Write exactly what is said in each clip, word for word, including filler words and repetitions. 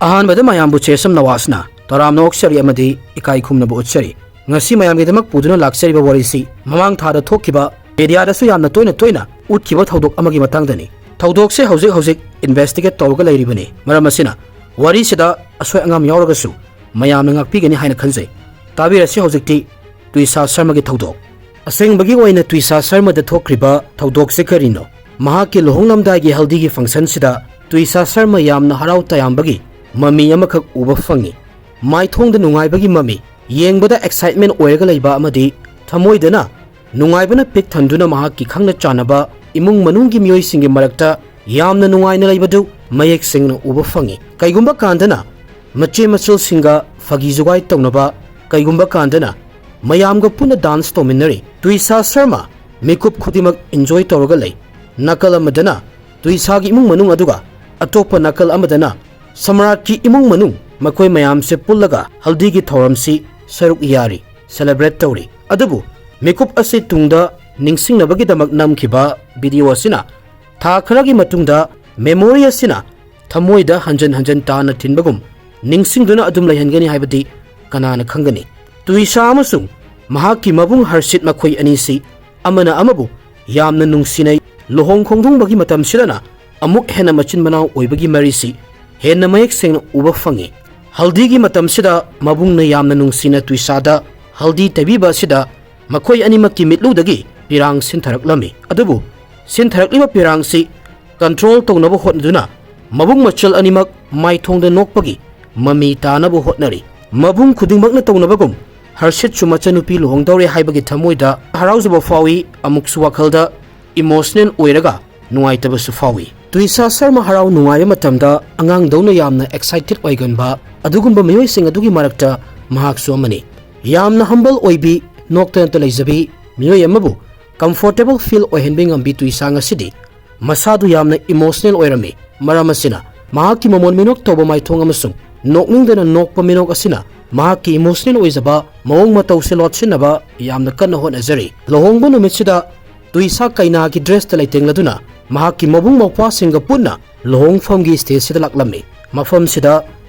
ꯑꯍꯥꯟꯕꯗ ꯃꯌꯥꯝꯕꯨ ꯆꯦꯁꯝ ꯅꯋꯥꯁꯅ ꯇꯔꯥꯝꯅ ꯑꯣꯛꯆꯔꯤ ꯑꯃꯗꯤ ꯏꯀꯥꯏ ꯈꯨꯝꯅꯕ ꯎꯠꯆꯔꯤ꯫ ꯉꯁꯤ ꯃꯌꯥꯝꯒꯤꯗꯃꯛ ꯄꯨꯗꯨꯅ ꯂꯥꯛꯆꯔꯤꯕ ꯋꯥꯔꯤꯁꯤ ꯃꯃꯥꯡ ꯊꯥꯗ ꯊꯣꯛꯈꯤꯕ, ꯃꯦꯗꯤꯌꯥꯗꯁꯨ ꯌꯥꯝꯅ ꯇꯣꯏꯅ ꯇꯣꯏꯅ ꯎꯠꯈꯤꯕ ꯊꯧꯗꯣꯛ ꯑꯃꯒꯤ ꯃꯇꯥꯡꯗꯅꯤ꯫ ꯊꯧꯗꯣꯛꯁꯦ ꯍꯧꯖꯤꯛ ꯍꯧꯖꯤꯛ ꯏꯟꯚꯦꯁꯇꯤꯒꯦꯠ ꯇꯧꯔꯒ ꯂꯩꯔꯤꯕꯅꯤ꯫ ꯃꯔꯝ ꯑꯁꯤꯅ ꯋꯥꯔꯤꯁꯤꯗ ꯑꯁꯣꯏ ꯑꯉꯥꯝ ꯌꯥꯎꯔꯒꯁꯨ ꯃꯌꯥꯝꯅ ꯉꯥꯛꯄꯤꯒꯅꯤ ꯍꯥꯏꯅ ꯈꯟꯖꯩ꯫ ꯇꯥꯕꯤꯔꯁꯤ ꯍꯧꯖꯤꯛꯇꯤ ꯇꯨꯏꯁꯥ ꯁꯔꯃꯒꯤ ꯊꯧꯗꯣꯛ꯫ ꯑꯁꯦꯡꯕꯒꯤ ꯑꯣꯏꯅ ꯇꯨꯏꯁꯥ ꯁꯔꯃꯗ ꯊꯣꯛꯈ꯭ꯔꯤꯕ ꯊꯧꯗꯣꯛꯁꯦ ꯀꯔꯤꯅꯣ? ꯃꯍꯥꯛꯀꯤ ꯂꯨꯍꯣꯡꯂꯝꯗꯥꯏꯒꯤ ꯍꯜꯗꯤꯒꯤ ꯐꯪꯁꯟꯁꯤꯗ ꯇꯨꯏꯁꯥ ꯁꯔꯃ ꯌꯥꯝꯅ ꯍꯔꯥꯎ ꯇꯌꯥꯝꯕꯒꯤ ꯃꯃꯤ ꯑꯃꯈꯛ ꯎꯕ ꯐꯪꯉꯤ꯫ ꯃꯥꯏꯊꯣꯡꯗ ꯅꯨꯡꯉꯥꯏꯕꯒꯤ ꯃꯃꯤ, ꯌꯦꯡꯕꯗ ꯑꯦꯛꯁꯥꯏꯠꯃꯦꯟ ꯑꯣꯏꯔꯒ ꯂꯩꯕ ꯑꯃꯗꯤ ꯊꯃꯣꯏꯗꯅ ꯅꯨꯡꯉꯥꯏꯕꯅ ꯄꯤꯛ ꯊꯟꯗꯨꯅ ꯃꯍꯥꯛꯀꯤ ꯈꯪꯅ ꯆꯥꯟꯅꯕ ꯏꯃꯨꯡ ꯃꯅꯨꯡꯒꯤ ꯃꯤꯑꯣꯏꯁꯤꯡꯒꯤ ꯃꯔꯛꯇ ꯌꯥꯝꯅ ꯅꯨꯡꯉꯥꯏꯅ ꯂꯩꯕꯗꯨ ꯃꯌꯦꯛ ꯁꯦꯡꯅ ꯎꯕ ꯐꯪꯉꯤ꯫ ꯀꯩꯒꯨꯝꯕ ꯀꯥꯟꯗꯅ ꯃꯆꯦ ꯃꯆꯜꯁꯤꯡꯒ ꯐꯥꯒꯤ ꯖꯨꯒꯥꯏ ꯇꯧꯅꯕ, ꯀꯩꯒꯨꯝꯕ ꯀꯥꯟꯗꯅ ꯃꯌꯥꯝꯒ ꯄꯨꯟꯅ ꯗꯥꯟꯁ ꯇꯧꯃꯤꯟꯅꯔꯤ꯫ ꯇꯨꯏꯁꯥ ꯁꯔꯃ ꯃꯤꯀꯨꯞ ꯈꯨꯗꯤꯡꯃꯛ ꯏꯟꯖꯣꯏ ꯇꯧꯔꯒ ꯂꯩ꯫ ꯅꯥꯀꯜ ꯑꯃꯗꯅ ꯇꯨꯏꯁꯥꯒꯤ ꯏꯃꯨꯡ ꯃꯅꯨꯡ, ꯑꯗꯨꯒ ꯑꯇꯣꯞꯄ ꯅꯥꯀꯜ ꯑꯃꯗꯅ ꯁꯝꯔꯥꯠꯀꯤ ꯏꯃꯨꯡ ꯃꯅꯨꯡ, ꯃꯈꯣꯏ ꯃꯌꯥꯝꯁꯦ ꯄꯨꯜꯂꯒ ꯍꯜꯗꯤꯒꯤ ꯊꯧꯔꯝꯁꯤ ꯁꯔꯨꯛ ꯌꯥꯔꯤ, ꯁꯦꯂꯦꯕ꯭ꯔꯦꯠ ꯇꯧꯔꯤ꯫ ꯑꯗꯨꯕꯨ ꯃꯤꯀꯨꯞ ꯑꯁꯤ ꯇꯨꯡꯗ ꯅꯤꯡꯁꯤꯡꯅꯕꯒꯤꯗꯃꯛ ꯅꯝꯈꯤꯕ ꯚꯤꯗꯤꯑꯣ ꯑꯁꯤꯅ ꯊꯥ ꯈꯔꯒꯤ ꯃꯇꯨꯡꯗ ꯃꯦꯃꯣꯔꯤ ꯑꯁꯤꯅ ꯊꯃꯣꯏꯗ ꯍꯟꯖꯟ ꯍꯟꯖꯟ ꯇꯥꯅ ꯊꯤꯟꯕꯒꯨꯝ ꯅꯤꯡꯁꯤꯡꯗꯨꯅ ꯑꯗꯨꯝ ꯂꯩꯍꯟꯒꯅꯤ ꯍꯥꯏꯕꯗꯤ ꯀꯅꯥꯅ ꯈꯪꯒꯅꯤ? ꯇꯨꯏꯁꯥ ꯑꯃꯁꯨꯡ ꯃꯍꯥꯛꯀꯤ ꯃꯕꯨꯡ ꯍꯔꯁꯤꯠ, ꯃꯈꯣꯏ ꯑꯅꯤꯁꯤ ꯑꯃꯅ ꯑꯃꯕꯨ ꯌꯥꯝꯅ ꯅꯨꯡꯁꯤꯅꯩ꯫ ꯂꯨꯍꯣꯡ ꯈꯣꯡꯗꯣꯡꯕꯒꯤ ꯃꯇꯝꯁꯤꯗꯅ ꯑꯃꯨꯛ ꯍꯦꯟꯅ ꯃꯆꯤꯟ ꯃꯅꯥꯎ ꯑꯣꯏꯕꯒꯤ ꯃꯔꯤꯁꯤ ꯍꯦꯟꯅ ꯃꯌꯦꯛ ꯁꯦꯡꯅ ꯎꯕ ꯐꯪꯉꯤ꯫ ꯍꯜꯗꯤꯒꯤ ꯃꯇꯝꯁꯤꯗ ꯃꯕꯨꯡꯅ ꯌꯥꯝꯅ ꯅꯨꯡꯁꯤꯅ ꯇꯨꯏꯁꯥꯗ ꯍꯜꯗꯤ ꯇꯩꯕꯤꯕ ꯑꯁꯤꯗ ꯃꯈꯣꯏ ꯑꯅꯤꯃꯛꯀꯤ ꯃꯤꯠꯂꯨꯗꯒꯤ ꯄꯤꯔꯥꯡ ꯁꯤꯟꯊꯔꯛꯂꯝꯃꯤ꯫ ꯑꯗꯨꯕꯨ ꯁꯤꯟꯊꯔꯛꯂꯤꯕ ꯄꯤꯔꯥꯡꯁꯤ ꯀꯟꯇ꯭ꯔꯣꯜ ꯇꯧꯅꯕ ꯍꯣꯠꯅꯗꯨꯅ ꯃꯕꯨꯡ ꯃꯆꯜ ꯑꯅꯤꯃꯛ ꯃꯥꯏꯊꯣꯡꯗ ꯅꯣꯛꯄꯒꯤ ꯃꯃꯤ ꯇꯥꯅꯕ ꯍꯣꯠꯅꯔꯤ꯫ ꯃꯕꯨꯡ ꯈꯨꯗꯤꯡꯃꯛꯅ ꯇꯧꯅꯕꯒꯨꯝ ꯍꯔꯁꯤꯠꯁꯨ ꯃꯆꯟꯅꯨꯄꯤ ꯂꯨꯍꯣꯡꯗꯧꯔꯦ ꯍꯥꯏꯕꯒꯤ ꯊꯃꯣꯏꯗ ꯍꯔꯥꯎꯖꯕ ꯐꯥꯎꯏ, ꯑꯃꯨꯛꯁꯨ ꯋꯥꯈꯜꯗ ꯏꯃꯣꯁꯅꯦꯜ ꯑꯣꯏꯔꯒ ꯅꯨꯡꯉꯥꯏꯇꯕꯁꯨ ꯐꯥꯎꯏ꯫ ꯇꯨꯏꯁꯥ ꯁꯔꯃ ꯍꯔꯥꯎ ꯅꯨꯡꯉꯥꯏꯕ ꯃꯇꯝꯗ ꯑꯉꯥꯡꯗꯧꯅ ꯌꯥꯝꯅ ꯑꯦꯛꯁꯥꯏꯇꯦꯗ ꯑꯣꯏꯒꯟꯕ ꯑꯗꯨꯒꯨꯝꯕ ꯃꯤꯑꯣꯏꯁꯤꯡ ꯑꯗꯨꯒꯤ ꯃꯔꯛꯇ ꯃꯍꯥꯛꯁꯨ ꯑꯃꯅꯤ꯫ ꯌꯥꯝꯅ ꯍꯝꯕꯜ ꯑꯣꯏꯕꯤ, ꯅꯣꯛꯇꯅꯇ ꯂꯩꯖꯕꯤ, ꯃꯤꯑꯣꯏ ꯑꯃꯕꯨ ꯀꯝꯐꯣꯔꯇꯦꯕꯜ ꯐꯤꯜ ꯑꯣꯏꯍꯟꯕ ꯉꯝꯕꯤ ꯇꯨꯏꯁꯥ ꯉꯁꯤꯗꯤ ꯃꯁꯥꯗꯨ ꯌꯥꯝꯅ ꯏꯃꯣꯁꯅꯦꯜ ꯑꯣꯏꯔꯝꯃꯤ꯫ ꯃꯔꯝ ꯑꯁꯤꯅ ꯃꯍꯥꯛꯀꯤ ꯃꯃꯣꯟ ꯃꯤꯅꯣꯛ ꯇꯧꯕ ꯃꯥꯏꯊꯣꯡ ꯑꯃꯁꯨꯡ ꯅꯣꯛꯅꯤꯡꯗꯅ ꯅꯣꯛꯄ ꯃꯤꯅꯣꯛ ꯑꯁꯤꯅ ꯃꯍꯥꯛꯀꯤ ꯏꯃꯣꯁꯅꯦꯜ ꯑꯣꯏꯖꯕ ꯃꯑꯣꯡ ꯃꯇꯧꯁꯦ ꯂꯣꯠꯁꯤꯟꯅꯕ ꯌꯥꯝꯅ ꯀꯟꯅ ꯍꯣꯠꯅꯖꯔꯤ꯫ ꯂꯨꯍꯣꯡꯕ ꯅꯨꯃꯤꯠꯁꯤꯗ ꯇꯨꯏꯁꯥ ꯀꯩꯅꯥꯒꯤ ꯗ꯭ꯔꯦꯁꯇ ꯂꯩꯇꯦꯡꯂꯗꯨꯅ ꯃꯍꯥꯛꯀꯤ ꯃꯕꯨꯡ ꯃꯧꯄ꯭ꯋꯥꯁꯤꯡꯒ ꯄꯨꯟꯅ ꯂꯨꯍꯣꯡꯐꯝꯒꯤ ꯁ꯭ꯇꯦꯖꯁꯤꯗ ꯂꯥꯛꯂꯝꯃꯤ꯫ ꯃꯐꯝꯁꯤꯗ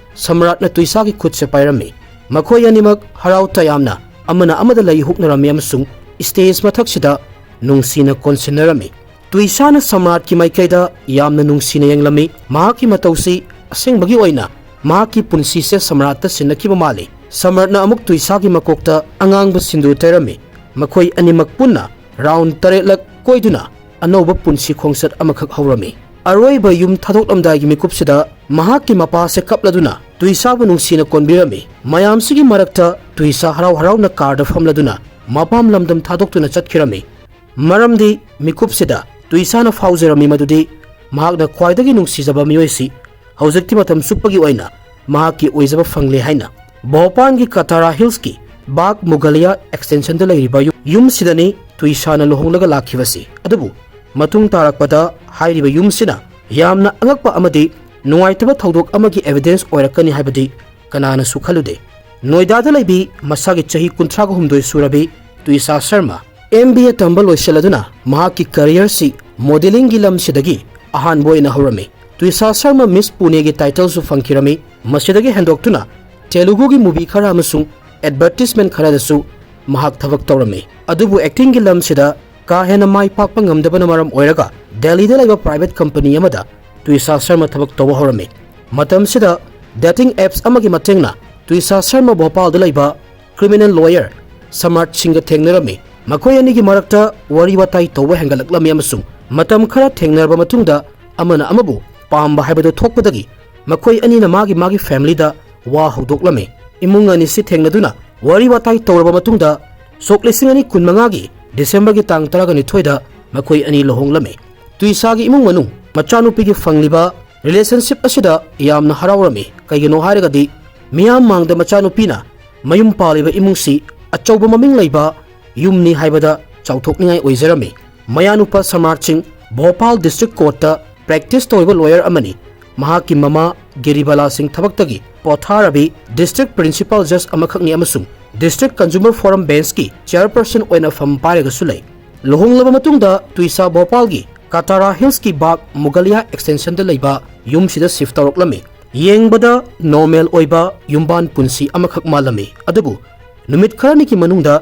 ꯁꯝꯔꯥꯠꯅ ꯇꯨꯏꯁꯥꯒꯤ ꯈꯨꯠꯁꯦ ꯄꯥꯏꯔꯝꯃꯤ꯫ ꯃꯈꯣꯏ ꯑꯅꯤꯃꯛ ꯍꯔꯥꯎ ꯇꯌꯥꯝꯅ ꯑꯃꯅ ꯑꯃꯗ ꯂꯩ ꯍꯨꯛꯅꯔꯝꯃꯤ ꯑꯃꯁꯨꯡ ꯁ꯭ꯇꯦꯖ ꯃꯊꯛꯁꯤꯗ ꯅꯨꯡꯁꯤꯅ ꯀꯣꯟꯁꯤꯟꯅꯔꯝꯃꯤ꯫ ꯇꯨꯏꯁꯥꯅ ꯁꯝꯔꯥꯠꯀꯤ ꯃꯥꯏꯀꯩꯗ ꯌꯥꯝꯅ ꯅꯨꯡꯁꯤꯅ ꯌꯦꯡꯂꯝꯃꯤ꯫ ꯃꯍꯥꯛꯀꯤ ꯃꯇꯧꯁꯤ ꯑꯁꯦꯡꯕꯒꯤ ꯑꯣꯏꯅ ꯃꯍꯥꯛꯀꯤ ꯄꯨꯟꯁꯤꯁꯦ ꯁꯝꯔꯥꯠꯇ ꯁꯤꯟꯅꯈꯤꯕ ꯃꯥꯜꯂꯤ꯫ ꯁꯝꯔꯥꯠꯅ ꯑꯃꯨꯛ ꯇꯨꯏꯁꯥꯒꯤ ꯃꯀꯣꯛꯇ ꯑꯉꯥꯡꯕ ꯁꯤꯟꯗꯨꯔ ꯇꯩꯔꯝꯃꯤ꯫ ꯃꯈꯣꯏ ꯑꯅꯤꯃꯛ ꯄꯨꯟꯅ ꯔꯥꯎꯟ ꯇꯔꯦꯠꯂꯛ ꯀꯣꯏꯗꯨꯅ ꯑꯅꯧꯕ ꯄꯨꯟꯁꯤ ꯈꯣꯡꯆꯠ ꯑꯃꯈꯛ ꯍꯧꯔꯝꯃꯤ꯫ ꯑꯔꯣꯏꯕ ꯌꯨꯝ ꯊꯥꯗꯣꯛꯂꯝꯗꯥꯏꯒꯤ ꯃꯤꯀꯨꯞꯁꯤꯗ ꯃꯍꯥꯛꯀꯤ ꯃꯄꯥꯁꯦ ꯀꯞꯂꯗꯨꯅ ꯇꯨꯏꯁꯥꯕꯨ ꯅꯨꯡꯁꯤꯅ ꯀꯣꯟꯕꯤꯔꯝꯃꯤ꯫ ꯃꯌꯥꯝꯁꯤꯒꯤ ꯃꯔꯛꯇ ꯇꯨꯏꯁꯥ ꯍꯔꯥꯎ ꯍꯔꯥꯎꯅ ꯀꯥꯔꯗ ꯐꯝꯂꯗꯨꯅ ꯃꯄꯥꯝ ꯂꯝꯗꯝ ꯊꯥꯗꯣꯛꯇꯨꯅ ꯆꯠꯈꯤꯔꯝꯃꯤ꯫ ꯃꯔꯝꯗꯤ ꯃꯤꯀꯨꯞꯁꯤꯗ ꯇꯨꯏꯁꯥꯅ ꯐꯥꯎꯖꯔꯝꯃꯤ ꯃꯗꯨꯗꯤ ꯃꯍꯥꯛꯅ ꯈ꯭ꯋꯥꯏꯗꯒꯤ ꯅꯨꯡꯁꯤꯖꯕ ꯃꯤꯑꯣꯏꯁꯤ ꯍꯧꯖꯤꯛꯇꯤ ꯃꯇꯝ ꯆꯨꯞꯄꯒꯤ ꯑꯣꯏꯅ ꯃꯍꯥꯛꯀꯤ ꯑꯣꯏꯖꯕ ꯐꯪꯂꯦ ꯍꯥꯏꯅ꯫ ꯚꯣꯄꯥꯜꯒꯤ ꯀꯇꯥꯔꯥ ꯍꯤꯜꯁꯀꯤ ꯕꯥꯒ ꯃꯨꯒꯂꯤꯌꯥ ꯑꯦꯛꯁꯇꯦꯟꯁꯟꯗ ꯂꯩꯔꯤꯕ ꯌꯨꯝ, ꯌꯨꯝꯁꯤꯗꯅꯤ ꯇꯨꯏꯁꯥꯅ ꯂꯨꯍꯣꯡꯂꯒ ꯂꯥꯛꯈꯤꯕꯁꯤ꯫ ꯑꯗꯨꯕꯨ ꯃꯇꯨꯡ ꯇꯥꯔꯛꯄꯗ ꯍꯥꯏꯔꯤꯕ ꯌꯨꯝꯁꯤꯅ ꯌꯥꯝꯅ ꯑꯉꯛꯄ ꯑꯃꯗꯤ ꯅꯨꯡꯉꯥꯏꯇꯕ ꯊꯧꯗꯣꯛ ꯑꯃꯒꯤ ꯑꯦꯚꯤꯗꯦꯟꯁ ꯑꯣꯏꯔꯛꯀꯅꯤ ꯍꯥꯏꯕꯗꯤ ꯀꯅꯥꯅꯁꯨ ꯈꯜꯂꯨꯗꯦ꯫ ꯅꯣꯏꯗꯥꯗ ꯂꯩꯕꯤ ꯃꯁꯥꯒꯤ ꯆꯍꯤ ꯀꯨꯟꯊ꯭ꯔꯥꯒ ꯍꯨꯝꯗꯣꯏ ꯁꯨꯔꯕꯤ ꯇꯨꯏꯁꯥ ꯁꯔꯃ ꯑꯦꯝ ꯕꯤ ꯑꯦ ꯇꯝꯕ ꯂꯣꯏꯁꯤꯜꯂꯗꯨꯅ ꯃꯍꯥꯛꯀꯤ ꯀꯦꯔꯤꯌꯔꯁꯤ ꯃꯣꯗꯦꯂꯤꯡꯒꯤ ꯂꯝꯁꯤꯗꯒꯤ ꯑꯍꯥꯟꯕ ꯑꯣꯏꯅ ꯍꯧꯔꯝꯃꯤ꯫ ꯇꯨꯏꯁꯥ ꯁꯔꯃ ꯃꯤꯁ ꯄꯨꯅꯦꯒꯤ ꯇꯥꯏꯇꯜꯁꯨ ꯐꯪꯈꯤꯔꯝꯃꯤ꯫ ꯃꯁꯤꯗꯒꯤ ꯍꯦꯟꯗꯣꯛꯇꯨꯅ ꯇꯦꯂꯨꯒꯨꯒꯤ ꯃꯨꯚꯤ ꯈꯔ ꯑꯃꯁꯨꯡ ꯑꯦꯗꯚꯔꯇꯤꯁꯃꯦꯟ ꯈꯔꯗꯁꯨ ꯃꯍꯥꯛ ꯊꯕꯛ ꯇꯧꯔꯝꯃꯤ꯫ ꯑꯗꯨꯕꯨ ꯑꯦꯛꯇꯤꯡꯒꯤ ꯂꯝꯁꯤꯗ ꯀꯥ ꯍꯦꯟꯅ ꯃꯥꯏ ꯄꯥꯛꯄ ꯉꯝꯗꯕꯅ ꯃꯔꯝ ꯑꯣꯏꯔꯒ ꯗꯦꯜꯂꯤꯗ ꯂꯩꯕ ꯄ꯭ꯔꯥꯏꯚꯦꯠ ꯀꯝꯄꯅꯤ ꯑꯃꯗ ꯇꯨꯏꯁꯥ ꯁꯔꯃ ꯊꯕꯛ ꯇꯧꯕ ꯍꯧꯔꯝꯃꯤ꯫ ꯃꯇꯝꯁꯤꯗ ꯗꯦꯇꯤꯡ ꯑꯦꯞꯁ ꯑꯃꯒꯤ ꯃꯇꯦꯡꯅ ꯇꯨꯏꯁꯥ ꯁꯔꯃ ꯚꯣꯄꯥꯜꯗ ꯂꯩꯕ ꯀ꯭ꯔꯤꯃꯤꯅꯦꯜ ꯂꯣꯌꯔ ꯁꯃꯥꯔꯠ ꯁꯤꯡꯒ ꯊꯦꯡꯅꯔꯝꯃꯤ꯫ ꯃꯈꯣꯏ ꯑꯅꯤꯒꯤ ꯃꯔꯛꯇ ꯋꯥꯔꯤ ꯋꯥꯇꯥꯏ ꯇꯧꯕ ꯍꯦꯟꯒꯠꯂꯛꯂꯝꯃꯤ ꯑꯃꯁꯨꯡ ꯃꯇꯝ ꯈꯔ ꯊꯦꯡꯅꯔꯕ ꯃꯇꯨꯡꯗ ꯑꯃꯅ ꯑꯃꯕꯨ ꯄꯥꯝꯕ ꯍꯥꯏꯕꯗꯨ ꯊꯣꯛꯄꯗꯒꯤ ꯃꯈꯣꯏ ꯑꯅꯤꯅ ꯃꯥꯒꯤ ꯃꯥꯒꯤ ꯐꯦꯃꯤꯂꯤꯗ ꯋꯥ ꯍꯧꯗꯣꯛꯂꯝꯃꯤ꯫ ꯏꯃꯨꯡ ꯑꯅꯤꯁꯤ ꯊꯦꯡꯅꯗꯨꯅ ꯋꯥꯔꯤ ꯋꯥꯇꯥꯏ ꯇꯧꯔꯕ ꯃꯇꯨꯡꯗ ꯁꯣꯛ ꯂꯤꯁꯤꯡ ꯑꯅꯤ ꯀꯨꯟꯃꯉꯥꯒꯤ ꯗꯤꯁꯦꯝꯕꯔꯒꯤ ꯇꯥꯡ ꯇꯔꯥꯅꯤꯊꯣꯏꯗ ꯃꯈꯣꯏ ꯑꯅꯤ ꯂꯨꯍꯣꯡꯂꯝꯃꯤ꯫ ꯇꯨꯏꯁꯥꯒꯤ ꯏꯃꯨꯡ ꯃꯅꯨꯡ ꯃꯆꯥꯅꯨꯄꯤꯒꯤ ꯐꯪꯂꯤꯕ ꯔꯤꯂꯦꯁꯟꯁꯤꯞ ꯑꯁꯤꯗ ꯌꯥꯝꯅ ꯍꯔꯥꯎꯔꯝꯃꯤ꯫ ꯀꯩꯒꯤꯅꯣ ꯍꯥꯏꯔꯒꯗꯤ ꯃꯤꯌꯥꯝ ꯃꯥꯡꯗ ꯃꯆꯥꯅꯨꯄꯤꯅ ꯃꯌꯨꯝ ꯄꯥꯜꯂꯤꯕ ꯏꯃꯨꯡꯁꯤ ꯑꯆꯧꯕ ꯃꯃꯤꯡ ꯂꯩꯕ ꯌꯨꯝꯅꯤ ꯍꯥꯏꯕꯗ ꯆꯥꯎꯊꯣꯛꯅꯤꯡꯉꯥꯏ ꯑꯣꯏꯖꯔꯝꯃꯤ꯫ ꯃꯌꯥꯅꯨꯄꯥ ꯁꯃꯥꯔꯠ ꯁꯤꯡ ꯚꯣꯄꯥꯜ ꯗꯤꯁꯇ꯭ꯔꯤꯛ ꯀꯣꯔꯠꯇ ꯄ꯭ꯔꯦꯛꯇꯤꯁ ꯇꯧꯔꯤꯕ ꯂꯣꯌꯔ ꯑꯃꯅꯤ꯫ ꯃꯍꯥꯛꯀꯤ ꯃꯃꯥ ꯒꯤꯔꯤꯕꯥꯂꯥ ꯁꯤꯡ ꯊꯕꯛꯇꯒꯤ ꯄꯣꯊꯥꯔꯕꯤ ꯗꯤꯁꯇ꯭ꯔꯤꯛ ꯄ꯭ꯔꯤꯟꯁꯤꯄꯥꯜ ꯖꯖ ꯑꯃꯈꯛꯅꯤ ꯑꯃꯁꯨꯡ ꯗꯤꯁꯇ꯭ꯔꯤꯛ ꯀꯟꯖꯨꯃꯔ ꯐꯣꯔꯝ ꯕꯦꯟꯁꯀꯤ ꯆꯦꯌꯔꯄꯔꯁꯟ ꯑꯣꯏꯅ ꯐꯝ ꯄꯥꯏꯔꯒꯁꯨ ꯂꯩ꯫ ꯂꯨꯍꯣꯡꯂꯕ ꯃꯇꯨꯡꯗ ꯇꯨꯏꯁꯥ ꯚꯣꯄꯥꯜꯒꯤ ꯀꯇꯥꯔꯥ ꯍꯤꯜꯁꯀꯤ ꯕꯥꯒ ꯃꯨꯒꯂꯤꯌꯥ ꯑꯦꯛꯁꯇꯦꯟꯁꯟꯗ ꯂꯩꯕ ꯌꯨꯝꯁꯤꯗ ꯁꯤꯐ ꯇꯧꯔꯛꯂꯝꯃꯤ꯫ ꯌꯦꯡꯕꯗ ꯅꯣꯔꯃꯦꯜ ꯑꯣꯏꯕ ꯌꯨꯝꯕꯥꯟ ꯄꯨꯟꯁꯤ ꯑꯃꯈꯛ ꯃꯥꯜꯂꯝꯃꯤ꯫ ꯑꯗꯨꯕꯨ ꯅꯨꯃꯤꯠ ꯈꯔꯅꯤꯒꯤ ꯃꯅꯨꯡꯗ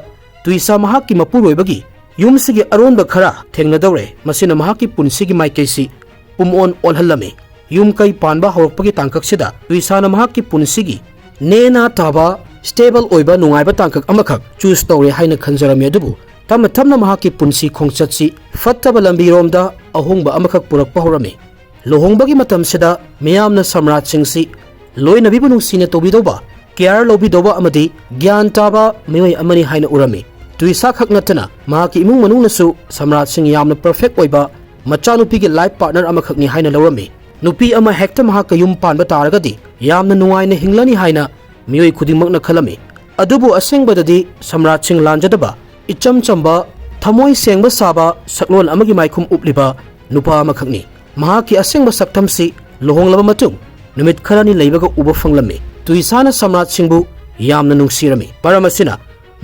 ꯇꯨꯏꯁꯥ ꯃꯍꯥꯛꯀꯤ ꯃꯄꯨꯔꯣꯏꯕꯒꯤ ꯌꯨꯝꯁꯤꯒꯤ ꯑꯔꯣꯟꯕ ꯈꯔ ꯊꯦꯡꯅꯗꯧꯔꯦ꯫ ꯃꯁꯤꯅ ꯃꯍꯥꯛꯀꯤ ꯄꯨꯟꯁꯤꯒꯤ ꯃꯥꯏꯀꯩꯁꯤ ꯄꯨꯝꯑꯣꯟ ꯑꯣꯜꯍꯜꯂꯝꯃꯤ꯫ ꯌꯨꯝ ꯀꯩ ꯄꯥꯟꯕ ꯍꯧꯔꯛꯄꯒꯤ ꯇꯥꯡꯀꯛꯁꯤꯗ ꯇꯨꯏꯁꯥꯅ ꯃꯍꯥꯛꯀꯤ ꯄꯨꯟꯁꯤꯒꯤ ꯅꯦꯅꯥ ꯇꯥꯕ, ꯁ꯭ꯇꯦꯕꯜ ꯑꯣꯏꯕ ꯅꯨꯡꯉꯥꯏꯕ ꯇꯥꯡꯀꯛ ꯑꯃꯈꯛ ꯆꯨꯁ ꯇꯧꯔꯦ ꯍꯥꯏꯅ ꯈꯟꯖꯔꯝꯃꯤ꯫ ꯑꯗꯨꯕꯨ ꯇꯞꯅ ꯇꯞꯅ ꯃꯍꯥꯛꯀꯤ ꯄꯨꯟꯁꯤ ꯈꯣꯡꯆꯠꯁꯤ ꯐꯠꯇꯕ ꯂꯝꯕꯤꯔꯣꯝꯗ ꯑꯍꯣꯡꯕ ꯑꯃꯈꯛ ꯄꯨꯔꯛꯄ ꯍꯧꯔꯝꯃꯤ꯫ ꯂꯨꯍꯣꯡꯕꯒꯤ ꯃꯇꯝꯁꯤꯗ ꯃꯤꯌꯥꯝꯅ ꯁꯝꯔꯥꯠꯁꯤꯡꯁꯤ ꯂꯣꯏꯅꯕꯤꯕꯨ ꯅꯨꯡꯁꯤꯅ ꯇꯧꯕꯤꯗꯧꯕ, ꯀꯤꯌꯥꯔ ꯂꯧꯕꯤꯗꯧꯕ ꯑꯃꯗꯤ ꯒ꯭ꯌꯥꯟ ꯇꯥꯕ ꯃꯤꯑꯣꯏ ꯑꯃꯅꯤ ꯍꯥꯏꯅ ꯎꯔꯝꯃꯤ꯫ ꯇꯨꯏꯁꯥ ꯈꯛ ꯅꯠꯇꯅ ꯃꯍꯥꯛꯀꯤ ꯏꯃꯨꯡ ꯃꯅꯨꯡꯅꯁꯨ ꯁꯝꯔꯥꯠꯁꯤꯡ ꯌꯥꯝꯅ ꯄꯔꯐꯦꯛ ꯑꯣꯏꯕ ꯃꯆꯥꯅꯨꯄꯤꯒꯤ ꯂꯥꯏꯐ ꯄꯥꯔꯠꯅꯔ ꯑꯃꯈꯛꯅꯤ ꯍꯥꯏꯅ ꯂꯧꯔꯝꯃꯤ꯫ ꯅꯨꯄꯤ ꯑꯃ ꯍꯦꯛꯇ ꯃꯍꯥꯛꯀ ꯌꯨꯝ ꯄꯥꯟꯕ ꯇꯥꯔꯒꯗꯤ ꯌꯥꯝꯅ ꯅꯨꯡꯉꯥꯏꯅ ꯍꯤꯡꯂꯅꯤ ꯍꯥꯏꯅ ꯃꯤꯑꯣꯏ ꯈꯨꯗꯤꯡꯃꯛꯅ ꯈꯜꯂꯝꯃꯤ꯫ ꯑꯗꯨꯕꯨ ꯑꯁꯦꯡꯕꯗꯗꯤ ꯁꯝꯔꯥꯠꯁꯤꯡ ꯂꯥꯟꯖꯗꯕ, ꯏꯆꯝ ꯆꯝꯕ, ꯊꯃꯣꯏ ꯁꯦꯡꯕ ꯁꯥꯕ ꯁꯛꯂꯣꯟ ꯑꯃꯒꯤ ꯃꯥꯏꯈꯨꯝ ꯎꯞꯂꯤꯕ ꯅꯨꯄꯥ ꯑꯃꯈꯛꯅꯤ꯫ ꯃꯍꯥꯛꯀꯤ ꯑꯁꯦꯡꯕ ꯁꯛꯇꯝꯁꯤ ꯂꯨꯍꯣꯡꯂꯕ ꯃꯇꯨꯡ ꯅꯨꯃꯤꯠ ꯈꯔꯅꯤ ꯂꯩꯕꯒ ꯎꯕ ꯐꯪꯂꯝꯃꯤ꯫ ꯇꯨꯏꯁꯥꯅ ꯁꯝꯔꯥꯠꯁꯤꯡꯕꯨ ꯌꯥꯝꯅ ꯅꯨꯡꯁꯤꯔꯝꯃꯤ꯫ ꯃꯔꯝ ꯑꯁꯤꯅ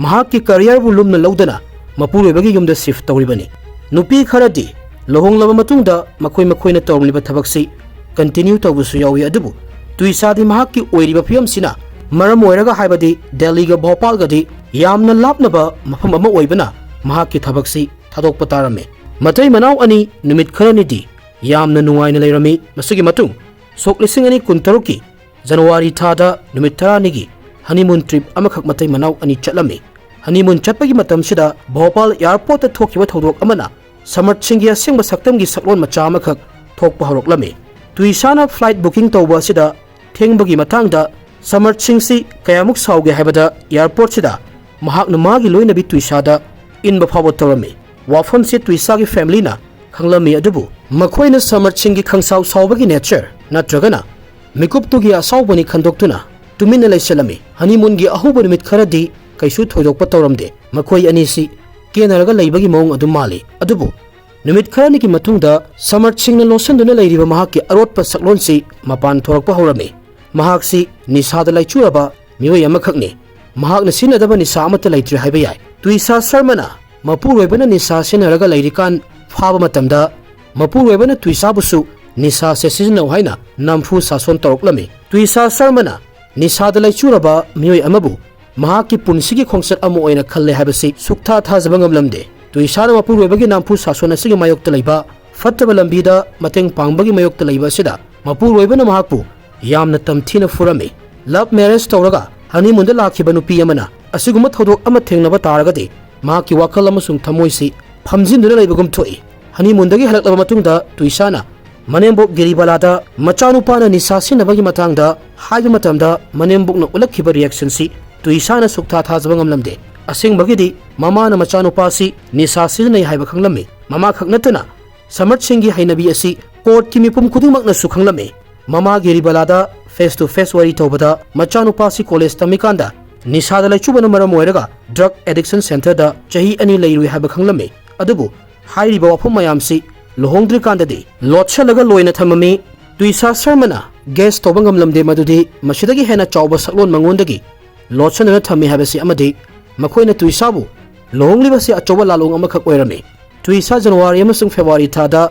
ꯃꯍꯥꯛꯀꯤ ꯀꯔꯤꯌꯔꯕꯨ ꯂꯨꯝꯅ ꯂꯧꯗꯅ ꯃꯄꯨꯔꯣꯏꯕꯒꯤ ꯌꯨꯝꯗ ꯁꯤꯐ ꯇꯧꯔꯤꯕꯅꯤ꯫ ꯅꯨꯄꯤ ꯈꯔꯗꯤ ꯂꯨꯍꯣꯡꯂꯕ ꯃꯇꯨꯡꯗ ꯃꯈꯣꯏ ꯃꯈꯣꯏꯅ ꯇꯧꯔꯝꯂꯤꯕ ꯊꯕꯛꯁꯤ ꯀꯟꯇꯤꯅ꯭ꯌꯨ ꯇꯧꯕꯁꯨ ꯌꯥꯎꯏ꯫ ꯑꯗꯨꯕꯨ ꯇꯨꯏꯁꯥꯗꯤ ꯃꯍꯥꯛꯀꯤ ꯑꯣꯏꯔꯤꯕ ꯐꯤꯕꯝꯁꯤꯅ ꯃꯔꯝ ꯑꯣꯏꯔꯒ, ꯍꯥꯏꯕꯗꯤ ꯗꯦꯜꯂꯤꯒ ꯚꯣꯄꯥꯜꯒꯗꯤ ꯌꯥꯝꯅ ꯂꯥꯞꯅꯕ ꯃꯐꯝ ꯑꯃ ꯑꯣꯏꯕꯅ, ꯃꯍꯥꯛꯀꯤ ꯊꯕꯛꯁꯤ ꯊꯥꯗꯣꯛꯄ ꯇꯥꯔꯝꯃꯤ꯫ ꯃꯇꯩ ꯃꯅꯥꯎ ꯑꯅꯤ ꯅꯨꯃꯤꯠ ꯈꯔꯅꯤꯗꯤ ꯌꯥꯝꯅ ꯅꯨꯡꯉꯥꯏꯅ ꯂꯩꯔꯝꯃꯤ꯫ ꯃꯁꯤꯒꯤ ꯃꯇꯨꯡ ꯁꯣꯛ ꯂꯤꯁꯤꯡ ꯑꯅꯤ ꯀꯨꯟꯇꯔꯨꯛꯀꯤ ꯖꯅꯋꯥꯔꯤ ꯊꯥꯗ ꯅꯨꯃꯤꯠ ꯇꯔꯥꯅꯤꯒꯤ ꯍꯅꯤꯃꯨꯟ ꯇ꯭ꯔꯤꯞ ꯑꯃꯈꯛ ꯃꯇꯩ ꯃꯅꯥꯎ ꯑꯅꯤ ꯆꯠꯂꯝꯃꯤ꯫ ꯍꯅꯤꯃꯨꯟ ꯆꯠꯄꯒꯤ ꯃꯇꯝꯁꯤꯗ ꯚꯣꯄꯥꯜ ꯑꯦꯌꯔꯄꯣꯔꯠꯇ ꯊꯣꯛꯈꯤꯕ ꯊꯧꯗꯣꯛ ꯑꯃꯅ ꯁꯃꯔꯠ ꯁꯤꯡꯒꯤ ꯑꯁꯦꯡꯕ ꯁꯛꯇꯝꯒꯤ ꯁꯛꯂꯣꯟ ꯃꯆꯥ ꯑꯃꯈꯛ ꯊꯣꯛꯄ ꯍꯧꯔꯛꯂꯝꯃꯤ꯫ ꯇꯨꯏꯁꯥꯅ ꯐ꯭ꯂꯥꯏꯠ ꯕꯨꯀꯤꯡ ꯇꯧꯕ ꯑꯁꯤꯗ ꯊꯦꯡꯕꯒꯤ ꯃꯇꯥꯡꯗ ꯁꯃꯔꯠ ꯁꯤꯡꯁꯤ ꯀꯌꯥꯃꯨꯛ ꯁꯥꯎꯒꯦ ꯍꯥꯏꯕꯗ, ꯑꯦꯌꯔꯄꯣꯔꯠꯁꯤꯗ ꯃꯍꯥꯛꯅ ꯃꯥꯒꯤ ꯂꯣꯏꯅꯕꯤ ꯇꯨꯏꯁꯥꯗ ꯏꯟꯕ ꯐꯥꯎꯕ ꯇꯧꯔꯝꯃꯤ꯫ ꯋꯥꯐꯝꯁꯦ ꯇꯨꯏꯁꯥꯒꯤ ꯐꯦꯃꯤꯂꯤꯅ ꯈꯪꯂꯝꯃꯤ, ꯑꯗꯨꯕꯨ ꯃꯈꯣꯏꯅ ꯁꯃꯔꯠ ꯁꯤꯡꯒꯤ ꯈꯪꯁꯥꯎ ꯁꯥꯎꯕꯒꯤ ꯅꯦꯆꯔ ꯅꯠꯇ꯭ꯔꯒꯅ ꯃꯤꯀꯨꯞꯇꯨꯒꯤ ꯑꯁꯥꯎꯕꯅꯤ ꯈꯟꯗꯣꯛꯇꯨꯅ ꯇꯨꯃꯤꯟꯅ ꯂꯩꯁꯤꯜꯂꯝꯃꯤ꯫ ꯍꯅꯤꯃꯨꯟꯒꯤ ꯑꯍꯧꯕ ꯅꯨꯃꯤꯠ ꯈꯔꯗꯤ ꯀꯩꯁꯨ ꯊꯣꯏꯗꯣꯛꯄ ꯇꯧꯔꯝꯗꯦ꯫ ꯃꯈꯣꯏ ꯑꯅꯤꯁꯤ ꯀꯦꯅꯔꯒ ꯂꯩꯕꯒꯤ ꯃꯑꯣꯡ ꯑꯗꯨꯝ ꯃꯥꯜꯂꯤ꯫ ꯑꯗꯨꯕꯨ ꯅꯨꯃꯤꯠ ꯈꯔꯅꯤꯒꯤ ꯃꯇꯨꯡꯗ ꯁꯃꯔꯠ ꯁꯤꯡꯅ ꯂꯣꯠꯁꯤꯟꯗꯨꯅ ꯂꯩꯔꯤꯕ ꯃꯍꯥꯛꯀꯤ ꯑꯔꯣꯠꯄ ꯁꯛꯂꯣꯟꯁꯤ ꯃꯄꯥꯟ ꯊꯣꯔꯛꯄ ꯍꯧꯔꯝꯃꯤ꯫ ꯃꯍꯥꯛꯁꯤ ꯅꯤꯁꯥꯗ ꯂꯥꯏꯆꯨꯔꯕ ꯃꯤꯑꯣꯏ ꯑꯃꯈꯛꯅꯤ꯫ ꯃꯍꯥꯛꯅ ꯁꯤꯖꯤꯟꯅꯗꯕ ꯅꯤꯁꯥ ꯑꯃꯠꯇ ꯂꯩꯇ꯭ꯔꯦ ꯍꯥꯏꯕ ꯌꯥꯏ꯫ ꯇꯨꯏꯁꯥ ꯁꯔꯃꯅ ꯃꯄꯨꯔꯣꯏꯕꯅ ꯅꯤꯁꯥ ꯁꯤꯖꯤꯟꯅꯔꯒ ꯂꯩꯔꯤꯀꯥꯟ ꯐꯥꯕ ꯃꯇꯝꯗ, ꯃꯄꯨꯔꯣꯏꯕꯅ ꯇꯨꯏꯁꯥꯕꯨꯁꯨ ꯅꯤꯁꯥꯁꯦ ꯁꯤꯖꯤꯟꯅꯧ ꯍꯥꯏꯅ ꯅꯝꯐꯨ ꯁꯥꯁꯣꯟ ꯇꯧꯔꯛꯂꯝꯃꯤ꯫ ꯇꯨꯏꯁꯥ ꯁꯔꯃꯅ ꯅꯤꯁꯥꯗ ꯂꯩꯆꯨꯔꯕ ꯃꯤꯑꯣꯏ ꯑꯃꯕꯨ ꯃꯍꯥꯛꯀꯤ ꯄꯨꯟꯁꯤꯒꯤ ꯈꯣꯡꯆꯠ ꯑꯃ ꯑꯣꯏꯅ ꯈꯜꯂꯦ ꯍꯥꯏꯕꯁꯤ ꯁꯨꯛꯊꯥ ꯊꯥꯖꯕ ꯉꯝꯂꯝꯗꯦ꯫ ꯇꯨꯏꯁꯥꯅ ꯃꯄꯨꯔꯣꯏꯕꯒꯤ ꯅꯝꯐꯨ ꯁꯥꯁꯣꯟ ꯑꯁꯤꯒꯤ ꯃꯥꯌꯣꯛꯇ ꯂꯩꯕ, ꯐꯠꯇꯕ ꯂꯝꯕꯤꯗ ꯃꯇꯦꯡ ꯄꯥꯡꯕꯒꯤ ꯃꯥꯌꯣꯛꯇ ꯂꯩꯕ ꯑꯁꯤꯗ ꯃꯄꯨꯔꯣꯏꯕꯅ ꯃꯍꯥꯛꯄꯨ ꯌꯥꯝꯅ ꯇꯝꯊꯤꯅ ꯐꯨꯔꯝꯃꯤ꯫ ꯂꯚ ꯃꯦꯔꯦꯖ ꯇꯧꯔꯒ ꯍꯅꯤꯃꯨꯟꯗ ꯂꯥꯛꯈꯤꯕ ꯅꯨꯄꯤ ꯑꯃꯅ ꯑꯁꯤꯒꯨꯝꯕ ꯊꯧꯗꯣꯛ ꯑꯃ ꯊꯦꯡꯅꯕ ꯇꯥꯔꯒꯗꯤ ꯃꯍꯥꯛꯀꯤ ꯋꯥꯈꯜ ꯑꯃꯁꯨꯡ ꯊꯃꯣꯏꯁꯤ ꯐꯝꯖꯤꯟꯗꯨꯅ ꯂꯩꯕꯒꯨꯝ ꯊꯣꯛꯏ꯫ ꯍꯅꯤꯃꯨꯟꯗꯒꯤ ꯍꯜꯂꯛꯂꯕ ꯃꯇꯨꯡꯗ ꯇꯨꯏꯁꯥꯅ ꯃꯅꯦꯝꯕꯣꯛ ꯒꯤꯔꯤꯕꯥꯂꯥꯗ ꯃꯆꯥꯅꯨꯄꯥꯅ ꯅꯤꯁꯥ ꯁꯤꯖꯤꯟꯅꯕꯒꯤ ꯃꯇꯥꯡꯗ ꯍꯥꯏꯕ ꯃꯇꯝꯗ ꯃꯅꯦꯝꯕꯣꯛꯅ ꯎꯠꯂꯛꯈꯤꯕ ꯔꯤꯌꯦꯛꯁꯟꯁꯤ ꯇꯨꯏꯁꯥꯅ ꯁꯨꯛꯊꯥ ꯊꯥꯖꯕ ꯉꯝꯂꯝꯗꯦ꯫ ꯑꯁꯦꯡꯕꯒꯤꯗꯤ ꯃꯃꯥꯅ ꯃꯆꯥꯅꯨꯄꯥꯁꯤ ꯅꯤꯁꯥ ꯁꯤꯖꯤꯟꯅꯩ ꯍꯥꯏꯕ ꯈꯪꯂꯝꯃꯤ꯫ ꯃꯃꯥ ꯈꯛ ꯅꯠꯇꯅ ꯁꯃꯔꯠ ꯁꯤꯡꯒꯤ ꯍꯩꯅꯕꯤ ꯑꯁꯤ ꯀꯣꯔꯠꯀꯤ ꯃꯤꯄꯨꯝ ꯈꯨꯗꯤꯡꯃꯛꯅꯁꯨ ꯈꯪꯂꯝꯃꯤ꯫ ꯃꯃꯥ ꯒꯤꯔꯤꯕꯥꯂꯥꯗ ꯐꯦꯁ ꯇꯨ ꯐꯦꯁ ꯋꯥꯔꯤ ꯇꯧꯕꯗ ꯃꯆꯥꯅꯨꯄꯥꯁꯤ ꯀꯣꯂꯦꯖ ꯇꯝꯃꯤꯀꯥꯟꯗ ꯅꯤꯁꯥꯗ ꯂꯩꯆꯨꯕꯅ ꯃꯔꯝ ꯑꯣꯏꯔꯒ ꯗ꯭ꯔꯒ ꯑꯦꯗꯤꯛꯁꯟ ꯁꯦꯟꯇꯔꯗ ꯆꯍꯤ ꯑꯅꯤ ꯂꯩꯔꯨꯏ ꯍꯥꯏꯕ ꯈꯪꯂꯝꯃꯤ꯫ ꯑꯗꯨꯕꯨ ꯍꯥꯏꯔꯤꯕ ꯋꯥꯐꯝ ꯃꯌꯥꯝꯁꯤ ꯂꯨꯍꯣꯡꯗ꯭ꯔꯤꯀꯥꯟꯗꯗꯤ ꯂꯣꯠꯁꯤꯜꯂꯒ ꯂꯣꯏꯅ ꯊꯝꯃꯝꯃꯤ꯫ ꯇꯨꯏꯁꯥ ꯁꯔꯃꯅ ꯒꯦꯁ ꯇꯧꯕ ꯉꯝꯂꯝꯗꯦ ꯃꯗꯨꯗꯤ ꯃꯁꯤꯗꯒꯤ ꯍꯦꯟꯅ ꯆꯥꯎꯕ ꯁꯛꯂꯣꯟ ꯃꯉꯣꯟꯗꯒꯤ ꯂꯣꯠꯁꯤꯟꯗꯨꯅ ꯊꯝꯃꯤ ꯍꯥꯏꯕꯁꯤ ꯑꯃꯗꯤ ꯃꯈꯣꯏꯅ ꯇꯨꯏꯁꯥꯕꯨ ꯂꯨꯍꯣꯡꯂꯤꯕꯁꯤ ꯑꯆꯧꯕ ꯂꯥꯜꯂꯣꯡ ꯑꯃꯈꯛ ꯑꯣꯏꯔꯝꯃꯤ꯫ ꯇꯨꯏꯁꯥ ꯖꯅꯋꯥꯔꯤ ꯑꯃꯁꯨꯡ ꯐꯦꯕ꯭ꯔꯨꯋꯥꯔꯤ ꯊꯥꯗ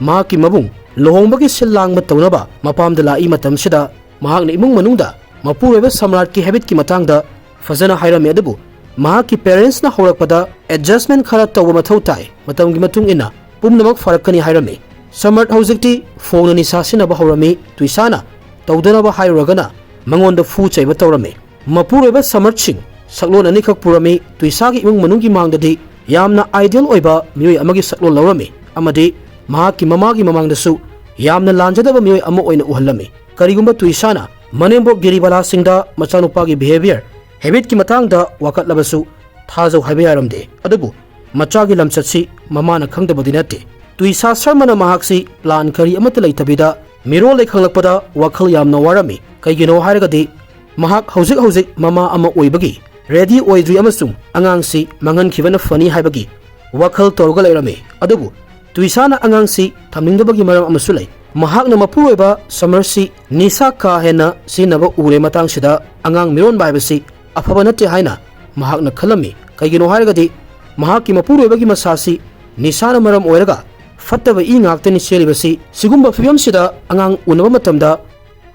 ꯃꯍꯥꯛꯀꯤ ꯃꯕꯨꯡ ꯂꯨꯍꯣꯡꯕꯒꯤ ꯁꯤꯜ ꯂꯥꯡꯕ ꯇꯧꯅꯕ ꯃꯄꯥꯝꯗ ꯂꯥꯛꯏ ꯃꯇꯝꯁꯤꯗ ꯃꯍꯥꯛꯅ ꯏꯃꯨꯡ ꯃꯅꯨꯡꯗ ꯃꯄꯨꯔꯣꯏꯕ ꯁꯝꯔꯥꯠꯀꯤ ꯍꯦꯕꯤꯠꯀꯤ ꯃꯇꯥꯡꯗ ꯐꯖꯅ ꯍꯥꯏꯔꯝꯃꯤ, ꯑꯗꯨꯕꯨ ꯃꯍꯥꯛꯀꯤ ꯄꯦꯔꯦꯟꯁꯅ ꯍꯧꯔꯛꯄꯗ ꯑꯦꯗꯖꯁꯃꯦꯟ ꯈꯔ ꯇꯧꯕ ꯃꯊꯧ ꯇꯥꯏ, ꯃꯇꯝꯒꯤ ꯃꯇꯨꯡ ꯏꯟꯅ ꯄꯨꯝꯅꯃꯛ ꯐꯔꯛꯀꯅꯤ ꯍꯥꯏꯔꯝꯃꯤ꯫ ꯁꯝꯔꯥꯠ ꯍꯧꯖꯤꯛꯇꯤ ꯐꯣꯡꯅ ꯅꯤꯁꯥ ꯁꯤꯖꯤꯟꯅꯕ ꯍꯧꯔꯝꯃꯤ꯫ ꯇꯨꯏꯁꯥꯅ ꯇꯧꯗꯅꯕ ꯍꯥꯏꯔꯨꯔꯒꯅ ꯃꯉꯣꯟꯗ ꯐꯨ ꯆꯩꯕ ꯇꯧꯔꯝꯃꯤ꯫ ꯃꯄꯨꯔꯣꯏꯕ ꯁꯃꯔꯠ ꯁꯤꯡ ꯁꯛꯂꯣꯟ ꯑꯅꯤꯈꯛ ꯄꯨꯔꯝꯃꯤ꯫ ꯇꯨꯏꯁꯥꯒꯤ ꯏꯃꯨꯡ ꯃꯅꯨꯡꯒꯤ ꯃꯥꯡꯗꯗꯤ ꯌꯥꯝꯅ ꯑꯥꯏꯗꯤꯌꯦꯜ ꯑꯣꯏꯕ ꯃꯤꯑꯣꯏ ꯑꯃꯒꯤ ꯁꯛꯂꯣꯟ ꯂꯧꯔꯝꯃꯤ ꯑꯃꯗꯤ ꯃꯍꯥꯛꯀꯤ ꯃꯃꯥꯒꯤ ꯃꯃꯥꯡꯗꯁꯨ ꯌꯥꯝꯅ ꯂꯥꯟꯖꯗꯕ ꯃꯤꯑꯣꯏ ꯑꯃ ꯑꯣꯏꯅ ꯎꯍꯜꯂꯝꯃꯤ꯫ ꯀꯔꯤꯒꯨꯝꯕ ꯇꯨꯏꯁꯥꯅ ꯃꯅꯦꯝꯕꯣꯛ ꯒꯤꯔꯤꯕꯥꯂꯥꯁꯤꯡꯗ ꯃꯆꯥꯅꯨꯄꯥꯒꯤ ꯕꯤꯍꯦꯕꯤꯌꯔ, ꯍꯦꯕꯤꯠꯀꯤ ꯃꯇꯥꯡꯗ ꯋꯥꯀꯠꯂꯕꯁꯨ ꯊꯥꯖꯧ ꯍꯥꯏꯕ ꯌꯥꯔꯝꯗꯦ꯫ ꯑꯗꯨꯕꯨ ꯃꯆꯥꯒꯤ ꯂꯝꯆꯠꯁꯤ ꯃꯃꯥꯅ ꯈꯪꯗꯕꯗꯤ ꯅꯠꯇꯦ꯫ ꯇꯨꯏꯁꯥ ꯁꯔꯃꯅ ꯃꯍꯥꯛꯁꯤ ꯄ꯭ꯂꯥꯟ ꯀꯔꯤ ꯑꯃꯠꯇ ꯂꯩꯇꯕꯤꯗ ꯃꯤꯔꯣꯜ ꯂꯩ ꯈꯪꯂꯛꯄꯗ ꯋꯥꯈꯜ ꯌꯥꯝꯅ ꯋꯥꯔꯝꯃꯤ꯫ ꯀꯩꯒꯤꯅꯣ ꯍꯥꯏꯔꯒꯗꯤ ꯃꯍꯥꯛ ꯍꯧꯖꯤꯛ ꯍꯧꯖꯤꯛ ꯃꯃꯥ ꯑꯃ ꯑꯣꯏꯕꯒꯤ ꯔꯦꯗꯤ ꯑꯣꯏꯗ꯭ꯔꯤ ꯑꯃꯁꯨꯡ ꯑꯉꯥꯡꯁꯤ ꯃꯥꯡꯍꯟꯈꯤꯕꯅ ꯐꯅꯤ ꯍꯥꯏꯕꯒꯤ ꯋꯥꯈꯜ ꯇꯧꯔꯒ ꯂꯩꯔꯝꯃꯤ꯫ ꯑꯗꯨꯕꯨ ꯇꯨꯏꯁꯥꯅ ꯑꯉꯥꯡꯁꯤ ꯊꯝꯅꯤꯡꯗꯕꯒꯤ ꯃꯔꯝ ꯑꯃꯁꯨ ꯂꯩ꯫ ꯃꯍꯥꯛꯅ ꯃꯄꯨꯔꯣꯏꯕ ꯁꯃꯔꯁꯤ ꯅꯤꯁꯥ ꯀꯥ ꯍꯦꯟꯅ ꯁꯤꯖꯤꯟꯅꯕ ꯎꯔꯦ ꯃꯇꯥꯡꯁꯤꯗ ꯑꯉꯥꯡ ꯃꯤꯔꯣꯟꯕ ꯍꯥꯏꯕꯁꯤ ꯑꯐꯕ ꯅꯠꯇꯦ ꯍꯥꯏꯅ ꯃꯍꯥꯛꯅ ꯈꯜꯂꯝꯃꯤ꯫ ꯀꯩꯒꯤꯅꯣ ꯍꯥꯏꯔꯒꯗꯤ ꯃꯍꯥꯛꯀꯤ ꯃꯄꯨꯔꯣꯏꯕꯒꯤ ꯃꯁꯥꯁꯤ ꯅꯤꯁꯥꯅ ꯃꯔꯝ ꯑꯣꯏꯔꯒ ꯐꯠꯇꯕ ꯏ ꯉꯥꯛꯇꯅꯤ ꯆꯦꯜꯂꯤꯕꯁꯤ꯫ ꯁꯤꯒꯨꯝꯕ ꯐꯤꯕꯝꯁꯤꯗ ꯑꯉꯥꯡ ꯎꯅꯕ ꯃꯇꯝꯗ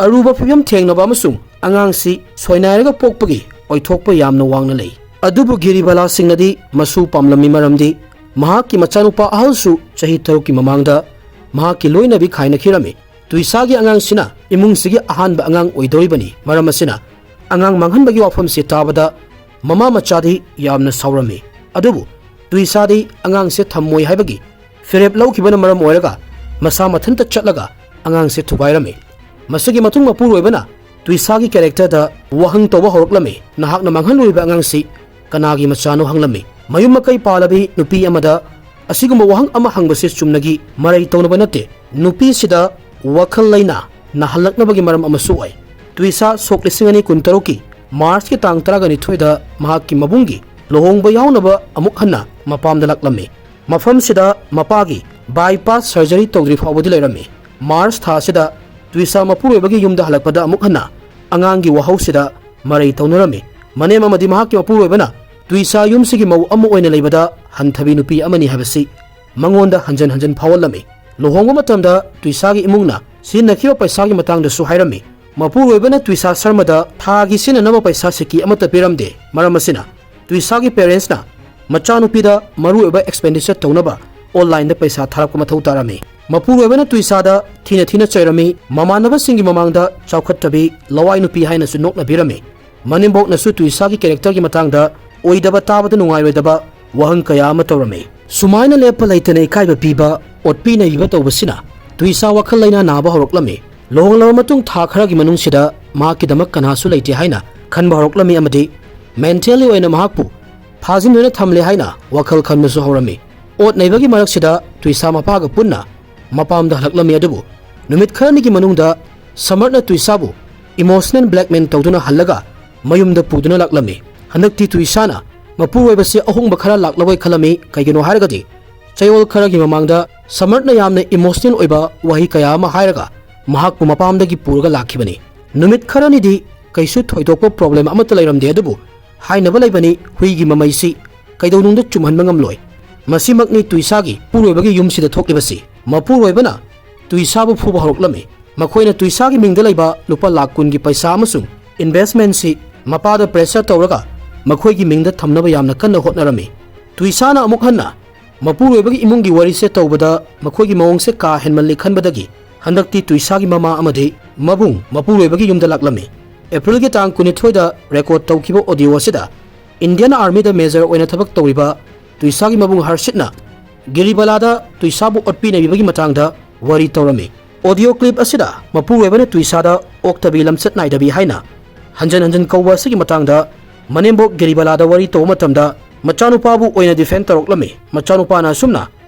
ꯑꯔꯨꯕ ꯐꯤꯕꯝ ꯊꯦꯡꯅꯕ ꯑꯃꯁꯨꯡ ꯑꯉꯥꯡꯁꯤ ꯁꯣꯏꯅꯥꯏꯔꯒ ꯄꯣꯛꯄꯒꯤ ꯑꯣꯏꯊꯣꯛꯄ ꯌꯥꯝꯅ ꯋꯥꯡꯅ ꯂꯩ꯫ ꯑꯗꯨꯕꯨ ꯒꯤꯔꯤꯕꯥꯂꯥ ꯁꯤꯡꯅꯗꯤ ꯃꯁꯨ ꯄꯥꯝꯂꯝꯃꯤ, ꯃꯔꯝꯗꯤ ꯃꯍꯥꯛꯀꯤ ꯃꯆꯥꯅꯨꯄꯥ ꯑꯍꯜꯁꯨ ꯆꯍꯤ ꯇꯔꯨꯛꯀꯤ ꯃꯃꯥꯡꯗ ꯃꯍꯥꯛꯀꯤ ꯂꯣꯏꯅꯕꯤ ꯈꯥꯏꯅꯈꯤꯔꯝꯃꯤ꯫ ꯇꯨꯏꯁꯥꯒꯤ ꯑꯉꯥꯡꯁꯤꯅ ꯏꯃꯨꯡꯁꯤꯒꯤ ꯑꯍꯥꯟꯕ ꯑꯉꯥꯡ ꯑꯣꯏꯗꯧꯔꯤꯕꯅꯤ꯫ ꯃꯔꯝ ꯑꯁꯤꯅ ꯑꯉꯥꯡ ꯃꯥꯡꯍꯟꯕꯒꯤ ꯋꯥꯐꯝꯁꯤ ꯇꯥꯕꯗ ꯃꯃꯥ ꯃꯆꯥꯗꯤ ꯌꯥꯝꯅ ꯁꯥꯎꯔꯝꯃꯤ꯫ ꯑꯗꯨꯕꯨ ꯇꯨꯏꯁꯥꯗꯤ ꯑꯉꯥꯡꯁꯦ ꯊꯝꯃꯣꯏ ꯍꯥꯏꯕꯒꯤ ꯐꯤꯔꯦꯞ ꯂꯧꯈꯤꯕꯅ ꯃꯔꯝ ꯑꯣꯏꯔꯒ ꯃꯁꯥ ꯃꯊꯟꯇ ꯆꯠꯂꯒ ꯑꯉꯥꯡꯁꯦ ꯊꯨꯒꯥꯏꯔꯝꯃꯤ꯫ ꯃꯁꯤꯒꯤ ꯃꯇꯨꯡ ꯃꯄꯨꯔꯣꯏꯕꯅ ꯇꯨꯏꯁꯥꯒꯤ ꯀꯦꯔꯦꯛꯇꯔꯗ ꯋꯥꯍꯪ ꯇꯧꯕ ꯍꯧꯔꯛꯂꯝꯃꯤ, "ꯅꯍꯥꯛꯅ ꯃꯥꯡꯍꯜꯂꯨꯔꯤꯕ ꯑꯉꯥꯡꯁꯤ ꯀꯅꯥꯒꯤ ꯃꯆꯥꯅꯣ?" ꯍꯪꯂꯝꯃꯤ꯫ ꯃꯌꯨꯝ ꯃꯀꯩ ꯄꯥꯜꯂꯕꯤ ꯅꯨꯄꯤ ꯑꯃꯗ ꯑꯁꯤꯒꯨꯝꯕ ꯋꯥꯍꯪ ꯑꯃ ꯍꯪꯕꯁꯤ ꯆꯨꯝꯅꯒꯤ ꯃꯔꯩ ꯇꯧꯅꯕ ꯅꯠꯇꯦ, ꯅꯨꯄꯤꯁꯤꯗ ꯋꯥꯈꯜ ꯂꯩꯅꯥ ꯅꯥꯍꯜꯂꯛꯅꯕꯒꯤ ꯃꯔꯝ ꯑꯃꯁꯨ ꯑꯣꯏ꯫ ꯇꯨꯏꯁꯥ ꯁꯣꯛ ꯂꯤꯁꯤꯡ ꯑꯅꯤ ꯀꯨꯟꯇꯔꯨꯛꯀꯤ ꯃꯥꯔꯆꯀꯤ ꯇꯥꯡ ꯇꯔꯥꯅꯤꯊꯣꯏꯗ ꯃꯍꯥꯛꯀꯤ ꯃꯕꯨꯡꯒꯤ ꯂꯨꯍꯣꯡꯕ ꯌꯥꯎꯅꯕ ꯑꯃꯨꯛ ꯍꯟꯅ ꯃꯄꯥꯝꯗ ꯂꯥꯛꯂꯝꯃꯤ꯫ ꯃꯐꯝꯁꯤꯗ ꯃꯄꯥꯒꯤ ꯕꯥꯏꯄꯥꯁ ꯁꯔꯖꯔꯤ ꯇꯧꯗ꯭ꯔꯤ ꯐꯥꯎꯕꯗꯤ ꯂꯩꯔꯝꯃꯤ꯫ ꯃꯥꯔꯆ ꯊꯥ ꯑꯁꯤꯗ ꯇꯨꯏꯁꯥ ꯃꯄꯨꯔꯣꯏꯕꯒꯤ ꯌꯨꯝꯗ ꯍꯜꯂꯛꯄꯗ ꯑꯃꯨꯛ ꯍꯟꯅ ꯑꯉꯥꯡꯒꯤ ꯋꯥꯍꯧꯁꯤꯗ ꯃꯔꯩ ꯇꯧꯅꯔꯝꯃꯤ꯫ ꯃꯅꯦꯝ ꯑꯃꯗꯤ ꯃꯍꯥꯛꯀꯤ ꯃꯄꯨꯔꯣꯏꯕꯅ ꯇꯨꯏꯁꯥ ꯌꯨꯝꯁꯤꯒꯤ ꯃꯧ ꯑꯃ ꯑꯣꯏꯅ ꯂꯩꯕꯗ ꯍꯟꯊꯕꯤ ꯅꯨꯄꯤ ꯑꯃꯅꯤ ꯍꯥꯏꯕꯁꯤ ꯃꯉꯣꯟꯗ ꯍꯟꯖꯟ ꯍꯟꯖꯟ ꯐꯥꯎꯍꯜꯂꯝꯃꯤ꯫ ꯂꯨꯍꯣꯡꯕ ꯃꯇꯝꯗ ꯇꯨꯏꯁꯥꯒꯤ ꯏꯃꯨꯡꯅ ꯁꯤꯖꯤꯟꯅꯈꯤꯕ ꯄꯩꯁꯥꯒꯤ ꯃꯇꯥꯡꯗꯁꯨ ꯍꯥꯏꯔꯝꯃꯤ꯫ ꯃꯄꯨꯔꯣꯏꯕꯅ ꯇꯨꯏꯁꯥ ꯁꯔꯃꯗ ꯊꯥꯒꯤ ꯁꯤꯖꯤꯟꯅꯅꯕ ꯄꯩꯁꯥ ꯁꯤꯀꯤ ꯑꯃꯠꯇ ꯄꯤꯔꯝꯗꯦ꯫ ꯃꯔꯝ ꯑꯁꯤꯅ ꯇꯨꯏꯁꯥꯒꯤ ꯄꯦꯔꯦꯟꯁꯅ ꯃꯆꯥꯅꯨꯄꯤꯗ ꯃꯔꯨꯑꯣꯏꯕ ꯑꯦꯛꯁꯄꯦꯟꯗꯤꯆꯔ ꯇꯧꯅꯕ ꯑꯣꯟꯂꯥꯏꯟꯗ ꯄꯩꯁꯥ ꯊꯥꯔꯛꯄ ꯃꯊꯧ ꯇꯥꯔꯝꯃꯤ꯫ ꯃꯄꯨꯔꯣꯏꯕꯅ ꯇꯨꯏꯁꯥꯗ ꯊꯤꯅ ꯊꯤꯅ ꯆꯩꯔꯝꯃꯤ, ꯃꯃꯥꯟꯅꯕꯁꯤꯡꯒꯤ ꯃꯃꯥꯡꯗ ꯆꯥꯎꯈꯠꯇꯕꯤ, ꯂꯋꯥꯏ ꯅꯨꯄꯤ ꯍꯥꯏꯅꯁꯨ ꯅꯣꯛꯅꯕꯤꯔꯝꯃꯤ꯫ ꯃꯅꯦꯝꯕꯣꯛꯅꯁꯨ ꯇꯨꯏꯁꯥꯒꯤ ꯀꯦꯔꯦꯛꯇꯔꯒꯤ ꯃꯇꯥꯡꯗ ꯑꯣꯏꯗꯕ ꯇꯥꯕꯗ ꯅꯨꯡꯉꯥꯏꯔꯣꯏꯗꯕ ꯋꯥꯍꯪ ꯀꯌꯥ ꯑꯃ ꯇꯧꯔꯝꯃꯤ꯫ ꯁꯨꯃꯥꯏꯅ ꯂꯦꯞꯄ ꯂꯩꯇꯅ ꯏꯀꯥꯏꯕ ꯄꯤꯕ, ꯑꯣꯠꯄꯤ ꯅꯩꯕꯤꯕ ꯇꯧꯕꯁꯤꯅ ꯇꯨꯏꯁꯥ ꯋꯥꯈꯜ ꯂꯩꯅꯥ ꯅꯥꯕ ꯍꯧꯔꯛꯂꯝꯃꯤ꯫ ꯂꯨꯍꯣꯡꯂꯕ ꯃꯇꯨꯡ ꯊꯥ ꯈꯔꯒꯤ ꯃꯅꯨꯡꯁꯤꯗ ꯃꯍꯥꯛꯀꯤꯗꯃꯛ ꯀꯅꯥꯁꯨ ꯂꯩꯇꯦ ꯍꯥꯏꯅ ꯈꯟꯕ ꯍꯧꯔꯛꯂꯝꯃꯤ ꯑꯃꯗꯤ ꯃꯦꯟꯇꯦꯜꯂꯤ ꯑꯣꯏꯅ ꯃꯍꯥꯛꯄꯨ ꯐꯥꯖꯤꯟꯗꯨꯅ ꯊꯝꯂꯦ ꯍꯥꯏꯅ ꯋꯥꯈꯜ ꯈꯟꯕꯁꯨ ꯍꯧꯔꯝꯃꯤ꯫ ꯑꯣꯠ ꯅꯩꯕꯒꯤ ꯃꯔꯛꯁꯤꯗ ꯇꯨꯏꯁꯥ ꯃꯄꯥꯒ ꯄꯨꯟꯅ ꯃꯄꯥꯝꯗ ꯍꯜꯂꯛꯂꯝꯃꯤ꯫ ꯑꯗꯨꯕꯨ ꯅꯨꯃꯤꯠ ꯈꯔꯅꯤꯒꯤ ꯃꯅꯨꯡꯗ ꯁꯃꯔꯠꯅ ꯇꯨꯏꯁꯥꯕꯨ ꯏꯃꯣꯁꯅꯦꯜ ꯕ꯭ꯂꯦꯛꯃꯦꯜ ꯇꯧꯗꯨꯅ ꯍꯜꯂꯒ ꯃꯌꯨꯝꯗ ꯄꯨꯗꯨꯅ ꯂꯥꯛꯂꯝꯃꯤ꯫ ꯍꯟꯗꯛꯇꯤ ꯇꯨꯏꯁꯥꯅ ꯃꯄꯨꯔꯣꯏꯕꯁꯤ ꯑꯍꯣꯡꯕ ꯈꯔ ꯂꯥꯛꯂꯕꯣꯏ ꯈꯜꯂꯝꯃꯤ꯫ ꯀꯩꯒꯤꯅꯣ ꯍꯥꯏꯔꯒꯗꯤ ꯆꯌꯣꯜ ꯈꯔꯒꯤ ꯃꯃꯥꯡꯗ ꯁꯃꯔꯠꯅ ꯌꯥꯝꯅ ꯏꯃꯣꯁꯅꯦꯜ ꯑꯣꯏꯕ ꯋꯥꯍꯩ ꯀꯌꯥ ꯑꯃ ꯍꯥꯏꯔꯒ ꯃꯍꯥꯛꯄꯨ ꯃꯄꯥꯝꯗꯒꯤ ꯄꯨꯔꯒ ꯂꯥꯛꯈꯤꯕꯅꯤ꯫ ꯅꯨꯃꯤꯠ ꯈꯔꯅꯤꯗꯤ ꯀꯩꯁꯨ ꯊꯣꯏꯗꯣꯛꯄ ꯄ꯭ꯔꯣꯕ꯭ꯂꯦꯝ ꯑꯃꯠꯇ ꯂꯩꯔꯝꯗꯦ, ꯑꯗꯨꯕꯨ ꯍꯥꯏꯅꯕ ꯂꯩꯕꯅꯤ, ꯍꯨꯏꯒꯤ ꯃꯃꯩꯁꯤ ꯀꯩꯗꯧꯅꯨꯡꯗ ꯆꯨꯝꯍꯟꯕ ꯉꯝꯂꯣꯏ꯫ ꯃꯁꯤꯃꯛꯅꯤ ꯇꯨꯏꯁꯥꯒꯤ ꯃꯄꯨꯔꯣꯏꯕꯒꯤ ꯌꯨꯝꯁꯤꯗ ꯊꯣꯛꯂꯤꯕꯁꯤ꯫ ꯃꯄꯨꯔꯣꯏꯕꯅ ꯇꯨꯏꯁꯥꯕꯨ ꯐꯨꯕ ꯍꯧꯔꯛꯂꯝꯃꯤ꯫ ꯃꯈꯣꯏꯅ ꯇꯨꯏꯁꯥꯒꯤ ꯃꯤꯡꯗ ꯂꯩꯕ ꯂꯨꯄꯥ ꯂꯥꯈ ꯀꯨꯟꯒꯤ ꯄꯩꯁꯥ ꯑꯃꯁꯨꯡ ꯏꯟꯚꯦꯁ꯭ꯠꯃꯦꯟꯠꯁꯤ ꯃꯄꯥꯗ ꯄ꯭ꯔꯦꯁꯔ ꯇꯧꯔꯒ ꯃꯈꯣꯏꯒꯤ ꯃꯤꯡꯗ ꯊꯝꯅꯕ ꯌꯥꯝꯅ ꯀꯟꯅ ꯍꯣꯠꯅꯔꯝꯃꯤ꯫ ꯇꯨꯏꯁꯥꯅ ꯑꯃꯨꯛ ꯍꯟꯅ ꯃꯄꯨꯔꯣꯏꯕꯒꯤ ꯏꯃꯨꯡꯒꯤ ꯋꯥꯔꯤꯁꯦ ꯇꯧꯕꯗ ꯃꯈꯣꯏꯒꯤ ꯃꯑꯣꯡꯁꯦ ꯀꯥ ꯍꯦꯟꯃꯜꯂꯤ ꯈꯟꯕꯗꯒꯤ ꯍꯟꯗꯛꯇꯤ ꯇꯨꯏꯁꯥꯒꯤ ꯃꯃꯥ ꯑꯃꯗꯤ ꯃꯕꯨꯡ ꯃꯄꯨꯔꯣꯏꯕꯒꯤ ꯌꯨꯝꯗ ꯂꯥꯛꯂꯝꯃꯤ꯫ ꯑꯦꯄ꯭ꯔꯤꯜꯒꯤ ꯇꯥꯡ ꯀꯨꯟꯅꯤꯊꯣꯏꯗ ꯔꯦꯀꯣꯔꯗ ꯇꯧꯈꯤꯕ ꯑꯣꯗꯤꯑꯣ ꯑꯁꯤꯗ ꯏꯟꯗꯤꯌꯟ ꯑꯥꯔꯃꯤꯗ ꯃꯦꯖꯔ ꯑꯣꯏꯅ ꯊꯕꯛ ꯇꯧꯔꯤꯕ ꯇꯨꯏꯁꯥꯒꯤ ꯃꯕꯨꯡ ꯍꯔꯁꯤꯠꯅ ꯒꯤꯔꯤꯕꯂꯥꯗ ꯇꯨꯏꯁꯥꯕꯨ ꯑꯣꯠꯄꯤ ꯅꯩꯕꯤꯕꯒꯤ ꯃꯇꯥꯡꯗ ꯋꯥꯔꯤ ꯇꯧꯔꯝꯃꯤ꯫ ꯑꯣꯗꯤꯑꯣ ꯀ꯭ꯂꯤꯞ ꯑꯁꯤꯗ ꯃꯄꯨꯔꯣꯏꯕꯅ ꯇꯨꯏꯁꯥꯗ ꯑꯣꯛꯇꯕꯤ ꯂꯝꯆꯠ ꯅꯥꯏꯗꯕꯤ ꯍꯥꯏꯅ ꯍꯟꯖꯟ ꯍꯟꯖꯟ ꯀꯧꯕ ꯑꯁꯤꯒꯤ ꯃꯇꯥꯡꯗ ꯃꯅꯦꯝꯕꯣꯛ ꯒꯤꯔꯤꯕꯂꯥꯗ ꯋꯥꯔꯤ ꯇꯧꯕ ꯃꯇꯝꯗ ꯃꯆꯥꯅꯨꯄꯥꯕꯨ ꯑꯣꯏꯅ ꯗꯤꯐꯦꯟ ꯇꯧꯔꯛꯂꯝꯃꯤ꯫ ꯃꯆꯥꯅꯨꯄꯥꯅ ꯑꯁꯨꯝꯅ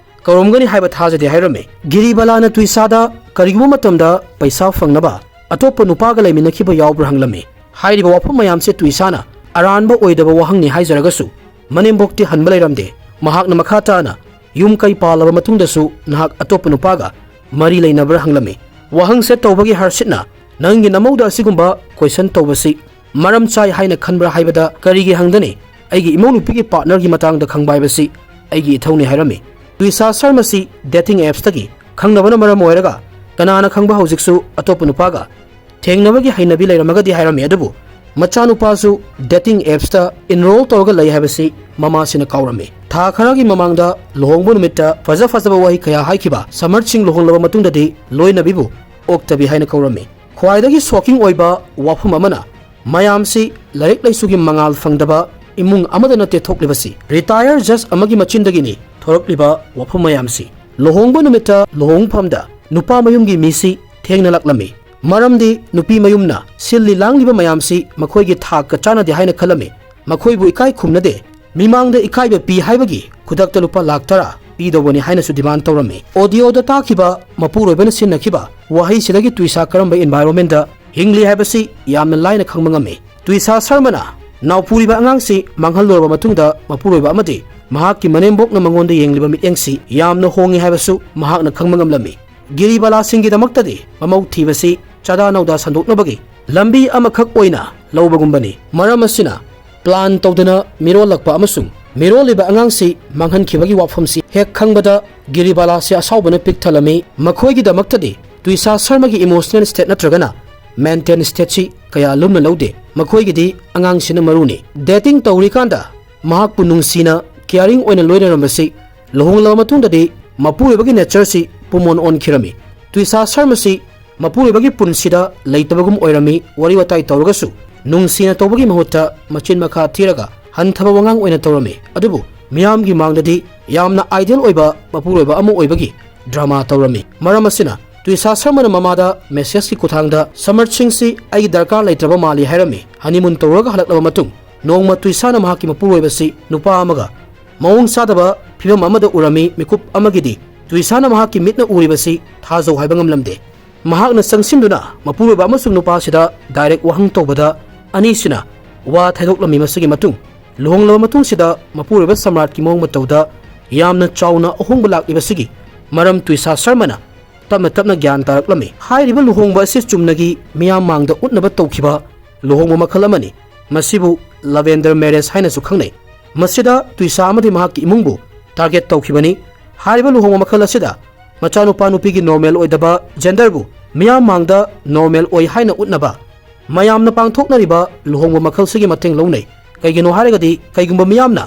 ꯀꯧꯔꯝꯒꯅꯤ ꯍꯥꯏꯕ ꯊꯥꯖꯗꯦ ꯍꯥꯏꯔꯝꯃꯤ꯫ ꯒꯤꯔꯤꯕꯂꯥꯅ ꯇꯨꯏꯁꯥꯗ ꯀꯔꯤꯒꯨꯝꯕ ꯃꯇꯝꯗ ꯄꯩꯁꯥ ꯐꯪꯅꯕ ꯑꯇꯣꯞꯄ ꯅꯨꯄꯥꯒ ꯂꯩꯃꯤꯟꯅꯈꯤꯕ ꯌꯥꯎꯕ꯭ꯔꯥ ꯍꯪꯂꯝꯃꯤ꯫ ꯍꯥꯏꯔꯤꯕ ꯋꯥꯐꯝ ꯃꯌꯥꯝꯁꯦ ꯇꯨꯏꯁꯥꯅ ꯑꯔꯥꯟꯕ ꯑꯣꯏꯗꯕ ꯋꯥꯍꯪꯅꯤ ꯍꯥꯏꯖꯔꯒꯁꯨ ꯃꯅꯦꯝꯕꯣꯛꯇꯤ ꯍꯟꯕ ꯂꯩꯔꯝꯗꯦ꯫ ꯃꯍꯥꯛꯅ ꯃꯈꯥ ꯇꯥꯅ ꯌꯨꯝ ꯀꯩ ꯄꯥꯜꯂꯕ ꯃꯇꯨꯡꯗꯁꯨ ꯅꯍꯥꯛ ꯑꯇꯣꯞꯄ ꯅꯨꯄꯥꯒ ꯃꯔꯤ ꯂꯩꯅꯕ꯭ꯔꯥ ꯍꯪꯂꯝꯃꯤ꯫ ꯋꯥꯍꯪꯁꯦ ꯇꯧꯕꯒꯤ ꯍꯔꯁꯤꯠꯅ ꯅꯪꯒꯤ ꯅꯃꯧꯗ ꯑꯁꯤꯒꯨꯝꯕ ꯀꯣꯏꯁꯟ ꯇꯧꯕꯁꯤ ꯃꯔꯝ ꯆꯥꯏ ꯍꯥꯏꯅ ꯈꯟꯕ꯭ꯔꯥ ꯍꯥꯏꯕꯗ ꯀꯔꯤꯒꯤ ꯍꯪꯗꯅꯤ? ꯑꯩꯒꯤ ꯏꯃꯧ ꯅꯨꯄꯤꯒꯤ ꯄꯥꯔꯠꯅꯔꯒꯤ ꯃꯇꯥꯡꯗ ꯈꯪꯕ ꯍꯥꯏꯕꯁꯤ ꯑꯩꯒꯤ ꯏꯊꯧꯅꯤ ꯍꯥꯏꯔꯝꯃꯤ꯫ ꯇꯨꯏꯁꯥ ꯁꯔꯃꯁꯤ ꯗꯦꯇꯤꯡ ꯑꯦꯞꯁꯇꯒꯤ ꯈꯪꯅꯕꯅ ꯃꯔꯝ ꯑꯣꯏꯔꯒ ꯀꯅꯥꯅ ꯈꯪꯕ ꯍꯧꯖꯤꯛꯁꯨ ꯑꯇꯣꯞꯄ ꯅꯨꯄꯥꯒ ꯊꯦꯡꯅꯕꯒꯤ ꯍꯩꯅꯕꯤ ꯂꯩꯔꯝꯃꯒꯗꯤ ꯍꯥꯏꯔꯝꯃꯤ꯫ ꯑꯗꯨꯕꯨ ꯃꯆꯥꯅꯨꯄꯥꯁꯨ ꯗꯦꯇꯤꯡ ꯑꯦꯞꯁꯇ ꯏꯟꯔꯣꯜ ꯇꯧꯔꯒ ꯂꯩ ꯍꯥꯏꯕꯁꯤ ꯃꯃꯥꯁꯤꯅ ꯀꯥꯎꯔꯝꯃꯤ꯫ ꯊꯥ ꯈꯔꯒꯤ ꯃꯃꯥꯡꯗ ꯂꯨꯍꯣꯡꯕ ꯅꯨꯃꯤꯠꯇ ꯐꯖ ꯐꯖꯕ ꯋꯥꯍꯩ ꯀꯌꯥ ꯍꯥꯏꯈꯤꯕ ꯁꯃꯔꯠ ꯁꯤꯡ ꯂꯨꯍꯣꯡꯂꯕ ꯃꯇꯨꯡꯗꯗꯤ ꯂꯣꯏꯅꯕꯤꯕꯨ ꯑꯣꯛꯇꯕꯤ ꯍꯥꯏꯅ ꯀꯧꯔꯝꯃꯤ꯫ ꯈ꯭ꯋꯥꯏꯗꯒꯤ ꯁꯣꯛꯀꯤꯡ ꯑꯣꯏꯕ ꯋꯥꯐꯝ ꯑꯃꯅ ꯃꯌꯥꯝꯁꯤ ꯂꯥꯏꯔꯤꯛ ꯂꯥꯏꯁꯨꯒꯤ ꯃꯉꯥꯜ ꯐꯪꯗꯕ ꯏꯃꯨꯡ ꯑꯃꯗ ꯅꯠꯇꯦ ꯊꯣꯛꯂꯤꯕꯁꯤ꯫ ꯔꯤꯇꯥꯌꯔ ꯖꯖ ꯑꯃꯒꯤ ꯃꯆꯤꯟꯗꯒꯤꯅꯤ ꯊꯣꯔꯛꯂꯤꯕ ꯋꯥꯐꯝ ꯃꯌꯥꯝꯁꯤ꯫ ꯂꯨꯍꯣꯡꯕ ꯅꯨꯃꯤꯠꯇ ꯂꯨꯍꯣꯡꯐꯝꯗ ꯅꯨꯄꯥ ꯃꯌꯨꯝꯒꯤ ꯃꯤꯁꯤ ꯊꯦꯡꯅ ꯂꯥꯛꯂꯝꯃꯤ꯫ ꯃꯔꯝꯗꯤ ꯅꯨꯄꯤ ꯃꯌꯨꯝꯅ ꯁꯤꯜꯂꯤ ꯂꯥꯡꯂꯤꯕ ꯃꯌꯥꯝꯁꯤ ꯃꯈꯣꯏꯒꯤ ꯊꯥꯛꯀ ꯆꯥꯟꯅꯗꯦ ꯍꯥꯏꯅ ꯈꯜꯂꯝꯃꯤ꯫ ꯃꯈꯣꯏꯕꯨ ꯏꯀꯥꯏ ꯈꯨꯝꯅꯗꯦ꯫ ꯃꯤꯃꯥꯡꯗ ꯏꯀꯥꯏꯕ ꯄꯤ ꯍꯥꯏꯕꯒꯤ ꯈꯨꯗꯛꯇ ꯂꯨꯄꯥ ꯂꯥꯈ ꯇꯔꯥ ꯄꯤꯗꯧꯕꯅꯤ ꯍꯥꯏꯅꯁꯨ ꯗꯤꯃꯥꯟ ꯇꯧꯔꯝꯃꯤ꯫ ꯑꯣꯗꯤꯑꯣꯗ ꯇꯥꯈꯤꯕ ꯃꯄꯨꯔꯣꯏꯕꯅ ꯁꯤꯖꯤꯟꯅꯈꯤꯕ ꯋꯥꯍꯩꯁꯤꯗꯒꯤ ꯇꯨꯏꯁꯥ ꯀꯔꯝꯕ ꯏꯟꯚꯥꯏꯔꯣꯟꯃꯦꯟꯗ ꯍꯤꯡꯂꯤ ꯍꯥꯏꯕꯁꯤ ꯌꯥꯝꯅ ꯂꯥꯏꯅ ꯈꯪꯕ ꯉꯝꯃꯤ꯫ ꯇꯨꯏꯁꯥ ꯁꯔꯃꯅ ꯅꯥꯎꯄꯨꯔꯤꯕ ꯑꯉꯥꯡꯁꯤ ꯃꯥꯡꯍꯜꯂꯨꯔꯕ ꯃꯇꯨꯡꯗ ꯃꯄꯨꯔꯣꯏꯕ ꯑꯃꯗꯤ ꯃꯍꯥꯛꯀꯤ ꯃꯅꯦꯝꯕꯣꯛꯅ ꯃꯉꯣꯟꯗ ꯌꯦꯡꯂꯤꯕ ꯃꯤꯠꯌꯦꯡꯁꯤ ꯌꯥꯝꯅ ꯍꯣꯡꯉꯤ ꯍꯥꯏꯕꯁꯨ ꯃꯍꯥꯛꯅ ꯈꯪꯕ ꯉꯝꯂꯝꯃꯤ꯫ ꯒꯤꯔꯤꯕꯂꯥꯁꯤꯡꯒꯤꯗꯃꯛꯇꯗꯤ ꯃꯃꯧ ꯊꯤꯕꯁꯤ ꯆꯥꯗꯥ ꯅꯧꯗꯥ ꯁꯟꯗꯣꯛꯅꯕꯒꯤ ꯂꯝꯕꯤ ꯑꯃꯈꯛ ꯑꯣꯏꯅ ꯂꯧꯕꯒꯨꯝꯕꯅꯤ꯫ ꯃꯔꯝ ꯑꯁꯤꯅ ꯄ꯭ꯂꯥꯟ ꯇꯧꯗꯅ ꯃꯤꯔꯣꯜꯂꯛꯄ ꯑꯃꯁꯨꯡ ꯃꯤꯔꯣꯜꯂꯤꯕ ꯑꯉꯥꯡꯁꯤ ꯃꯥꯡꯍꯟꯈꯤꯕꯒꯤ ꯋꯥꯐꯝꯁꯤ ꯍꯦꯛ ꯈꯪꯕꯗ ꯒꯤꯔꯤꯕꯥꯂꯥꯁꯤ ꯑꯁꯥꯎꯕꯅ ꯄꯤꯛ ꯊꯜꯂꯝꯃꯤ꯫ ꯃꯈꯣꯏꯒꯤꯗꯃꯛꯇꯗꯤ ꯇꯨꯏꯁꯥ ꯁꯔꯃꯒꯤ emotional state ꯅꯠꯇ꯭ꯔꯒꯅ mental stateꯁꯤ ꯀꯌꯥ ꯂꯨꯝꯅ ꯂꯧꯗꯦ꯫ ꯃꯈꯣꯏꯒꯤꯗꯤ ꯑꯉꯥꯡꯁꯤꯅ ꯃꯔꯨꯅꯤ꯫ Dating ꯇꯧꯔꯤꯀꯥꯟꯗ ꯃꯍꯥꯛꯄꯨ ꯅꯨꯡꯁꯤꯅ caring ꯑꯣꯏꯅ ꯂꯣꯏꯅꯔꯝꯕꯁꯤ ꯂꯨꯍꯣꯡꯂꯕ ꯃꯇꯨꯡꯗꯗꯤ ꯃꯄꯨꯔꯣꯏꯕꯒꯤ natureꯁꯤ ꯄꯨꯃꯣꯟ ꯑꯣꯟꯈꯤꯔꯝꯃꯤ꯫ ꯇꯨꯏꯁꯥ ꯁꯔꯃꯁꯤ ꯃꯄꯨꯔꯣꯏꯕꯒꯤ ꯄꯨꯟꯁꯤꯗ ꯂꯩꯇꯕꯒꯨꯝ ꯑꯣꯏꯔꯝꯃꯤ꯫ ꯋꯥꯔꯤ ꯋꯥꯇꯥꯏ ꯇꯧꯔꯒꯁꯨ ꯅꯨꯡꯁꯤꯅ ꯇꯧꯕꯒꯤ ꯃꯍꯨꯠꯇ ꯃꯆꯤꯟ ꯃꯈꯥ ꯊꯤꯔꯒ ꯍꯟꯊꯕ ꯋꯥꯉꯥꯡ ꯑꯣꯏꯅ ꯇꯧꯔꯝꯃꯤ꯫ ꯑꯗꯨꯕꯨ ꯃꯤꯌꯥꯝꯒꯤ ꯃꯥꯡꯗꯗꯤ ꯌꯥꯝꯅ ideal ꯑꯣꯏꯕ ꯃꯄꯨꯔꯣꯏꯕ ꯑꯃ ꯑꯣꯏꯕꯒꯤ drama ꯇꯧꯔꯝꯃꯤ꯫ ꯃꯔꯝ ꯑꯁꯤꯅ ꯇꯨꯏꯁꯥ ꯁꯔꯃꯅ ꯃꯃꯥꯗ messageꯀꯤ ꯈꯨꯠꯊꯥꯡꯗ "ꯁꯃꯔꯠ ꯁꯤꯡꯁꯤ ꯑꯩꯒꯤ ꯗꯔꯀꯥꯔ ꯂꯩꯇ꯭ꯔꯕ ꯃꯥꯜꯂꯤ" ꯍꯥꯏꯔꯝꯃꯤ꯫ Honeymoon ꯇꯧꯔꯒ ꯍꯜꯂꯛꯂꯕ ꯃꯇꯨꯡ ꯅꯣꯡꯃ ꯇꯨꯏꯁꯥꯅ ꯃꯍꯥꯛꯀꯤ ꯃꯄꯨꯔꯣꯏꯕꯁꯤ ꯅꯨꯄꯥ ꯑꯃꯒ ꯃꯑꯣꯡ ꯆꯥꯗꯕ ꯐꯤꯕꯝ ꯑꯃꯗ ꯎꯔꯝꯃꯤ꯫ ꯃꯤꯀꯨꯞ ꯑꯃꯒꯤꯗꯤ ꯇꯨꯏꯁꯥꯅ ꯃꯍꯥꯛꯀꯤ ꯃꯤꯠꯅ ꯎꯔꯤꯕꯁꯤ ꯊꯥꯖꯧ ꯍꯥꯏꯕ ꯉꯝꯂꯝꯗꯦ꯫ ꯃꯍꯥꯛꯅ ꯆꯪꯁꯤꯟꯗꯨꯅ ꯃꯄꯨꯔꯣꯏꯕ ꯑꯃꯁꯨꯡ ꯅꯨꯄꯥꯁꯤꯗ direct ꯋꯥꯍꯪ ꯇꯧꯕꯗ ꯑꯅꯤꯁꯤꯅ ꯋꯥ ꯊꯩꯗꯣꯛꯂꯝꯃꯤ꯫ ꯃꯁꯤꯒꯤ ꯃꯇꯨꯡ ꯂꯨꯍꯣꯡꯂꯕ ꯃꯇꯨꯡꯁꯤꯗ ꯃꯄꯨꯔꯣꯏꯕ ꯁꯝꯔꯥꯠꯀꯤ ꯃꯑꯣꯡ ꯃꯇꯧꯗ ꯌꯥꯝꯅ ꯆꯥꯎꯅ ꯑꯍꯣꯡꯕ ꯂꯥꯛꯂꯤꯕꯁꯤꯒꯤ ꯃꯔꯝ ꯇꯨꯏꯁꯥ ꯁꯔꯃꯅ ꯇꯞꯅ ꯇꯞꯅ ꯒ꯭ꯌꯥꯟ ꯇꯥꯔꯛꯂꯝꯃꯤ꯫ ꯍꯥꯏꯔꯤꯕ ꯂꯨꯍꯣꯡꯕ ꯑꯁꯤ ꯆꯨꯝꯅꯒꯤ ꯃꯤꯌꯥꯝ ꯃꯥꯡꯗ ꯎꯠꯅꯕ ꯇꯧꯈꯤꯕ ꯂꯨꯍꯣꯡꯕ ꯃꯈꯜ ꯑꯃꯅꯤ꯫ ꯃꯁꯤꯕꯨ lavender marriage ꯍꯥꯏꯅꯁꯨ ꯈꯪꯅꯩ꯫ ꯃꯁꯤꯗ ꯇꯨꯏꯁꯥ ꯑꯃꯗꯤ ꯃꯍꯥꯛꯀꯤ ꯏꯃꯨꯡꯕꯨ target ꯇꯧꯈꯤꯕꯅꯤ꯫ ꯍꯥꯏꯔꯤꯕ ꯂꯨꯍꯣꯡꯕ ꯃꯈꯜ ꯑꯁꯤꯗ ꯃꯆꯥꯅꯨꯄꯥ ꯅꯨꯄꯤꯒꯤ normal ꯑꯣꯏꯗꯕ genderꯕꯨ ꯃꯤꯌꯥꯝ ꯃꯥꯡꯗ normal ꯑꯣꯏ ꯍꯥꯏꯅ ꯎꯠꯅꯕ ꯃꯌꯥꯝꯅ ꯄꯥꯡꯊꯣꯛꯅꯔꯤꯕ ꯂꯨꯍꯣꯡꯕ ꯃꯈꯜꯁꯤꯒꯤ ꯃꯇꯦꯡ ꯂꯧꯅꯩ꯫ ꯀꯩꯒꯤꯅꯣ ꯍꯥꯏꯔꯒꯗꯤ ꯀꯩꯒꯨꯝꯕ ꯃꯤꯌꯥꯝꯅ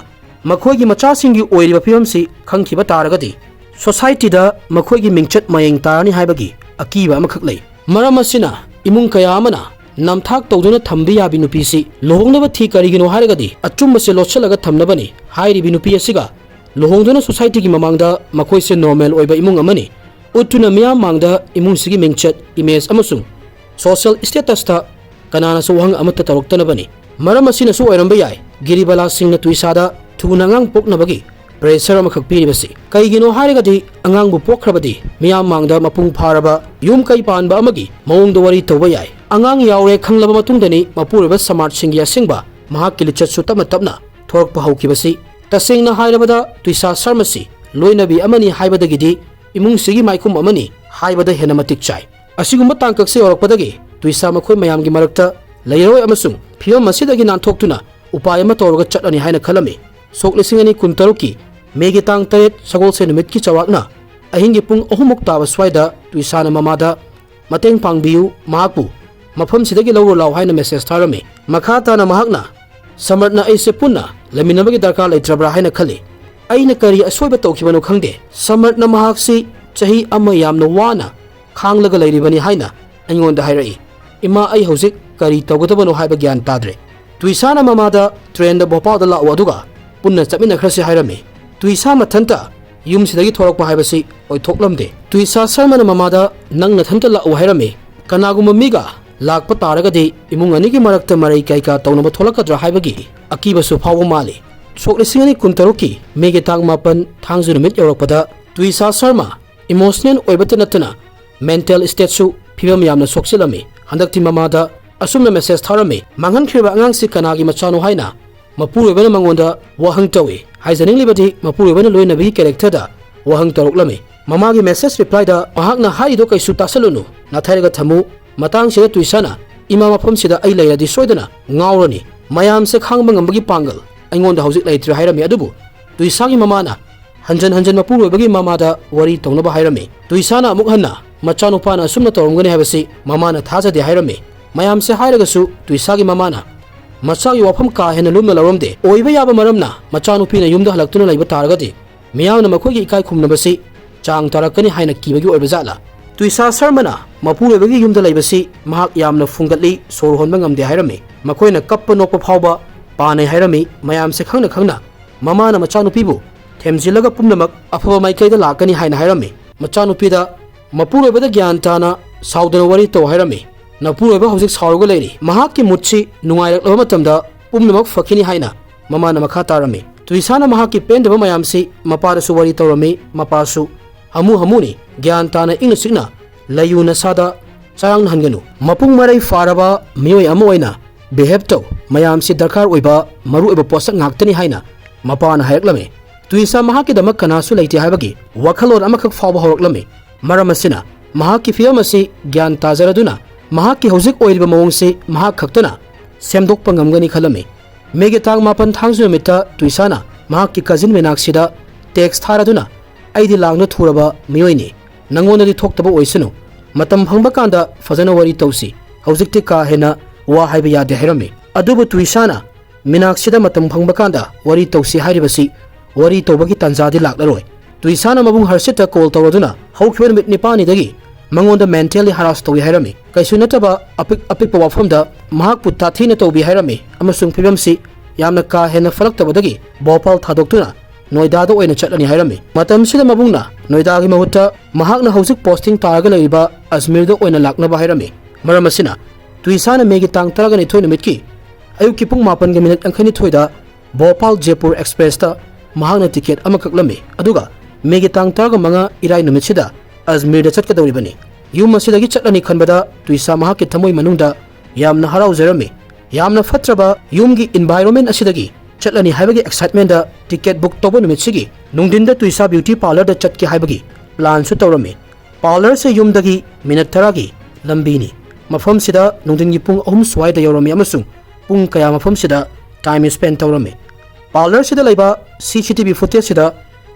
ꯃꯈꯣꯏꯒꯤ ꯃꯆꯥꯁꯤꯡꯒꯤ ꯑꯣꯏꯔꯤꯕ ꯐꯤꯕꯝꯁꯤ ꯈꯪꯈꯤꯕ ꯇꯥꯔꯒꯗꯤ societyꯗ ꯃꯈꯣꯏꯒꯤ ꯃꯤꯡꯆꯠ ꯃꯌꯦꯡ ꯇꯥꯔꯅꯤ ꯍꯥꯏꯕꯒꯤ ꯑꯀꯤꯕ ꯑꯃꯈꯛ ꯂꯩ꯫ ꯃꯔꯝ ꯑꯁꯤꯅ ꯏꯃꯨꯡ ꯀꯌꯥ ꯑꯃꯅ ꯅꯝꯊꯥꯛ ꯇꯧꯗꯨꯅ ꯊꯝꯕ ꯌꯥꯕꯤ ꯅꯨꯄꯤꯁꯤ ꯂꯨꯍꯣꯡꯅꯕ ꯊꯤ꯫ ꯀꯔꯤꯒꯤꯅꯣ ꯍꯥꯏꯔꯒꯗꯤ ꯑꯆꯨꯝꯕꯁꯦ ꯂꯣꯠꯁꯤꯜꯂꯒ ꯊꯝꯅꯕꯅꯤ꯫ ꯍꯥꯏꯔꯤꯕꯤ ꯅꯨꯄꯤ ꯑꯁꯤꯒ ꯂꯨꯍꯣꯡꯗꯨꯅ societyꯒꯤ ꯃꯃꯥꯡꯗ ꯃꯈꯣꯏꯁꯦ normal ꯑꯣꯏꯕ ꯏꯃꯨꯡ ꯑꯃꯅꯤ ꯎꯠꯇꯨꯅ ꯃꯤꯌꯥꯝ ꯃꯥꯡꯗ ꯏꯃꯨꯡꯁꯤꯒꯤ ꯃꯤꯡꯆꯠ, image ꯑꯃꯁꯨꯡ social statusꯇ ꯀꯅꯥꯅꯁꯨ ꯋꯥꯍꯪ ꯑꯃꯠꯇ ꯇꯧꯔꯛꯇꯅꯕꯅꯤ꯫ ꯃꯔꯝ ꯑꯁꯤꯅꯁꯨ ꯑꯣꯏꯔꯝꯕ ꯌꯥꯏ ꯒꯤꯔꯤꯕꯥꯂꯥ ꯁꯤꯡꯅ ꯇꯨꯏꯁꯥꯗ ꯊꯨꯅ ꯑꯉꯥꯡ ꯄꯣꯛꯅꯕꯒꯤ pressure ꯑꯃꯈꯛ ꯄꯤꯔꯤꯕꯁꯤ꯫ ꯀꯩꯒꯤꯅꯣ ꯍꯥꯏꯔꯒꯗꯤ ꯑꯉꯥꯡꯕꯨ ꯄꯣꯛꯈ꯭ꯔꯕꯗꯤ ꯃꯤꯌꯥꯝ ꯃꯥꯡꯗ ꯃꯄꯨꯡ ꯐꯥꯔꯕ ꯌꯨꯝ ꯀꯩ ꯄꯥꯟꯕ ꯑꯃꯒꯤ ꯃꯑꯣꯡꯗ ꯋꯥꯔꯤ ꯇꯧꯕ ꯌꯥꯏ꯫ ꯑꯉꯥꯡ ꯌꯥꯎꯔꯦ ꯈꯪꯂꯕ ꯃꯇꯨꯡꯗꯅꯤ ꯃꯄꯨꯔꯣꯏꯕ ꯁꯃꯥꯖꯁꯤꯡꯒꯤ ꯑꯁꯦꯡꯕ ꯃꯍꯥꯛꯀꯤ ꯂꯤꯆꯠꯁꯨ ꯇꯞꯅ ꯇꯞꯅ ꯊꯣꯔꯛꯄ ꯍꯧꯈꯤꯕꯁꯤ꯫ ꯇꯁꯦꯡꯅ ꯍꯥꯏꯔꯕꯗ ꯇꯨꯏꯁꯥ ꯁꯔꯃꯁꯤ ꯂꯣꯏꯅꯕꯤ ꯑꯃꯅꯤ ꯍꯥꯏꯕꯗꯒꯤꯗꯤ ꯏꯃꯨꯡꯁꯤꯒꯤ ꯃꯥꯏꯈꯨꯝ ꯑꯃꯅꯤ ꯍꯥꯏꯕꯗ ꯍꯦꯟꯅ ꯃꯇꯤꯛ ꯆꯥꯏ꯫ ꯑꯁꯤꯒꯨꯝꯕ ꯇꯥꯡꯀꯛꯁꯦ ꯌꯧꯔꯛꯄꯗꯒꯤ ꯇꯨꯏꯁꯥ ꯃꯈꯣꯏ ꯃꯌꯥꯝꯒꯤ ꯃꯔꯛꯇ ꯂꯩꯔꯔꯣꯏ ꯑꯃꯁꯨꯡ ꯐꯤꯕꯝ ꯑꯁꯤꯗꯒꯤ ꯅꯥꯟꯊꯣꯛꯇꯨꯅ ꯎꯄꯥꯏ ꯑꯃ ꯇꯧꯔꯒ ꯆꯠꯂꯅꯤ ꯍꯥꯏꯅ ꯈꯜꯂꯝꯃꯤ꯫ ꯁꯣꯛ ꯂꯤꯁꯤꯡ ꯑꯅꯤ ꯀꯨꯟꯇꯔꯨꯛꯀꯤ ꯃꯦꯒꯤ ꯇꯥꯡ ꯇꯔꯦꯠ ꯁꯒꯣꯜꯁꯦꯟ ꯅꯨꯃꯤꯠꯀꯤ ꯆꯥꯎꯔꯥꯛꯅ ꯑꯍꯤꯡꯒꯤ ꯄꯨꯡ ꯑꯍꯨꯝꯃꯨꯛ ꯇꯥꯕ ꯁ꯭ꯋꯥꯏꯗ ꯇꯨꯏꯁꯥꯅ ꯃꯃꯥꯗ ꯃꯇꯦꯡ ꯄꯥꯡꯕꯤꯌꯨ, ꯃꯍꯥꯛꯄꯨ ꯃꯐꯝꯁꯤꯗꯒꯤ ꯂꯧꯔꯨ ꯂꯥꯎ ꯍꯥꯏꯅ ꯃꯦꯁꯦꯖ ꯊꯥꯔꯝꯃꯤ꯫ ꯃꯈꯥ ꯇꯥꯅ ꯃꯍꯥꯛꯅ ꯁꯃꯔꯠꯅ ꯑꯩꯁꯦ ꯄꯨꯟꯅ ꯂꯩꯃꯤꯟꯅꯕꯒꯤ ꯗꯔꯀꯥꯔ ꯂꯩꯇ꯭ꯔꯕ꯭ꯔꯥ ꯍꯥꯏꯅ ꯈꯜꯂꯤ꯫ ꯑꯩꯅ ꯀꯔꯤ ꯑꯁꯣꯏꯕ ꯇꯧꯈꯤꯕꯅꯣ ꯈꯪꯗꯦ꯫ ꯁꯃꯔꯠꯅ ꯃꯍꯥꯛꯁꯤ ꯆꯍꯤ ꯑꯃ ꯌꯥꯝꯅ ꯋꯥꯅ ꯈꯥꯡꯂꯒ ꯂꯩꯔꯤꯕꯅꯤ ꯍꯥꯏꯅ ꯑꯩꯉꯣꯟꯗ ꯍꯥꯏꯔꯛꯏ꯫ ꯏꯃꯥ, ꯑꯩ ꯍꯧꯖꯤꯛ ꯀꯔꯤ ꯇꯧꯒꯗꯕꯅꯣ ꯍꯥꯏꯕ ꯒ꯭ꯌꯥꯟ ꯇꯥꯗ꯭ꯔꯦ꯫ ꯇꯨꯏꯁꯥꯅ ꯃꯃꯥꯗ ꯇ꯭ꯔꯦꯟꯗ ꯚꯣꯄꯥꯜꯗ ꯂꯥꯛꯎ ꯑꯗꯨꯒ ꯄꯨꯟꯅ ꯆꯠꯃꯤꯟꯅꯈ꯭ꯔꯁꯤ ꯍꯥꯏꯔꯝꯃꯤ꯫ ꯇꯨꯏꯁꯥ ꯃꯊꯟꯇ ꯌꯨꯝꯁꯤꯗꯒꯤ ꯊꯣꯔꯛꯄ ꯍꯥꯏꯕꯁꯤ ꯑꯣꯏꯊꯣꯛꯂꯝꯗꯦ꯫ ꯇꯨꯏꯁꯥ ꯁꯔꯃꯅ ꯃꯃꯥꯗ ꯅꯪ ꯅꯊꯟꯇ ꯂꯥꯛꯎ ꯍꯥꯏꯔꯝꯃꯤ꯫ ꯀꯅꯥꯒꯨꯝꯕ ꯃꯤꯒ ꯂꯥꯛꯄ ꯇꯥꯔꯒꯗꯤ ꯏꯃꯨꯡ ꯑꯅꯤꯒꯤ ꯃꯔꯛꯇ ꯃꯔꯩ ꯀꯩꯀꯥ ꯇꯧꯅꯕ ꯊꯣꯛꯂꯛꯀꯗ꯭ꯔꯥ ꯍꯥꯏꯕꯒꯤ ꯑꯀꯤꯕꯁꯨ ꯐꯥꯎꯕ ꯃꯥꯜꯂꯤ꯫ ꯁꯣꯛ ꯂꯤꯁꯤꯡ ꯑꯅꯤ ꯀꯨꯟꯇꯔꯨꯛꯀꯤ ꯃꯦꯒꯤ ꯇꯥꯡ ꯃꯥꯄꯟ ꯊꯥꯡꯖ ꯅꯨꯃꯤꯠ ꯌꯧꯔꯛꯄꯗ ꯇꯨꯏꯁꯥ ꯁꯔꯃ ꯏꯃꯣꯁꯅꯦꯜ ꯑꯣꯏꯕꯇ ꯅꯠꯇꯅ ꯃꯦꯟꯇꯦꯜ ꯁ꯭ꯇꯦꯠꯁꯨ ꯐꯤꯕꯝ ꯌꯥꯝꯅ ꯁꯣꯛꯆꯤꯜꯂꯝꯃꯤ꯫ ꯍꯟꯗꯛꯇꯤ ꯃꯃꯥꯗ ꯑꯁꯨꯝꯅ ꯃꯦꯁꯦꯖ ꯊꯥꯔꯝꯃꯤ, "ꯃꯥꯡꯍꯟꯈ꯭ꯔꯤꯕ ꯑꯉꯥꯡꯁꯤ ꯀꯅꯥꯒꯤ ꯃꯆꯥꯅꯣ?" ꯍꯥꯏꯅ ꯃꯄꯨꯔꯣꯏꯕꯅ ꯃꯉꯣꯟꯗ ꯋꯥꯍꯪ ꯇꯧꯏ꯫ ꯍꯥꯏꯖꯅꯤꯡꯂꯤꯕꯗꯤ ꯃꯄꯨꯔꯣꯏꯕꯅ ꯂꯣꯏꯅꯕꯒꯤ ꯀꯦꯔꯦꯛꯇꯔꯗ ꯋꯥꯍꯪ ꯇꯧꯔꯛꯂꯝꯃꯤ꯫ ꯃꯃꯥꯒꯤ ꯃꯦꯁꯦꯖ ꯔꯤꯄ꯭ꯂꯥꯏꯗ ꯃꯍꯥꯛꯅ ꯍꯥꯏꯔꯤꯗꯣ ꯀꯩꯁꯨ ꯇꯥꯁꯜꯂꯨꯅꯨ, ꯅꯥꯊꯩꯔꯒ ꯊꯝꯃꯨ꯫ ꯃꯇꯥꯡꯁꯤꯗ ꯇꯨꯏꯁꯥꯅ ꯏꯃꯥ ꯃꯐꯝꯁꯤꯗ ꯑꯩ ꯂꯩꯔꯗꯤ ꯁꯣꯏꯗꯅ ꯉꯥꯎꯔꯅꯤ꯫ ꯃꯌꯥꯝꯁꯦ ꯈꯥꯡꯕ ꯉꯝꯕꯒꯤ ꯄꯥꯡꯒꯜ ꯑꯩꯉꯣꯟꯗ ꯍꯧꯖꯤꯛ ꯂꯩꯇ꯭ꯔꯦ ꯍꯥꯏꯔꯝꯃꯤ꯫ ꯑꯗꯨꯕꯨ ꯇꯨꯏꯁꯥꯒꯤ ꯃꯃꯥꯅ ꯍꯟꯖꯟ ꯍꯟꯖꯟ ꯃꯄꯨꯔꯣꯏꯕꯒꯤ ꯃꯃꯥꯗ ꯋꯥꯔꯤ ꯇꯧꯅꯕ ꯍꯥꯏꯔꯝꯃꯤ꯫ ꯇꯨꯏꯁꯥꯅ ꯑꯃꯨꯛ ꯍꯟꯅ ꯃꯆꯥꯅꯨꯄꯥꯅ ꯑꯁꯨꯝꯅ ꯇꯧꯔꯝꯒꯅꯤ ꯍꯥꯏꯕꯁꯤ ꯃꯃꯥꯅ ꯊꯥꯖꯗꯦ ꯍꯥꯏꯔꯝꯃꯤ꯫ ꯃꯌꯥꯝꯁꯦ ꯍꯥꯏꯔꯒꯁꯨ ꯇꯨꯏꯁꯥꯒꯤ ꯃꯃꯥꯅ ꯃꯆꯥꯒꯤ ꯋꯥꯐꯝ ꯀꯥ ꯍꯦꯟꯅ ꯂꯨꯝꯅ ꯂꯧꯔꯝꯗꯦ꯫ ꯑꯣꯏꯕ ꯌꯥꯕ ꯃꯔꯝꯅ ꯃꯆꯥꯅꯨꯄꯤꯅ ꯌꯨꯝꯗ ꯍꯜꯂꯛꯇꯨꯅ ꯂꯩꯕ ꯇꯥꯔꯒꯗꯤ ꯃꯤꯌꯥꯝꯅ ꯃꯈꯣꯏꯒꯤ ꯏꯀꯥꯏ ꯈꯨꯝꯅꯕꯁꯤ ꯆꯥꯡ ꯇꯥꯔꯛꯀꯅꯤ ꯍꯥꯏꯅ ꯀꯤꯕꯒꯤ ꯑꯣꯏꯕ ꯖꯥꯠꯂꯥ? ꯇꯨꯏꯁꯥ ꯁꯔꯃꯅ ꯃꯄꯨꯔꯣꯏꯕꯒꯤ ꯌꯨꯝꯗ ꯂꯩꯕꯁꯤ ꯃꯍꯥꯛ ꯌꯥꯝꯅ ꯐꯨꯡꯒꯠꯂꯤ, ꯁꯣꯔ ꯍꯣꯟꯕ ꯉꯝꯗꯦ ꯍꯥꯏꯔꯝꯃꯤ꯫ ꯃꯈꯣꯏꯅ ꯀꯞꯄ ꯅꯣꯛꯄ ꯐꯥꯎꯕ ꯄꯥꯅꯩ ꯍꯥꯏꯔꯝꯃꯤ꯫ ꯃꯌꯥꯝꯁꯦ ꯈꯪꯅ ꯈꯪꯅ ꯃꯃꯥꯅ ꯃꯆꯥꯅꯨꯄꯤꯕꯨ ꯊꯦꯝꯖꯤꯜꯂꯒ ꯄꯨꯝꯅꯃꯛ ꯑꯐꯕ ꯃꯥꯏꯀꯩꯗ ꯂꯥꯛꯀꯅꯤ ꯍꯥꯏꯅ ꯍꯥꯏꯔꯝꯃꯤ꯫ ꯃꯆꯥꯅꯨꯄꯤꯗ ꯃꯄꯨꯔꯣꯏꯕꯗ ꯒ꯭ꯌꯥꯟ ꯇꯥꯅ ꯁꯥꯎꯗꯅ ꯋꯥꯔꯤ ꯇꯧ ꯍꯥꯏꯔꯝꯃꯤ꯫ ꯅꯄꯨꯔꯣꯏꯕ ꯍꯧꯖꯤꯛ ꯁꯥꯎꯔꯒ ꯂꯩꯔꯤ꯫ ꯃꯍꯥꯛꯀꯤ ꯃꯨꯠꯁꯤ ꯅꯨꯡꯉꯥꯏꯔꯛꯂꯕ ꯃꯇꯝꯗ ꯄꯨꯝꯅꯃꯛ ꯐꯈꯤꯅꯤ ꯍꯥꯏꯅ ꯃꯃꯥꯅ ꯃꯈꯥ ꯇꯥꯔꯝꯃꯤ꯫ ꯇꯨꯏꯁꯥꯅ ꯃꯍꯥꯛꯀꯤ ꯄꯦꯟꯗꯕ ꯃꯌꯥꯝꯁꯤ ꯃꯄꯥꯗꯁꯨ ꯋꯥꯔꯤ ꯇꯧꯔꯝꯃꯤ꯫ ꯃꯄꯥꯁꯨ ꯍꯥꯃꯨ ꯍꯥꯃꯨꯅꯤ, ꯒ꯭ꯌꯥꯟ ꯇꯥꯅ ꯏꯪꯅ ꯆꯤꯛꯅ ꯂꯩꯌꯨ, ꯅꯁꯥꯗ ꯆꯔꯥꯡꯅꯍꯟꯒꯅꯨ꯫ ꯃꯄꯨꯡ ꯃꯔꯩ ꯐꯥꯔꯕ ꯃꯤꯑꯣꯏ ꯑꯃ ꯑꯣꯏꯅ ꯕꯤꯍꯦꯞ ꯇꯧ꯫ ꯃꯌꯥꯝꯁꯤ ꯗꯔꯀꯥꯔ ꯑꯣꯏꯕ ꯃꯔꯨꯑꯣꯏꯕ ꯄꯣꯠꯁꯛ ꯉꯥꯛꯇꯅꯤ ꯍꯥꯏꯅ ꯃꯄꯥꯅ ꯍꯥꯏꯔꯛꯂꯝꯃꯤ꯫ ꯇꯨꯏꯁꯥ ꯃꯍꯥꯛꯀꯤꯗꯃꯛ ꯀꯅꯥꯁꯨ ꯂꯩꯇꯦ ꯍꯥꯏꯕꯒꯤ ꯋꯥꯈꯜꯂꯣꯟ ꯑꯃꯈꯛ ꯐꯥꯎꯕ ꯍꯧꯔꯛꯂꯝꯃꯤ꯫ ꯃꯔꯝ ꯑꯁꯤꯅ ꯃꯍꯥꯛꯀꯤ ꯐꯤꯚꯝ ꯑꯁꯤ ꯒ꯭ꯌꯥꯟ ꯇꯥꯖꯔꯗꯨꯅ ꯃꯍꯥꯛꯀꯤ ꯍꯧꯖꯤꯛ ꯑꯣꯏꯔꯤꯕ ꯃꯑꯣꯡꯁꯤ ꯃꯍꯥꯛ ꯈꯛꯇꯅ ꯁꯦꯝꯗꯣꯛꯄ ꯉꯝꯒꯅꯤ ꯈꯜꯂꯝꯃꯤ꯫ ꯃꯦꯒꯤ ꯇꯥꯡ ꯃꯥꯄꯟ ꯊꯥꯡꯖ ꯅꯨꯃꯤꯠꯇ ꯇꯨꯏꯁꯥꯅ ꯃꯍꯥꯛꯀꯤ ꯀꯖꯤꯟ ꯃꯤꯅꯥꯛꯁꯤꯗ ꯇꯦꯛꯁ ꯊꯥꯔꯗꯨꯅ, "ꯑꯩꯗꯤ ꯂꯥꯡꯗ ꯊꯨꯔꯕ ꯃꯤꯑꯣꯏꯅꯤ, ꯅꯪꯉꯣꯟꯗꯗꯤ ꯊꯣꯛꯇꯕ ꯑꯣꯏꯁꯅꯨ, ꯃꯇꯝ ꯐꯪꯕ ꯀꯥꯟꯗ ꯐꯖꯅ ꯋꯥꯔꯤ ꯇꯧꯁꯤ, ꯍꯧꯖꯤꯛꯇꯤ ꯀꯥ ꯍꯦꯟꯅ ꯋꯥ ꯍꯥꯏꯕ ꯌꯥꯗꯦ" ꯍꯥꯏꯔꯝꯃꯤ꯫ ꯑꯗꯨꯕꯨ ꯇꯨꯏꯁꯥꯅ ꯃꯤꯅꯥꯛꯁꯤꯗ ꯃꯇꯝ ꯐꯪꯕ ꯀꯥꯟꯗ ꯋꯥꯔꯤ ꯇꯧꯁꯤ ꯍꯥꯏꯔꯤꯕꯁꯤ ꯋꯥꯔꯤ ꯇꯧꯕꯒꯤ ꯇꯥꯟꯖꯥꯗꯤ ꯂꯥꯛꯂꯔꯣꯏ꯫ ꯇꯨꯏꯁꯥꯅ ꯃꯕꯨꯡ ꯍꯔꯁꯤꯠꯇ ꯀꯣꯜ ꯇꯧꯔꯗꯨꯅ ꯍꯧꯈꯤꯕ ꯅꯨꯃꯤꯠ ꯅꯤꯄꯥꯜꯅꯤꯗꯒꯤ ꯃꯉꯣꯟꯗ mentally harass ꯇꯧꯏ ꯍꯥꯏꯔꯝꯃꯤ꯫ ꯀꯩꯁꯨ ꯅꯠꯇꯕ ꯑꯄꯤꯛ ꯑꯄꯤꯛꯄ ꯋꯥꯐꯝꯗ ꯃꯍꯥꯛꯄꯨ ꯇꯥꯊꯤꯅ ꯇꯧꯕꯤ ꯍꯥꯏꯔꯝꯃꯤ ꯑꯃꯁꯨꯡ ꯐꯤꯕꯝꯁꯤ ꯌꯥꯝꯅ ꯀꯥ ꯍꯦꯟꯅ ꯐꯠꯂꯛꯇꯕꯗꯒꯤ ꯚꯣꯄꯥꯜ ꯊꯥꯗꯣꯛꯇꯨꯅ ꯅꯣꯏꯗꯥꯗ ꯑꯣꯏꯅ ꯆꯠꯂꯅꯤ ꯍꯥꯏꯔꯝꯃꯤ꯫ ꯃꯇꯝꯁꯤꯗ ꯃꯕꯨꯡꯅ ꯅꯣꯏꯗꯥꯒꯤ ꯃꯍꯨꯠꯇ ꯃꯍꯥꯛꯅ ꯍꯧꯖꯤꯛ ꯄꯣꯁꯇꯤꯡ ꯇꯥꯔꯒ ꯂꯩꯔꯤꯕ ꯑꯖꯃꯤꯔꯗ ꯑꯣꯏꯅ ꯂꯥꯛꯅꯕ ꯍꯥꯏꯔꯝꯃꯤ꯫ ꯃꯔꯝ ꯑꯁꯤꯅ ꯇꯨꯏꯁꯥꯅ ꯃꯦꯒꯤ ꯇꯥꯡ ꯇꯔꯥꯒ ꯅꯤꯊꯣꯏ ꯅꯨꯃꯤꯠꯀꯤ ꯑꯌꯨꯛꯀꯤ ꯄꯨꯡ ꯃꯥꯄꯟꯒ ꯃꯤꯅꯤꯠ ꯌꯥꯡꯈꯩꯅꯤꯊꯣꯏꯗ ꯚꯣꯄꯥꯜ ꯖꯦꯄꯨꯔ ꯑꯦꯛꯁꯄ꯭ꯔꯦꯁꯇ ꯃꯍꯥꯛꯅ ꯇꯤꯀꯦꯠ ꯑꯃ ꯀꯛꯂꯝꯃꯤ, ꯑꯗꯨꯒ ꯃꯦꯒꯤ ꯇꯥꯡ ꯇꯔꯥꯒ ꯃꯉꯥ ꯏꯔꯥꯏ ꯅꯨꯃꯤꯠꯁꯤꯗ ꯑꯖꯃꯤꯔꯗ ꯆꯠꯀꯗꯧꯔꯤꯕꯅꯤ꯫ ꯌꯨꯝ ꯑꯁꯤꯗꯒꯤ ꯆꯠꯂꯅꯤ ꯈꯟꯕꯗ ꯇꯨꯏꯁꯥ ꯃꯍꯥꯛꯀꯤ ꯊꯃꯣꯏ ꯃꯅꯨꯡꯗ ꯌꯥꯝꯅ ꯍꯔꯥꯎꯖꯔꯝꯃꯤ꯫ ꯌꯥꯝꯅ ꯐꯠꯇ꯭ꯔꯕ ꯌꯨꯝꯒꯤ environment ꯑꯁꯤꯗꯒꯤ ꯆꯠꯂꯅꯤ ꯍꯥꯏꯕꯒꯤ excitementꯗ ꯇꯤꯀꯦꯠ ꯕꯨꯛ ꯇꯧꯕ ꯅꯨꯃꯤꯠꯁꯤꯒꯤ ꯅꯨꯡꯊꯤꯟꯗ ꯇꯨꯏꯁꯥ ꯕ꯭ꯌꯨꯇꯤ ꯄꯥꯔꯂꯔꯗ ꯆꯠꯀꯦ ꯍꯥꯏꯕꯒꯤ ꯄ꯭ꯂꯥꯟꯁꯨ ꯇꯧꯔꯝꯃꯤ꯫ ꯄꯥꯔꯂꯔꯁꯦ ꯌꯨꯝꯗꯒꯤ ꯃꯤꯅꯠ ꯇꯔꯥꯒꯤ ꯂꯝꯕꯤꯅꯤ꯫ ꯃꯐꯝꯁꯤꯗ ꯅꯨꯡꯊꯤꯟꯒꯤ ꯄꯨꯡ ꯑꯍꯨꯝ ꯁ꯭ꯋꯥꯏꯗ ꯌꯧꯔꯝꯃꯤ ꯑꯃꯁꯨꯡ ꯄꯨꯡ ꯀꯌꯥ ꯃꯐꯝꯁꯤꯗ time spend ꯇꯧꯔꯝꯃꯤ꯫ ꯄꯥꯔꯂꯔꯁꯤꯗ ꯂꯩꯕ CCTV footageꯁꯤꯗ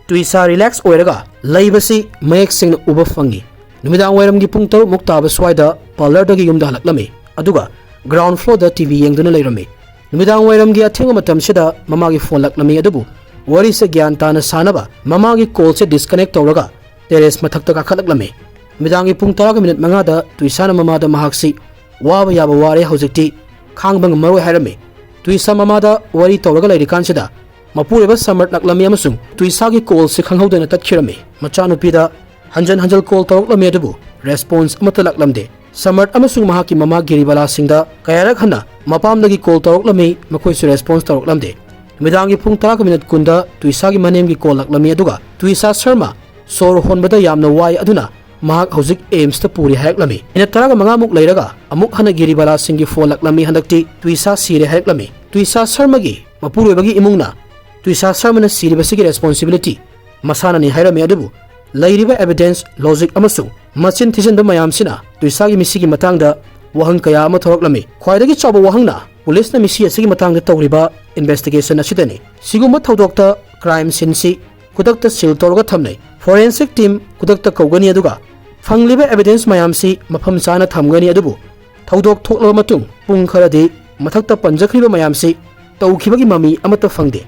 ꯇꯨꯏꯁꯥ relax ꯑꯣꯏꯔꯒ ꯂꯩꯕꯁꯤ ꯃꯌꯦꯛ ꯁꯦꯡꯅ ꯎꯕ ꯐꯪꯉꯤ꯫ ꯅꯨꯃꯤꯗꯥꯡ ꯋꯥꯏꯔꯝꯒꯤ ꯄꯨꯡ ꯇꯔꯨꯛ ꯃꯨꯛ ꯇꯥꯕ ꯁ꯭ꯋꯥꯏꯗ ꯄꯥꯔꯂꯔꯗꯒꯤ ꯌꯨꯝꯗ ꯍꯜꯂꯛꯂꯝꯃꯤ, ꯑꯗꯨꯒ ground floorꯗ TV ꯌꯦꯡꯗꯨꯅ ꯂꯩꯔꯝꯃꯤ꯫ ꯅꯨꯃꯤꯗꯥꯡ ꯋꯥꯏꯔꯝꯒꯤ ꯑꯊꯦꯡꯕ ꯃꯇꯝꯁꯤꯗ ꯃꯃꯥꯒꯤ ꯐꯣꯟ ꯂꯥꯛꯂꯝꯃꯤ, ꯑꯗꯨꯕꯨ ꯋꯥꯔꯤꯁꯦ ꯒ꯭ꯌꯥꯟ ꯇꯥꯅ ꯁꯥꯅꯕ ꯃꯃꯥꯒꯤ ꯀꯣꯜꯁꯦ disconnect ꯇꯧꯔꯒ ꯇꯦꯔꯦꯁ ꯃꯊꯛꯇ ꯀꯥꯈꯠꯂꯛꯂꯝꯃꯤ꯫ ꯅꯨꯃꯤꯗꯥꯡꯒꯤ ꯄꯨꯡ ꯇꯔꯥꯒ ꯃꯤꯅꯤꯠ ꯃꯉꯥꯗ ꯇꯨꯏꯁꯥꯅ ꯃꯃꯥꯗ ꯃꯍꯥꯛꯁꯤ ꯋꯥꯕ ꯌꯥꯕ ꯋꯥꯔꯦ, ꯍꯧꯖꯤꯛꯇꯤ ꯈꯥꯡꯕ ꯉꯝꯃꯔꯣꯏ ꯍꯥꯏꯔꯝꯃꯤ꯫ ꯇꯨꯏꯁꯥ ꯃꯃꯥꯗ ꯋꯥꯔꯤ ꯇꯧꯔꯒ ꯂꯩꯔꯤꯀꯥꯟꯁꯤꯗ ꯃꯄꯨꯔꯣꯏꯕ ꯁꯃꯔꯠ ꯂꯥꯛꯂꯝꯃꯤ ꯑꯃꯁꯨꯡ ꯇꯨꯏꯁꯥꯒꯤ ꯀꯣꯜꯁꯤ ꯈꯪꯍꯧꯗꯅ ꯇꯠꯈꯤꯔꯝꯃꯤ꯫ ꯃꯆꯥꯅꯨꯄꯤꯗ ꯍꯟꯖꯟ ꯍꯟꯖꯟ ꯀꯣꯜ ꯇꯧꯔꯛꯂꯝꯃꯤ, ꯑꯗꯨꯕꯨ ꯔꯦꯁꯄꯣꯟꯁ ꯑꯃꯠꯇ ꯂꯥꯛꯂꯝꯗꯦ꯫ ꯁꯃꯔꯠ ꯑꯃꯁꯨꯡ ꯃꯍꯥꯛꯀꯤ ꯃꯃꯥ ꯒꯤꯔꯤꯕꯥꯂꯥꯁꯤꯡꯗ ꯀꯌꯥꯔꯛ ꯍꯟꯅ ꯃꯄꯥꯝꯗꯒꯤ ꯀꯣꯜ ꯇꯧꯔꯛꯂꯝꯃꯤ, ꯃꯈꯣꯏꯁꯨ ꯔꯦꯁꯄꯣꯟꯁ ꯇꯧꯔꯛꯂꯝꯗꯦ꯫ ꯅꯨꯃꯤꯗꯥꯡꯒꯤ ꯄꯨꯡ ꯇꯔꯥꯒ ꯃꯤꯅꯤꯠ ꯀꯨꯟꯗ ꯇꯨꯏꯁꯥꯒꯤ ꯃꯅꯦꯝꯒꯤ ꯀꯣꯜ ꯂꯥꯛꯂꯝꯃꯤ, ꯑꯗꯨꯒ ꯇꯨꯏꯁꯥ ꯁꯔꯃ ꯁꯣꯔ ꯍꯣꯟꯕꯗ ꯌꯥꯝꯅ ꯋꯥꯏ, ꯑꯗꯨꯅ ꯃꯍꯥꯛ ꯍꯧꯖꯤꯛ ꯑꯦꯝꯁꯇ ꯄꯨꯔꯤ ꯍꯥꯏꯔꯛꯂꯝꯃꯤ꯫ ꯃꯤꯅꯠ ꯇꯔꯥꯒ ꯃꯉꯥꯃꯨꯛ ꯂꯩꯔꯒ ꯑꯃꯨꯛ ꯍꯟꯅ ꯒꯤꯔꯤꯕꯥꯂꯥꯁꯤꯡꯒꯤ ꯐꯣꯟ ꯂꯥꯛꯂꯝꯃꯤ꯫ ꯍꯟꯗꯛꯇꯤ ꯇꯨꯏꯁꯥ ꯁꯤꯔꯦ ꯍꯥꯏꯔꯛꯂꯝꯃꯤ꯫ ꯇꯨꯏꯁꯥ ꯁꯔꯃꯒꯤ ꯃꯄꯨꯔꯣꯏꯕꯒꯤ ꯏꯃꯨꯡꯅ ꯇꯨꯏꯁꯥ ꯁꯔꯃꯅ ꯁꯤꯔꯤꯕꯁꯤꯒꯤ ꯔꯦꯁꯄꯣꯟꯁꯤꯕꯤꯂꯤꯇꯤ ꯃꯁꯥꯅꯅꯤ ꯍꯥꯏꯔꯝꯃꯤ, ꯑꯗꯨꯕꯨ ꯂꯩꯔꯤꯕ ꯑꯦꯚꯤꯗꯦꯟꯁ, ꯂꯣꯖꯤꯛ ꯑꯃꯁꯨꯡ ꯃꯆꯤꯟ ꯊꯤꯖꯤꯟꯕ ꯃꯌꯥꯝꯁꯤꯅ ꯇꯨꯏꯁꯥꯒꯤ ꯃꯤꯁꯤꯒꯤ ꯃꯇꯥꯡꯗ ꯋꯥꯍꯪ ꯀꯌꯥ ꯑꯃ ꯊꯣꯔꯛꯂꯝꯃꯤ꯫ ꯈ꯭ꯋꯥꯏꯗꯒꯤ ꯆꯥꯎꯕ ꯋꯥꯍꯪꯅ ꯄꯨꯂꯤꯁꯅ ꯃꯤꯁꯤ ꯑꯁꯤꯒꯤ ꯃꯇꯥꯡꯗ ꯇꯧꯔꯤꯕ ꯏꯟꯚꯦꯁꯇꯤꯒꯦꯁꯟ ꯑꯁꯤꯗꯅꯤ꯫ ꯁꯤꯒꯨꯝꯕ ꯊꯧꯗꯣꯛꯇ ꯀ꯭ꯔꯥꯏꯝ ꯁꯤꯟꯁꯤ ꯈꯨꯗꯛꯇ ꯁꯤꯜ ꯇꯧꯔꯒ ꯊꯝꯅꯩ꯫ ꯐꯣꯔꯦꯟꯁꯤꯛ ꯇꯤꯝ ꯈꯨꯗꯛꯇ ꯀꯧꯒꯅꯤ, ꯑꯗꯨꯒ ꯐꯪꯂꯤꯕ ꯑꯦꯚꯤꯗꯦꯟꯁ ꯃꯌꯥꯝꯁꯤ ꯃꯐꯝ ꯆꯥꯅ ꯊꯝꯒꯅꯤ꯫ ꯑꯗꯨꯕꯨ ꯊꯧꯗꯣꯛ ꯊꯣꯛꯂꯕ ꯃꯇꯨꯡ ꯄꯨꯡ ꯈꯔꯗꯤ ꯃꯊꯛꯇ ꯄꯟꯖꯈ꯭ꯔꯤꯕ ꯃꯌꯥꯝꯁꯤ ꯇꯧꯈꯤꯕꯒꯤ ꯃꯃꯤ ꯑꯃꯠꯇ ꯐꯪꯗꯦ꯫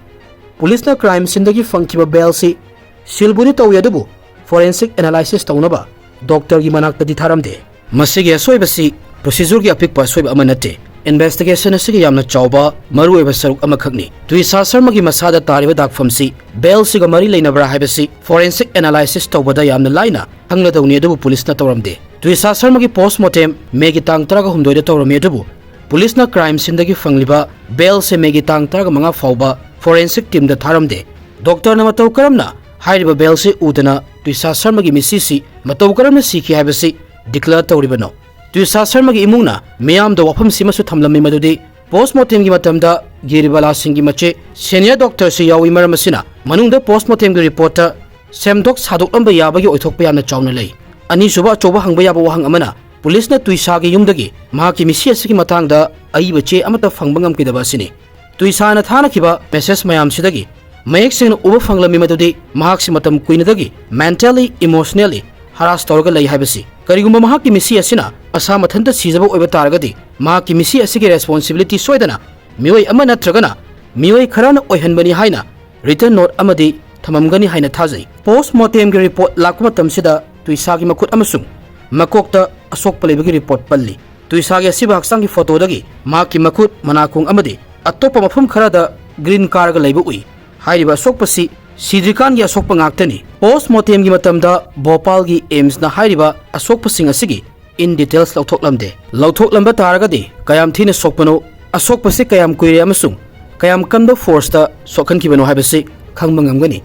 ꯄꯨꯂꯤꯁꯅ ꯀ꯭ꯔꯥꯏꯝ ꯁꯤꯟꯗꯒꯤ ꯐꯪꯈꯤꯕ ꯕꯦꯜꯁꯤ ꯁꯤꯜꯕꯨꯗꯤ ꯇꯧꯏ, ꯑꯗꯨꯕꯨ ꯐꯣꯔꯦꯟꯁꯤꯛ ꯑꯦꯅꯥꯂꯥꯏꯁꯤꯁ ꯇꯧꯅꯕ ꯗꯣꯛꯇꯔꯒꯤ ꯃꯅꯥꯛꯇꯗꯤ ꯊꯥꯔꯝꯗꯦ꯫ ꯃꯁꯤꯒꯤ ꯑꯁꯣꯏꯕꯁꯤ ꯄ꯭ꯔꯣꯁꯤꯖꯔꯒꯤ ꯑꯄꯤꯛꯄ ꯑꯁꯣꯏꯕ ꯑꯃ ꯅꯠꯇꯦ꯫ ꯏꯟꯚꯦꯁꯇꯤꯒꯦꯁꯟ ꯑꯁꯤꯒꯤ ꯌꯥꯝꯅ ꯆꯥꯎꯕ, ꯃꯔꯨꯑꯣꯏꯕ ꯁꯔꯨꯛ ꯑꯃꯈꯛꯅꯤ꯫ ꯇ꯭ꯋꯤꯁꯥ ꯁꯔꯃꯒꯤ ꯃꯁꯥꯗ ꯇꯥꯔꯤꯕ ꯗꯥꯛꯐꯝꯁꯤ ꯕꯦꯜꯁꯤꯒ ꯃꯔꯤ ꯂꯩꯅꯕ꯭ꯔꯥ ꯍꯥꯏꯕꯁꯤ ꯐꯣꯔꯦꯟꯁꯤꯛ ꯑꯦꯅꯥꯂꯥꯏꯁꯤꯁ ꯇꯧꯕꯗ ꯌꯥꯝꯅ ꯂꯥꯏꯅ ꯈꯪꯂꯗꯧꯅꯤ, ꯑꯗꯨꯕꯨ ꯄꯨꯂꯤꯁꯅ ꯇꯧꯔꯝꯗꯦ꯫ ꯇ꯭ꯋꯤꯁꯥ ꯁꯔꯃꯒꯤ ꯄꯣꯁꯃꯣꯔꯇꯦꯝ ꯃꯦꯒꯤ ꯇꯥꯡ ꯇꯔꯥꯒ ꯍꯨꯝꯗꯣꯏꯗ ꯇꯧꯔꯝꯃꯤ, ꯑꯗꯨꯕꯨ ꯄꯨꯂꯤꯁꯅ ꯀ꯭ꯔꯥꯏꯝ ꯁꯤꯟꯗꯒꯤ ꯐꯪꯂꯤꯕ ꯕꯦꯜꯁꯦ ꯃꯦꯒꯤ ꯇꯥꯡ ꯇꯔꯥꯒ ꯃꯉꯥ ꯐꯥꯎꯕ ꯐꯣꯔꯦꯟꯁꯤꯛ ꯇꯤꯝꯗ ꯊꯥꯔꯝꯗꯦ꯫ ꯗꯣꯛꯇꯔꯅ ꯃꯇꯧ ꯀꯔꯝꯅ ꯍꯥꯏꯔꯤꯕ ꯕꯦꯜꯁꯤ ꯎꯗꯅ ꯇ꯭ꯋꯤꯁꯥ ꯁꯔꯃꯒꯤ ꯃꯤꯁꯤꯁꯤ ꯃꯇꯧ ꯀꯔꯝꯅ ꯁꯤꯈꯤ ꯍꯥꯏꯕꯁꯤ ꯗꯤꯀ꯭ꯂꯦꯌꯔ ꯇꯧꯔꯤꯕꯅꯣ? ꯇ꯭ꯋꯤꯁꯥ ꯁꯔꯃꯒꯤ ꯏꯃꯨꯡꯅ ꯃꯤꯌꯥꯝꯗ ꯋꯥꯐꯝꯁꯤꯃꯁꯨ ꯊꯝꯂꯝꯃꯤ, ꯃꯗꯨꯗꯤ ꯄꯣꯁꯃꯣꯔꯇꯦꯝꯒꯤ ꯃꯇꯝꯗ ꯒꯤꯔꯤꯕꯥꯂꯥ ꯁꯤꯡꯒꯤ ꯃꯆꯦ ꯁꯦꯅꯤꯌꯔ ꯗꯣꯛꯇꯔꯁꯨ ꯌꯥꯎꯏ꯫ ꯃꯔꯝ ꯑꯁꯤꯅ ꯃꯅꯨꯡꯗ ꯄꯣꯁꯃꯣꯔꯇꯦꯝꯒꯤ ꯔꯤꯄꯣꯔꯠꯇ ꯁꯦꯝꯗꯣꯛ ꯁꯥꯗꯣꯛꯂꯝꯕ ꯌꯥꯕꯒꯤ ꯑꯣꯏꯊꯣꯛꯄ ꯌꯥꯝꯅ ꯆꯥꯎꯅ ꯂꯩ꯫ ꯑꯅꯤꯁꯨꯕ ꯑꯆꯧꯕ ꯍꯪꯕ ꯌꯥꯕ ꯋꯥꯍꯪ ꯑꯃꯅ, ꯄꯨꯂꯤꯁꯅ ꯇ꯭ꯋꯤꯁꯥꯒꯤ ꯌꯨꯝꯗꯒꯤ ꯃꯍꯥꯛꯀꯤ ꯃꯤꯁꯤ ꯑꯁꯤꯒꯤ ꯃꯇꯥꯡꯗ ꯑꯏꯕ ꯆꯦ ꯑꯃꯠꯇ ꯐꯪꯕ ꯉꯝꯈꯤꯗꯕ ꯑꯁꯤꯅꯤ꯫ ꯇ꯭ꯋꯤꯁꯥꯅ ꯊꯥꯅꯈꯤꯕ ꯃꯦꯁꯦꯖ ꯃꯌꯥꯝꯁꯤꯗꯒꯤ ꯃꯌꯦꯛ ꯁꯦꯡꯅ ꯎꯕ ꯐꯪꯂꯝꯃꯤ ꯃꯗꯨꯗꯤ ꯃꯍꯥꯛꯁꯤ ꯃꯇꯝ ꯀꯨꯏꯅꯗꯒꯤ mentally, emotionally harass ꯇꯧꯔꯒ ꯂꯩ ꯍꯥꯏꯕꯁꯤ꯫ ꯀꯔꯤꯒꯨꯝꯕ ꯃꯍꯥꯛꯀꯤ ꯃꯤꯁꯤ ꯑꯁꯤꯅ ꯃꯁꯥ ꯃꯊꯟꯇ ꯁꯤꯖꯕ ꯑꯣꯏꯕ ꯇꯥꯔꯒꯗꯤ, ꯃꯍꯥꯛꯀꯤ ꯃꯤꯁꯤ ꯑꯁꯤꯒꯤ responsibility ꯁꯣꯏꯗꯅ ꯃꯤꯑꯣꯏ ꯑꯃ ꯅꯠꯇ꯭ꯔꯒꯅ ꯃꯤꯑꯣꯏ ꯈꯔꯅ ꯑꯣꯏꯍꯟꯕꯅꯤ ꯍꯥꯏꯅ written note ꯑꯃꯗꯤ ꯊꯝꯃꯝꯒꯅꯤ ꯍꯥꯏꯅ ꯊꯥꯖꯩ꯫ ꯄꯣꯁꯃꯣꯔꯇꯦꯝꯒꯤ ꯔꯤꯄꯣꯔꯠ ꯂꯥꯛꯄ ꯃꯇꯝꯁꯤꯗ ꯇ꯭ꯋꯤꯁꯥꯒꯤ ꯃꯈꯨꯠ ꯑꯃꯁꯨꯡ ꯃꯀꯣꯛꯇ ꯑꯁꯣꯛꯄ ꯂꯩꯕꯒꯤ ꯔꯤꯄꯣꯔꯠ ꯄꯜꯂꯤ꯫ ꯇ꯭ꯋꯤꯁꯥꯒꯤ ꯑꯁꯤꯕ ꯍꯛꯆꯥꯡꯒꯤ ꯐꯣꯇꯣꯗꯒꯤ ꯃꯍꯥꯛꯀꯤ ꯃꯈꯨꯠ, ꯃꯅꯥꯀꯣꯡ ꯑꯃꯗꯤ ꯑꯇꯣꯞꯄ ꯃꯐꯝ ꯈꯔꯗ ꯒ꯭ꯔꯤꯟ ꯀꯥꯔꯒ ꯂꯩꯕ ꯎꯏ꯫ ꯍꯥꯏꯔꯤꯕ ꯑꯁꯣꯛꯄꯁꯤ ꯁꯤꯗ꯭ꯔꯤꯀꯥꯟꯒꯤ ꯑꯁꯣꯛꯄ ꯉꯥꯛꯇꯅꯤ꯫ ꯄꯣꯁꯃꯣꯔꯇꯦꯝꯒꯤ ꯃꯇꯝꯗ ꯚꯣꯄꯥꯜꯒꯤ ꯑꯦꯝꯁꯅ ꯍꯥꯏꯔꯤꯕ ꯑꯁꯣꯛꯄꯁꯤꯡ ꯑꯁꯤꯒꯤ in details ꯂꯧꯊꯣꯛꯂꯝꯗꯦ꯫ ꯂꯧꯊꯣꯛꯂꯝꯕ ꯇꯥꯔꯒꯗꯤ ꯀꯌꯥꯝ ꯊꯤꯅ ꯁꯣꯛꯄꯅꯣ, ꯑꯁꯣꯛꯄꯁꯤ ꯀꯌꯥꯝ ꯀꯨꯏꯔꯦ ꯑꯃꯁꯨꯡ ꯀꯌꯥꯝ ꯀꯟꯕ ꯐꯣꯔꯁꯇ ꯁꯣꯛꯍꯟꯈꯤꯕꯅꯣ ꯍꯥꯏꯕꯁꯤ ꯈꯪꯕ ꯉꯝꯒꯅꯤ꯫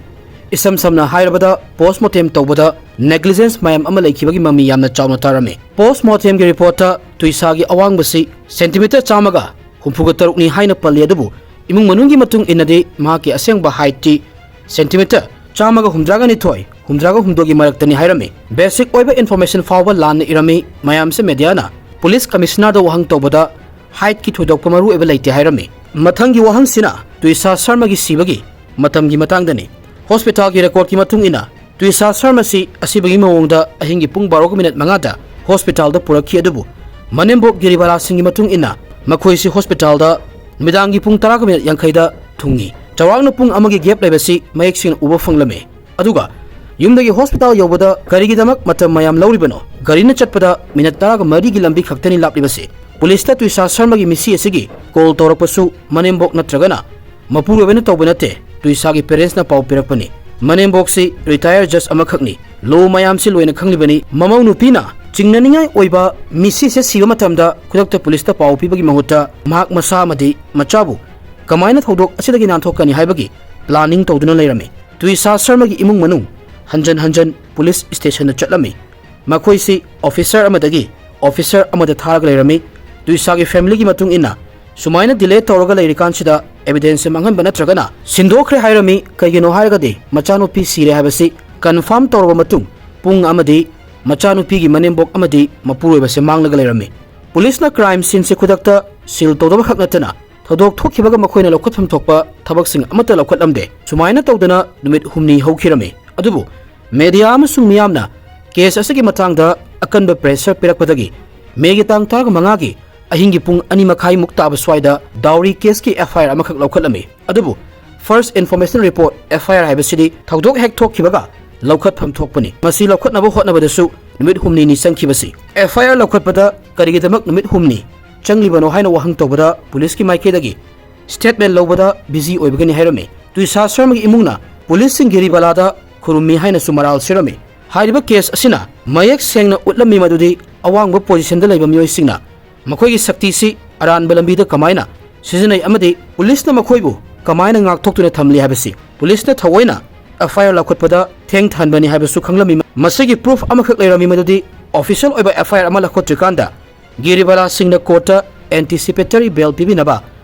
ꯏꯁꯝ ꯁꯝꯅ ꯍꯥꯏꯔꯕꯗ, ꯄꯣꯁꯃꯣꯔꯇꯦꯝ ꯇꯧꯕꯗ ꯅꯦꯒ꯭ꯂꯤꯖꯦꯟꯁ ꯃꯌꯥꯝ ꯑꯃ ꯂꯩꯈꯤꯕꯒꯤ ꯃꯃꯤ ꯌꯥꯝꯅ ꯆꯥꯎꯅ ꯇꯥꯔꯝꯃꯤ꯫ ꯄꯣꯁꯃꯣꯔꯇꯦꯝꯒꯤ ꯔꯤꯄꯣꯔꯠꯇ ꯇ꯭ꯋꯤꯁꯥꯒꯤ ꯑꯋꯥꯡꯕꯁꯤ ꯁꯦꯟꯇꯤꯃꯤꯇꯔ ꯆꯥꯝꯃꯒ ꯍꯨꯝꯐꯨꯒ ꯇꯔꯨꯛꯅꯤ ꯍꯥꯏꯅ ꯄꯜꯂꯤ, ꯑꯗꯨꯕꯨ ꯏꯃꯨꯡ ꯃꯅꯨꯡꯒꯤ ꯃꯇꯨꯡ ꯏꯟꯅꯗꯤ ꯃꯍꯥꯛꯀꯤ ꯑꯁꯦꯡꯕ ꯍꯥꯏꯠꯇꯤ ꯁꯦꯟꯇꯤꯃꯤꯇꯔ ꯆꯥꯝꯃꯒ ꯍꯨꯝꯗ꯭ꯔꯥꯒ ꯅꯤꯊꯣꯏ, ꯍꯨꯝꯗ꯭ꯔꯥꯒ ꯍꯨꯝꯗꯣꯏꯒꯤ ꯃꯔꯛꯇꯅꯤ ꯍꯥꯏꯔꯝꯃꯤ꯫ ꯕꯦꯁꯤꯛ ꯑꯣꯏꯕ ꯏꯟꯐꯣꯔꯃꯦꯁꯟ ꯐꯥꯎꯕ ꯂꯥꯟꯅ ꯏꯔꯝꯃꯤ꯫ ꯃꯌꯥꯝꯁꯦ ꯃꯦꯗꯤꯌꯥꯅ ꯄꯨꯂꯤꯁ ꯀꯃꯤꯁꯅꯔꯗ ꯋꯥꯍꯪ ꯇꯧꯕꯗ ꯍꯥꯏꯠꯀꯤ ꯊꯣꯏꯗꯣꯛꯄ ꯃꯔꯨꯑꯣꯏꯕ ꯂꯩꯇꯦ ꯍꯥꯏꯔꯝꯃꯤ꯫ ꯃꯊꯪꯒꯤ ꯋꯥꯍꯪꯁꯤꯅ ꯇꯨꯏꯁꯥ ꯁꯔꯃꯒꯤ ꯁꯤꯕꯒꯤ ꯃꯇꯝꯒꯤ ꯃꯇꯥꯡꯗꯅꯤ꯫ ꯍꯣꯁꯄꯤꯇꯥꯜꯒꯤ ꯔꯦꯀꯣꯔꯗꯀꯤ ꯃꯇꯨꯡ ꯏꯟꯅ ꯇꯨꯏꯁꯥ ꯁꯔꯃ ꯑꯁꯤ ꯑꯁꯤꯕꯒꯤ ꯃꯑꯣꯡꯗ ꯑꯍꯤꯡꯒꯤ ꯄꯨꯡ ꯕꯥꯔꯣꯒ ꯃꯤꯅꯠ ꯃꯉꯥꯗ ꯍꯣꯁꯄꯤꯇꯥꯜꯗ ꯄꯨꯔꯛꯈꯤ, ꯑꯗꯨꯕꯨ ꯃꯅꯦꯝꯕꯣꯛ ꯒꯤꯔꯤꯕꯥꯂꯥ ꯁꯤꯡꯒꯤ ꯃꯇꯨꯡ ꯏꯟꯅ ꯃꯈꯣꯏꯁꯤ ꯍꯣꯁꯄꯤꯇꯥꯜꯗ ꯅꯨꯃꯤꯗꯥꯡꯒꯤ ꯄꯨꯡ ꯇꯔꯥꯒ ꯃꯤꯅꯠ ꯌꯥꯡꯈꯩꯗ ꯊꯨꯡꯉꯤ꯫ ꯆꯥꯎꯔꯥꯛꯅ ꯄꯨꯡ ꯑꯃꯒꯤ ꯒꯦꯞ ꯂꯩꯕꯁꯤ ꯃꯌꯦꯛ ꯁꯦꯡꯅ ꯎꯕ ꯐꯪꯂꯝꯃꯤ꯫ ꯑꯗꯨꯒ ꯌꯨꯝꯗꯒꯤ ꯍꯣꯁꯄꯤꯇꯥꯜ ꯌꯧꯕꯗ ꯀꯔꯤꯒꯤꯗꯃꯛ ꯃꯇꯝ ꯃꯌꯥꯝ ꯂꯧꯔꯤꯕꯅꯣ? ꯒꯥꯔꯤꯅ ꯆꯠꯄꯗ ꯃꯤꯅꯠ ꯇꯔꯥꯒ ꯃꯔꯤꯒꯤ ꯂꯝꯕꯤ ꯈꯛꯇꯅꯤ ꯂꯥꯞꯂꯤꯕꯁꯤ꯫ ꯄꯨꯂꯤꯁꯇ ꯇꯨꯏꯁꯥ ꯁꯔꯃꯒꯤ ꯃꯤꯁꯤ ꯑꯁꯤꯒꯤ ꯀꯣꯜ ꯇꯧꯔꯛꯄꯁꯨ ꯃꯅꯦꯝꯕꯣꯛ ꯅꯠꯇ꯭ꯔꯒꯅ ꯃꯄꯨꯔꯣꯏꯕꯅ ꯇꯧꯕ ꯅꯠꯇꯦ, ꯇꯨꯏꯁꯥꯒꯤ ꯄꯦꯔꯦꯟꯁꯅ ꯄꯥꯎ ꯄꯤꯔꯛꯄꯅꯤ꯫ ꯃꯅꯦꯝꯕꯣꯛꯁꯤ ꯔꯤꯇꯥꯌꯔ ꯖꯖ ꯑꯃꯈꯛꯅꯤ꯫ ꯂꯣ ꯃꯌꯥꯝꯁꯤ ꯂꯣꯏꯅ ꯈꯪꯂꯤꯕꯅꯤ꯫ ꯃꯃꯧ ꯅꯨꯄꯤꯅ ꯆꯤꯡꯅꯅꯤꯡꯉꯥꯏ ꯑꯣꯏꯕ ꯃꯤꯁꯤꯁꯦ ꯁꯤꯕ ꯃꯇꯝꯗ ꯈꯨꯗꯛꯇ ꯄꯨꯂꯤꯁꯇ ꯄꯥꯎ ꯄꯤꯕꯒꯤ ꯃꯍꯨꯠꯇ ꯃꯍꯥꯛ ꯃꯁꯥ ꯑꯃꯗꯤ ꯃꯆꯥꯕꯨ ꯀꯃꯥꯏꯅ ꯊꯧꯗꯣꯛ ꯑꯁꯤꯗꯒꯤ ꯅꯥꯟꯊꯣꯛꯀꯅꯤ ꯍꯥꯏꯕꯒꯤ ꯄ꯭ꯂꯥꯅꯤꯡ ꯇꯧꯗꯨꯅ ꯂꯩꯔꯝꯃꯤ꯫ ꯇꯨꯏꯁꯥ ꯁꯔꯃꯒꯤ ꯏꯃꯨꯡ ꯃꯅꯨꯡ ꯍꯟꯖꯟ ꯍꯟꯖꯟ ꯄꯨꯂꯤꯁ ꯁ꯭ꯇꯦꯁꯟꯗ ꯆꯠꯂꯝꯃꯤ꯫ ꯃꯈꯣꯏꯁꯤ ꯑꯣꯐꯤꯁꯔ ꯑꯃꯗꯒꯤ ꯑꯣꯐꯤꯁꯔ ꯑꯃꯗ ꯊꯥꯔꯒ ꯂꯩꯔꯝꯃꯤ꯫ ꯇꯨꯏꯁꯥꯒꯤ ꯐꯦꯃꯤꯂꯤꯒꯤ ꯃꯇꯨꯡ ꯏꯟꯅ ꯁꯨꯃꯥꯏꯅ ꯗꯤꯂꯦ ꯇꯧꯔꯒ ꯂꯩꯔꯤꯀꯥꯟꯁꯤꯗ ꯑꯦꯚꯤꯗꯦꯟꯁꯁꯦ ꯃꯥꯡꯍꯟꯕ ꯅꯠꯇ꯭ꯔꯒꯅ ꯁꯤꯟꯗꯣꯛꯈ꯭ꯔꯦ ꯍꯥꯏꯔꯝꯃꯤ꯫ ꯀꯩꯒꯤꯅꯣ ꯍꯥꯏꯔꯒꯗꯤ ꯃꯆꯥꯅꯨꯄꯤ ꯁꯤꯔꯦ ꯍꯥꯏꯕꯁꯤ ꯀꯟꯐꯥꯔꯝ ꯇꯧꯔꯕ ꯃꯇꯨꯡ ꯄꯨꯡ ꯑꯃꯗꯤ ꯃꯆꯥꯅꯨꯄꯤꯒꯤ ꯃꯅꯦꯝꯕꯣꯛ ꯑꯃꯗꯤ ꯃꯄꯨꯔꯣꯏꯕꯁꯦ ꯃꯥꯡꯂꯒ ꯂꯩꯔꯝꯃꯤ꯫ ꯄꯨꯂꯤꯁꯅ ꯀ꯭ꯔꯥꯏꯝ ꯁꯤꯟꯁꯦ ꯈꯨꯗꯛꯇ ꯁꯤꯜ ꯇꯧꯗꯕ ꯈꯛ ꯅꯠꯇꯅ ꯊꯧꯗꯣꯛ ꯊꯣꯛꯈꯤꯕꯒ ꯃꯈꯣꯏꯅ ꯂꯧꯈꯠꯐꯝ ꯊꯣꯛꯄ ꯊꯕꯛꯁꯤꯡ ꯑꯃꯠꯇ ꯂꯧꯈꯠꯂꯝꯗꯦ꯫ ꯁꯨꯃꯥꯏꯅ ꯇꯧꯗꯅ ꯅꯨꯃꯤꯠ ꯍꯨꯝꯅꯤ ꯍꯧꯈꯤꯔꯝꯃꯤ꯫ ꯑꯗꯨꯕꯨ ꯃꯦꯗꯤꯌꯥ ꯑꯃꯁꯨꯡ ꯃꯤꯌꯥꯝꯅ ꯀꯦꯁ ꯑꯁꯤꯒꯤ ꯃꯇꯥꯡꯗ ꯑꯀꯟꯕ ꯄ꯭ꯔꯦꯁꯔ ꯄꯤꯔꯛꯄꯗꯒꯤ ꯃꯦꯒꯤ ꯇꯥꯡ ꯇꯔꯥꯃꯉꯥꯒꯤ ꯑꯍꯤꯡꯒꯤ ꯄꯨꯡ ꯑꯅꯤ ꯃꯈꯥꯏꯃꯨꯛ ꯇꯥꯕ ꯁ꯭ꯋꯥꯏꯗ ꯗꯥꯎꯔꯤ ꯀꯦꯁꯀꯤ ꯑꯦꯐ ꯑꯥꯏ ꯑꯥꯔ ꯑꯃꯈꯛ ꯂꯧꯈꯠꯂꯝꯃꯤ꯫ ꯑꯗꯨꯕꯨ ꯐꯥꯔꯁ ꯏꯟꯐꯣꯔꯃꯦꯁꯟ ꯔꯤꯄꯣꯔꯠ, ꯑꯦꯐ ꯑꯥꯏ ꯑꯥꯔ ꯍꯥꯏꯕꯁꯤꯗꯤ ꯊꯧꯗꯣꯛ ꯍꯦꯛ ꯊꯣꯛꯈꯤꯕꯒ ꯂꯧꯈꯠꯐꯝ ꯊꯣꯛꯄꯅꯤ꯫ ꯃꯁꯤ ꯂꯧꯈꯠꯅꯕ ꯍꯣꯠꯅꯕꯗꯁꯨ ꯅꯨꯃꯤꯠ ꯍꯨꯝꯅꯤꯅꯤ ꯆꯪꯈꯤꯕꯁꯤ꯫ ꯑꯦꯐ ꯑꯥꯏ ꯑꯥꯔ ꯂꯧꯈꯠꯄꯗ ꯀꯔꯤꯒꯤꯗꯃꯛ ꯅꯨꯃꯤꯠ ꯍꯨꯝꯅꯤ ꯆꯪꯂꯤꯕꯅꯣ ꯍꯥꯏꯅ ꯋꯥꯍꯪ ꯇꯧꯕꯗ ꯄꯨꯂꯤꯁꯀꯤ ꯃꯥꯏꯀꯩꯗꯒꯤ ꯁ꯭ꯇꯦꯠꯃꯦꯟ ꯂꯧꯕꯗ ꯕꯤꯖꯤ ꯑꯣꯏꯕꯒꯤꯅꯤ ꯍꯥꯏꯔꯝꯃꯤ꯫ ꯇꯨꯏꯁꯥ ꯁꯔꯃꯒꯤ ꯏꯃꯨꯡꯅ ꯄꯨꯂꯤꯁꯁꯤꯡꯒꯤ ꯔꯤꯕꯥꯂꯥꯗ ꯈꯨꯔꯨꯝꯃꯤ ꯍꯥꯏꯅꯁꯨ ꯃꯔꯥꯜ ꯁꯤꯔꯝꯃꯤ꯫ ꯍꯥꯏꯔꯤꯕ ꯀꯦꯁ ꯑꯁꯤꯅ ꯃꯌꯦꯛ ꯁꯦꯡꯅ ꯎꯠꯂꯝꯃꯤ ꯃꯗꯨꯗꯤ ꯑꯋꯥꯡꯕ ꯄꯣꯖꯤꯁꯟꯗ ꯂꯩꯕ ꯃꯤꯑꯣꯏꯁꯤꯡꯅ ꯃꯈꯣꯏꯒꯤ ꯁꯛꯇꯤꯁꯤ ꯑꯔꯥꯟꯕ ꯂꯝꯕꯤꯗ ꯀꯃꯥꯏꯅ ꯁꯤꯖꯤꯟꯅꯩ ꯑꯃꯗꯤ ꯄꯨꯂꯤꯁꯅ ꯃꯈꯣꯏꯕꯨ ꯀꯃꯥꯏꯅ ꯉꯥꯛꯊꯣꯛꯇꯨꯅ ꯊꯝꯂꯤ ꯍꯥꯏꯕꯁꯤ ꯄꯨꯂꯤꯁꯅ ꯊꯑꯣꯏꯅ ꯑꯦꯐ ꯑꯥꯏ ꯑꯥꯔ ꯂꯧꯈꯠꯄꯗ ꯊꯦꯡꯊꯍꯟꯕꯅꯤ ꯍꯥꯏꯕꯁꯨ ꯈꯪꯂꯝꯃꯤ꯫ ꯃꯁꯤꯒꯤ ꯄ꯭ꯔꯨꯐ ꯑꯃꯈꯛ ꯂꯩꯔꯝꯃꯤ, ꯃꯗꯨꯗꯤ ꯑꯣꯐꯤꯁꯤꯌꯦꯜ ꯑꯣꯏꯕ ꯑꯦꯐ ꯑꯥꯏ ꯑꯥꯔ ꯑꯃ ꯂꯧꯈꯠꯇ꯭ꯔꯤꯀꯥꯟꯗ ꯒꯤꯔꯤꯕꯥꯂꯥ ꯁꯤꯡꯅ ꯀꯣꯔꯠꯇ ꯑꯦꯟꯇꯤꯁꯤꯄꯦꯇꯔꯤ ꯕꯦꯜ ꯄꯤꯕꯤꯅꯕ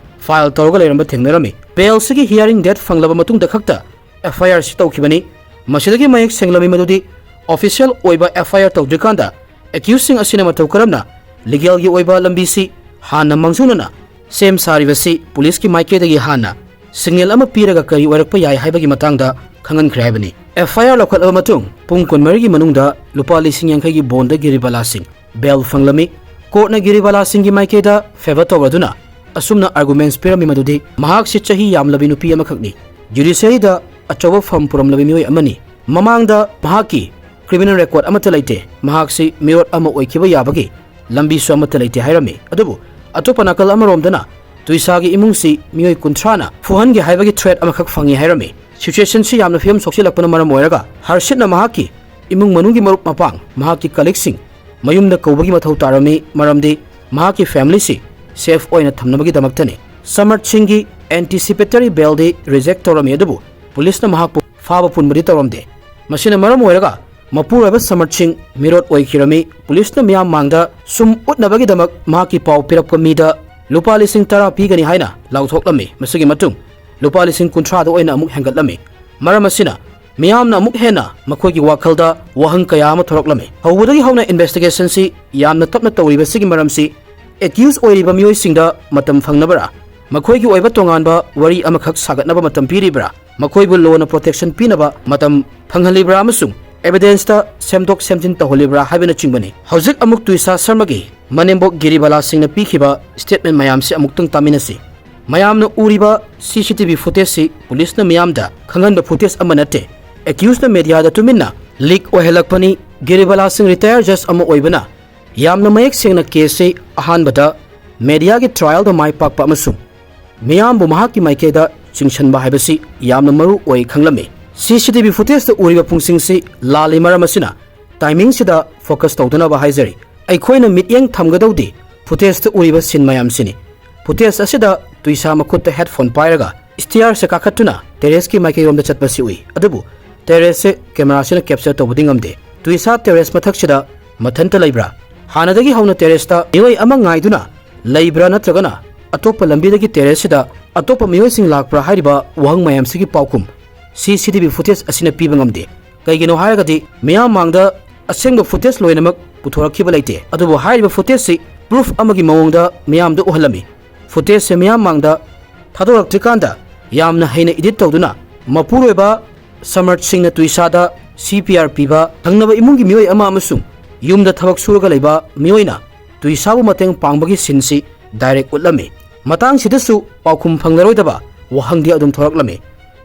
ꯐꯥꯏꯜ ꯇꯧꯔꯒ ꯂꯩꯔꯝꯕ ꯊꯦꯡꯅꯔꯝꯃꯤ꯫ ꯕꯦꯜꯁꯤꯒꯤ ꯍꯤꯌꯥꯔꯤꯡ ꯗꯦꯠ ꯐꯪꯂꯕ ꯃꯇꯨꯡꯗ ꯈꯛꯇ ꯑꯦꯐ ꯑꯥꯏ ꯑꯥꯔ ꯁꯤ ꯇꯧꯈꯤꯕꯅꯤ꯫ ꯃꯁꯤꯗꯒꯤ ꯃꯌꯦꯛ ꯁꯦꯡꯂꯝꯃꯤ ꯃꯗꯨꯗꯤ ꯑꯣꯐꯤꯁꯤꯌꯦꯜ ꯑꯣꯏꯕ ꯑꯦꯐ ꯑꯥꯏ ꯑꯥꯔ ꯇꯧꯗ꯭ꯔꯤꯀꯥꯟꯗ ꯑꯦꯀ꯭ꯌꯨꯁꯁꯤꯡ ꯑꯁꯤꯅ ꯃꯇꯧ ꯀꯔꯝꯅ ꯂꯤꯒꯦꯜꯒꯤ ꯑꯣꯏꯕ ꯂꯝꯕꯤꯁꯤ ꯍꯥꯟꯅ ꯃꯥꯡꯖꯧꯅꯅ ꯁꯦꯝ ꯁꯥꯔꯤꯕꯁꯤ ꯄꯨꯂꯤꯁꯀꯤ ꯃꯥꯏꯀꯩꯗꯒꯤ ꯍꯥꯟꯅ ꯁꯤꯒꯅꯦꯜ ꯑꯃ ꯄꯤꯔꯒ ꯀꯔꯤ ꯑꯣꯏꯔꯛꯄ ꯌꯥꯏ ꯍꯥꯏꯕꯒꯤ ꯃꯇꯥꯡꯗ ꯈꯪꯍꯟꯈ꯭ꯔꯦ ꯍꯥꯏꯕꯅꯤ꯫ ꯑꯦꯐ ꯑꯥꯏ ꯑꯥꯔ ꯂꯧꯈꯠꯂꯕ ꯃꯇꯨꯡ ꯄꯨꯡ ꯀꯨꯟꯃꯔꯤꯒꯤ ꯃꯅꯨꯡꯗ ꯂꯨꯄꯥ ꯂꯤꯁꯤꯡ ꯌꯥꯡꯈꯩꯒꯤ ꯕꯣꯟꯗ ꯒꯤꯔꯤꯕꯥꯂꯥ ꯁꯤꯡ ꯕꯦꯜ ꯐꯪꯂꯝꯃꯤ꯫ ꯀꯣꯔꯠꯅ ꯒꯤꯔꯤꯕꯥꯂꯥ ꯁꯤꯡꯒꯤ ꯃꯥꯏꯀꯩꯗ ꯐꯦꯚꯔ ꯇꯧꯔꯗꯨꯅ ꯑꯁꯨꯝꯅ ꯑꯥꯔꯒꯨꯃꯦꯟꯠꯁ ꯄꯤꯔꯝꯃꯤ, ꯃꯗꯨꯗꯤ ꯃꯍꯥꯛꯁꯤ ꯆꯍꯤ ꯌꯥꯝꯂꯕꯤ ꯅꯨꯄꯤ ꯑꯃꯈꯛꯅꯤ, ꯖꯨꯗꯤꯁꯤꯌꯔꯤꯗ ꯑꯆꯧꯕ ꯐꯝ ꯄꯨꯔꯝꯂꯕꯤ ꯃꯤꯑꯣꯏ ꯑꯃꯅꯤ, ꯃꯃꯥꯡꯗ ꯃꯍꯥꯛꯀꯤ ꯀ꯭ꯔꯤꯃꯤꯅꯦꯜ ꯔꯦꯀꯣꯔꯗ ꯑꯃꯠꯇ ꯂꯩꯇꯦ, ꯃꯍꯥꯛꯁꯤ ꯃꯤꯑꯣꯠ ꯑꯃ ꯑꯣꯏꯈꯤꯕ ꯌꯥꯕꯒꯤ ꯂꯝꯕꯤꯁꯨ ꯑꯃꯠꯇ ꯂꯩꯇꯦ ꯍꯥꯏꯔꯝꯃꯤ꯫ ꯑꯗꯨꯕꯨ ꯑꯇꯣꯞꯄ ꯅꯥꯀꯜ ꯑꯃꯔꯣꯝꯗꯅ ꯇꯨꯏꯁꯥꯒꯤ ꯏꯃꯨꯡꯁꯤ ꯃꯤꯑꯣꯏ ꯀꯨꯟꯊ꯭ꯔꯥꯅ ꯐꯨꯍꯟꯒꯦ ꯍꯥꯏꯕꯒꯤ ꯊ꯭ꯔꯦꯠ ꯑꯃꯈꯛ ꯐꯪꯉꯤ ꯍꯥꯏꯔꯝꯃꯤ꯫ ꯁꯤꯆꯨꯋꯦꯁꯟꯁꯤ ꯌꯥꯝꯅ ꯐꯤꯕꯝ ꯁꯣꯛꯆꯤꯜꯂꯛꯄꯅ ꯃꯔꯝ ꯑꯣꯏꯔꯒ ꯍꯔꯁꯤꯠꯅ ꯃꯍꯥꯛꯀꯤ ꯏꯃꯨꯡ ꯃꯅꯨꯡꯒꯤ ꯃꯔꯨꯞ ꯃꯄꯥꯡ, ꯃꯍꯥꯛꯀꯤ ꯀꯂꯤꯛꯁꯤꯡ ꯃꯌꯨꯝꯗ ꯀꯧꯕꯒꯤ ꯃꯊꯧ ꯇꯥꯔꯝꯃꯤ, ꯃꯔꯝꯗꯤ ꯃꯍꯥꯛꯀꯤ ꯐꯦꯃꯤꯂꯤꯁꯤ ꯁꯦꯐ ꯑꯣꯏꯅ ꯊꯝꯅꯕꯒꯤꯗꯃꯛꯇꯅꯤ꯫ ꯁꯃꯔꯠ ꯁꯤꯡꯒꯤ ꯑꯦꯟꯇꯤꯁꯤꯄꯦꯇꯔꯤ ꯕꯦꯜꯗꯤ ꯔꯤꯖꯦꯛ ꯇꯧꯔꯝꯃꯤ, ꯑꯗꯨꯕꯨ ꯄꯨꯂꯤꯁꯅ ꯃꯍꯥꯛꯄꯨ ꯐꯥꯕ ꯄꯨꯟꯕꯗꯤ ꯇꯧꯔꯝꯗꯦ꯫ ꯃꯁꯤꯅ ꯃꯔꯝ ꯑꯣꯏꯔꯒ ꯃꯄꯨꯔꯣꯏꯕ ꯁꯃꯔꯠ ꯁꯤꯡ ꯃꯤꯔꯣꯠ ꯑꯣꯏꯈꯤꯔꯝꯃꯤ꯫ ꯄꯨꯂꯤꯁꯅ ꯃꯤꯌꯥꯝ ꯃꯥꯡꯗ ꯁꯨꯝ ꯎꯠꯅꯕꯒꯤꯗꯃꯛ ꯃꯍꯥꯛꯀꯤ ꯄꯥꯎ ꯄꯤꯔꯛꯄ ꯃꯤꯗ ꯂꯨꯄꯥ ꯂꯤꯁꯤꯡ ꯇꯔꯥ ꯄꯤꯒꯅꯤ ꯍꯥꯏꯅ ꯂꯥꯎꯊꯣꯛꯂꯝꯃꯤ꯫ ꯃꯁꯤꯒꯤ ꯃꯇꯨꯡ ꯂꯨꯄꯥ ꯂꯤꯁꯤꯡ ꯀꯨꯟꯊ꯭ꯔꯥꯗ ꯑꯣꯏꯅ ꯑꯃꯨꯛ ꯍꯦꯟꯒꯠꯂꯝꯃꯤ꯫ ꯃꯔꯝ ꯑꯁꯤꯅ ꯃꯤꯌꯥꯝꯅ ꯑꯃꯨꯛ ꯍꯦꯟꯅ ꯃꯈꯣꯏꯒꯤ ꯋꯥꯈꯜꯗ ꯋꯥꯍꯪ ꯀꯌꯥ ꯑꯃ ꯊꯣꯔꯛꯂꯝꯃꯤ꯫ ꯍꯧꯕꯗꯒꯤ ꯍꯧꯅ ꯏꯟꯚꯦꯁꯇꯤꯒꯦꯁꯟꯁꯤ ꯌꯥꯝꯅ ꯇꯞꯅ ꯇꯧꯔꯤꯕꯁꯤꯒꯤ ꯃꯔꯝꯁꯤ ꯑꯦꯀ꯭ꯌꯨꯁ ꯑꯣꯏꯔꯤꯕ ꯃꯤꯑꯣꯏꯁꯤꯡꯗ ꯃꯇꯝ ꯐꯪꯅꯕꯔꯥ, ꯃꯈꯣꯏꯒꯤ ꯑꯣꯏꯕ ꯇꯣꯉꯥꯟꯕ ꯋꯥꯔꯤ ꯑꯃꯈꯛ ꯁꯥꯒꯠꯅꯕ ꯃꯇꯝ ꯄꯤꯔꯤꯕ꯭ꯔꯥ, ꯃꯈꯣꯏꯕꯨ ꯂꯣꯅ ꯄ꯭ꯔꯣꯇꯦꯛꯁꯟ ꯄꯤꯅꯕ ꯃꯇꯝ ꯐꯪꯍꯜꯂꯤꯕ꯭ꯔꯥ ꯑꯃꯁꯨꯡ ꯑꯦꯚꯤꯗꯦꯟꯁꯇ ꯁꯦꯝꯗꯣꯛ ꯁꯦꯝꯖꯤꯟ ꯇꯧꯍꯜꯂꯤꯕ꯭ꯔꯥ ꯍꯥꯏꯕꯅꯆꯤꯡꯕꯅꯤ꯫ ꯍꯧꯖꯤꯛ ꯑꯃꯨꯛ ꯇꯨꯏꯁꯥ ꯁꯔꯃꯒꯤ ꯃꯅꯦꯝꯕꯣꯛ ꯒꯤꯔꯤꯕꯥꯂꯥ ꯁꯤꯡꯅ ꯄꯤꯈꯤꯕ ꯁ꯭ꯇꯦꯠꯃꯦꯟ ꯃꯌꯥꯝꯁꯤ ꯑꯃꯨꯛꯇꯪ ꯇꯥꯃꯤꯟꯅꯁꯤ꯫ ꯃꯌꯥꯝꯅ ꯎꯔꯤꯕ ꯁꯤ ꯁꯤ ꯇꯤ ꯚꯤ ꯐꯨꯇꯦꯖꯁꯤ ꯄꯨꯂꯤꯁꯅ ꯃꯤꯌꯥꯝꯗ ꯈꯪꯍꯟꯕ ꯐꯨꯇꯦꯖ ꯑꯃ ꯅꯠꯇꯦ꯫ ꯑꯦꯀ꯭ꯌꯨꯁꯅ ꯃꯦꯗꯤꯌꯥꯗ ꯇꯨꯃꯤꯟꯅ ꯂꯤꯛ ꯑꯣꯏꯍꯜꯂꯛꯄꯅꯤ꯫ ꯒꯤꯔꯤꯕꯥꯂꯥ ꯁꯤꯡ ꯔꯤꯇꯥꯌꯔ ꯖꯖ ꯑꯃ ꯑꯣꯏꯕꯅ ꯌꯥꯝꯅ ꯃꯌꯦꯛ ꯁꯦꯡꯅ ꯀꯦꯁꯁꯤ ꯑꯍꯥꯟꯕꯗ ꯃꯦꯗꯤꯌꯥꯒꯤ ꯇ꯭ꯔꯥꯌꯦꯜꯗ ꯃꯥꯏ ꯄꯥꯛꯄ ꯑꯃꯁꯨꯡ ꯃꯤꯌꯥꯝꯕꯨ ꯃꯍꯥꯛꯀꯤ ꯃꯥꯏꯀꯩꯗ ꯆꯤꯡꯁꯤꯟꯕ ꯍꯥꯏꯕꯁꯤ ꯌꯥꯝꯅ ꯃꯔꯨ ꯑꯣꯏ ꯈꯪꯂꯝꯃꯤ꯫ ꯁꯤ ꯁꯤ ꯇꯤ ꯚꯤ ꯐꯨꯇꯦꯖꯇ ꯎꯔꯤꯕ ꯄꯨꯡꯁꯤꯡꯁꯤ ꯂꯥꯜꯂꯤ, ꯃꯔꯝ ꯑꯁꯤꯅ ꯇꯥꯏꯃꯤꯡꯁꯤꯗ ꯐꯣꯀꯁ ꯇꯧꯗꯅꯕ ꯍꯥꯏꯖꯔꯤ꯫ ꯑꯩꯈꯣꯏꯅ ꯃꯤꯠꯌꯦꯡ ꯊꯝꯒꯗꯧꯗꯤ ꯐꯨꯇꯦꯖꯇ ꯎꯔꯤꯕ ꯁꯤꯟ ꯃꯌꯥꯝꯁꯤꯅꯤ꯫ ꯐꯨꯇꯦꯖ ꯑꯁꯤꯗ ꯇꯨꯏꯁꯥ ꯃꯈꯨꯠꯇ ꯍꯦꯗꯐꯣꯟ ꯄꯥꯏꯔꯒ ꯁ꯭ꯇꯤꯌꯥꯔꯁꯦ ꯀꯥꯈꯠꯇꯨꯅ ꯇꯦꯔꯦꯁꯀꯤ ꯃꯥꯏꯀꯩꯔꯣꯝꯗ ꯆꯠꯄꯁꯤ ꯎꯏ, ꯑꯗꯨꯕꯨ ꯇꯦꯔꯦꯁꯁꯦ ꯀꯦꯃꯦꯔꯥꯁꯤꯅ ꯀꯦꯞꯆꯔ ꯇꯧꯕꯗꯤ ꯉꯝꯗꯦ꯫ ꯇꯨꯏꯁꯥ ꯇꯦꯔꯦꯁ ꯃꯊꯛꯁꯤꯗ ꯃꯊꯟꯇ ꯂꯩꯕ꯭ꯔꯥ? ꯍꯥꯟꯅꯗꯒꯤ ꯍꯧꯅ ꯇꯦꯔꯦꯁꯇ ꯃꯤꯑꯣꯏ ꯑꯃ ꯉꯥꯏꯗꯨꯅ ꯂꯩꯕ꯭ꯔꯥ, ꯅꯠꯇ꯭ꯔꯒꯅ ꯑꯇꯣꯞꯄ ꯂꯝꯕꯤꯗꯒꯤ ꯇꯦꯔꯦꯁꯁꯤꯗ ꯑꯇꯣꯞꯄ ꯃꯤꯑꯣꯏꯁꯤꯡ ꯂꯥꯛꯄ꯭ꯔꯥ ꯍꯥꯏꯔꯤꯕ ꯋꯥꯍꯪ ꯃꯌꯥꯝꯁꯤꯒꯤ ꯄꯥꯎꯈꯨꯝ ꯁꯤ ꯁꯤ ꯇꯤ ꯚꯤ ꯐꯨꯇꯦꯖ ꯑꯁꯤꯅ ꯄꯤꯕ ꯉꯝꯗꯦ꯫ ꯀꯩꯒꯤꯅꯣ ꯍꯥꯏꯔꯒꯗꯤ ꯃꯤꯌꯥꯝ ꯃꯥꯡꯗ ꯑꯁꯦꯡꯕ ꯐꯨꯇꯦꯖ ꯂꯣꯏꯅꯃꯛ ꯄꯨꯊꯣꯔꯛꯈꯤꯕ ꯂꯩꯇꯦ꯫ ꯑꯗꯨꯕꯨ ꯍꯥꯏꯔꯤꯕ ꯐꯨꯇꯦꯖꯁꯤ ꯄ꯭ꯔꯨꯐ ꯑꯃꯒꯤ ꯃꯑꯣꯡꯗ ꯃꯤꯌꯥꯝꯗ ꯎꯍꯜꯂꯝꯃꯤ꯫ ꯐꯨꯇꯦꯖꯁꯦ ꯃꯤꯌꯥꯝ ꯃꯥꯡꯗ ꯊꯥꯗꯣꯔꯛꯇ꯭ꯔꯤꯀꯥꯟꯗ ꯌꯥꯝꯅ ꯍꯩꯅ ꯏꯗꯤꯠ ꯇꯧꯗꯨꯅ ꯃꯄꯨꯔꯣꯏꯕ ꯁꯃꯔꯠ ꯁꯤꯡꯅ ꯇꯨꯏꯁꯥꯗ ꯁꯤ ꯄꯤ ꯑꯥꯔ ꯄꯤꯕ ꯊꯪꯅꯕ ꯏꯃꯨꯡꯒꯤ ꯃꯤꯑꯣꯏ ꯑꯃ ꯑꯃꯁꯨꯡ ꯌꯨꯝꯗ ꯊꯕꯛ ꯁꯨꯔꯒ ꯂꯩꯕ ꯃꯤꯑꯣꯏꯅ ꯇꯨꯏꯁꯥꯕꯨ ꯃꯇꯦꯡ ꯄꯥꯡꯕꯒꯤ ꯁꯤꯟꯁꯤ ꯗꯥꯏꯔꯦꯛ ꯎꯠꯂꯝꯃꯤ꯫ ꯃꯇꯥꯡꯁꯤꯗꯁꯨ ꯄꯥꯎꯈꯨꯝ ꯐꯪꯂꯔꯣꯏꯗꯕ ꯋꯥꯍꯪꯗꯤ ꯑꯗꯨꯝ ꯊꯣꯔꯛꯂꯝꯃꯤ꯫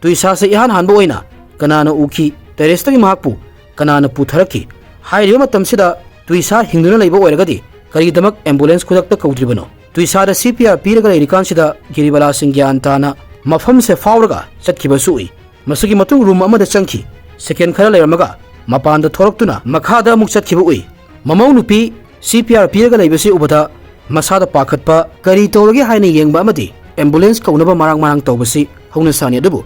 ꯇꯨꯏꯁꯥꯁꯦ ꯏꯍꯥꯟ ꯍꯥꯟꯕ ꯑꯣꯏꯅ ꯀꯅꯥꯅ ꯎꯈꯤ? ꯇꯦꯔꯦꯁꯇꯒꯤ ꯃꯍꯥꯛꯄꯨ ꯀꯅꯥꯅ ꯄꯨꯊꯔꯛꯈꯤ? ꯍꯥꯏꯔꯤꯕ ꯃꯇꯝꯁꯤꯗ ꯇꯨꯏꯁꯥ ꯍꯤꯡꯗꯨꯅ ꯂꯩꯕ ꯑꯣꯏꯔꯒꯗꯤ ꯀꯔꯤꯒꯤꯗꯃꯛ ꯑꯦꯝꯕꯨꯂꯦꯟꯁ ꯈꯨꯗꯛꯇ ꯀꯧꯗ꯭ꯔꯤꯕꯅꯣ? ꯇꯨꯏꯁꯥꯗ ꯁꯤ ꯄꯤ ꯑꯥꯔ ꯄꯤꯔꯒ ꯂꯩꯔꯤꯀꯥꯟꯁꯤꯗ ꯒꯤꯔꯤꯕꯂꯥ ꯁꯤꯡ ꯒ꯭ꯌꯥꯟ ꯇꯥꯅ ꯃꯐꯝꯁꯦ ꯐꯥꯎꯔꯒ ꯆꯠꯈꯤꯕꯁꯨ ꯎꯏ꯫ ꯃꯁꯤꯒꯤ ꯃꯇꯨꯡ ꯔꯨꯝ ꯑꯃꯗ ꯆꯪꯈꯤ꯫ ꯁꯦꯀꯦꯟ ꯈꯔ ꯂꯩꯔꯝꯃꯒ ꯃꯄꯥꯟꯗ ꯊꯣꯔꯛꯇꯨꯅ ꯃꯈꯥꯗ ꯑꯃꯨꯛ ꯆꯠꯈꯤꯕ ꯎꯏ꯫ ꯃꯃꯧ ꯅꯨꯄꯤ ꯁꯤ ꯄꯤ ꯑꯥꯔ ꯄꯤꯔꯒ ꯂꯩꯕꯁꯤ ꯎꯕꯗ ꯃꯁꯥꯗ ꯄꯥꯈꯠꯄ, ꯀꯔꯤ ꯇꯧꯔꯒꯦ ꯍꯥꯏꯅ ꯌꯦꯡꯕ ꯑꯃꯗꯤ ꯑꯦꯝꯕꯨꯂꯦꯟꯁ ꯀꯧꯅꯕ ꯃꯔꯥꯡ ꯃꯔꯥꯡ ꯇꯧꯕꯁꯤ ꯍꯧꯅꯁꯥꯅꯤ꯫ ꯑꯗꯨꯕꯨ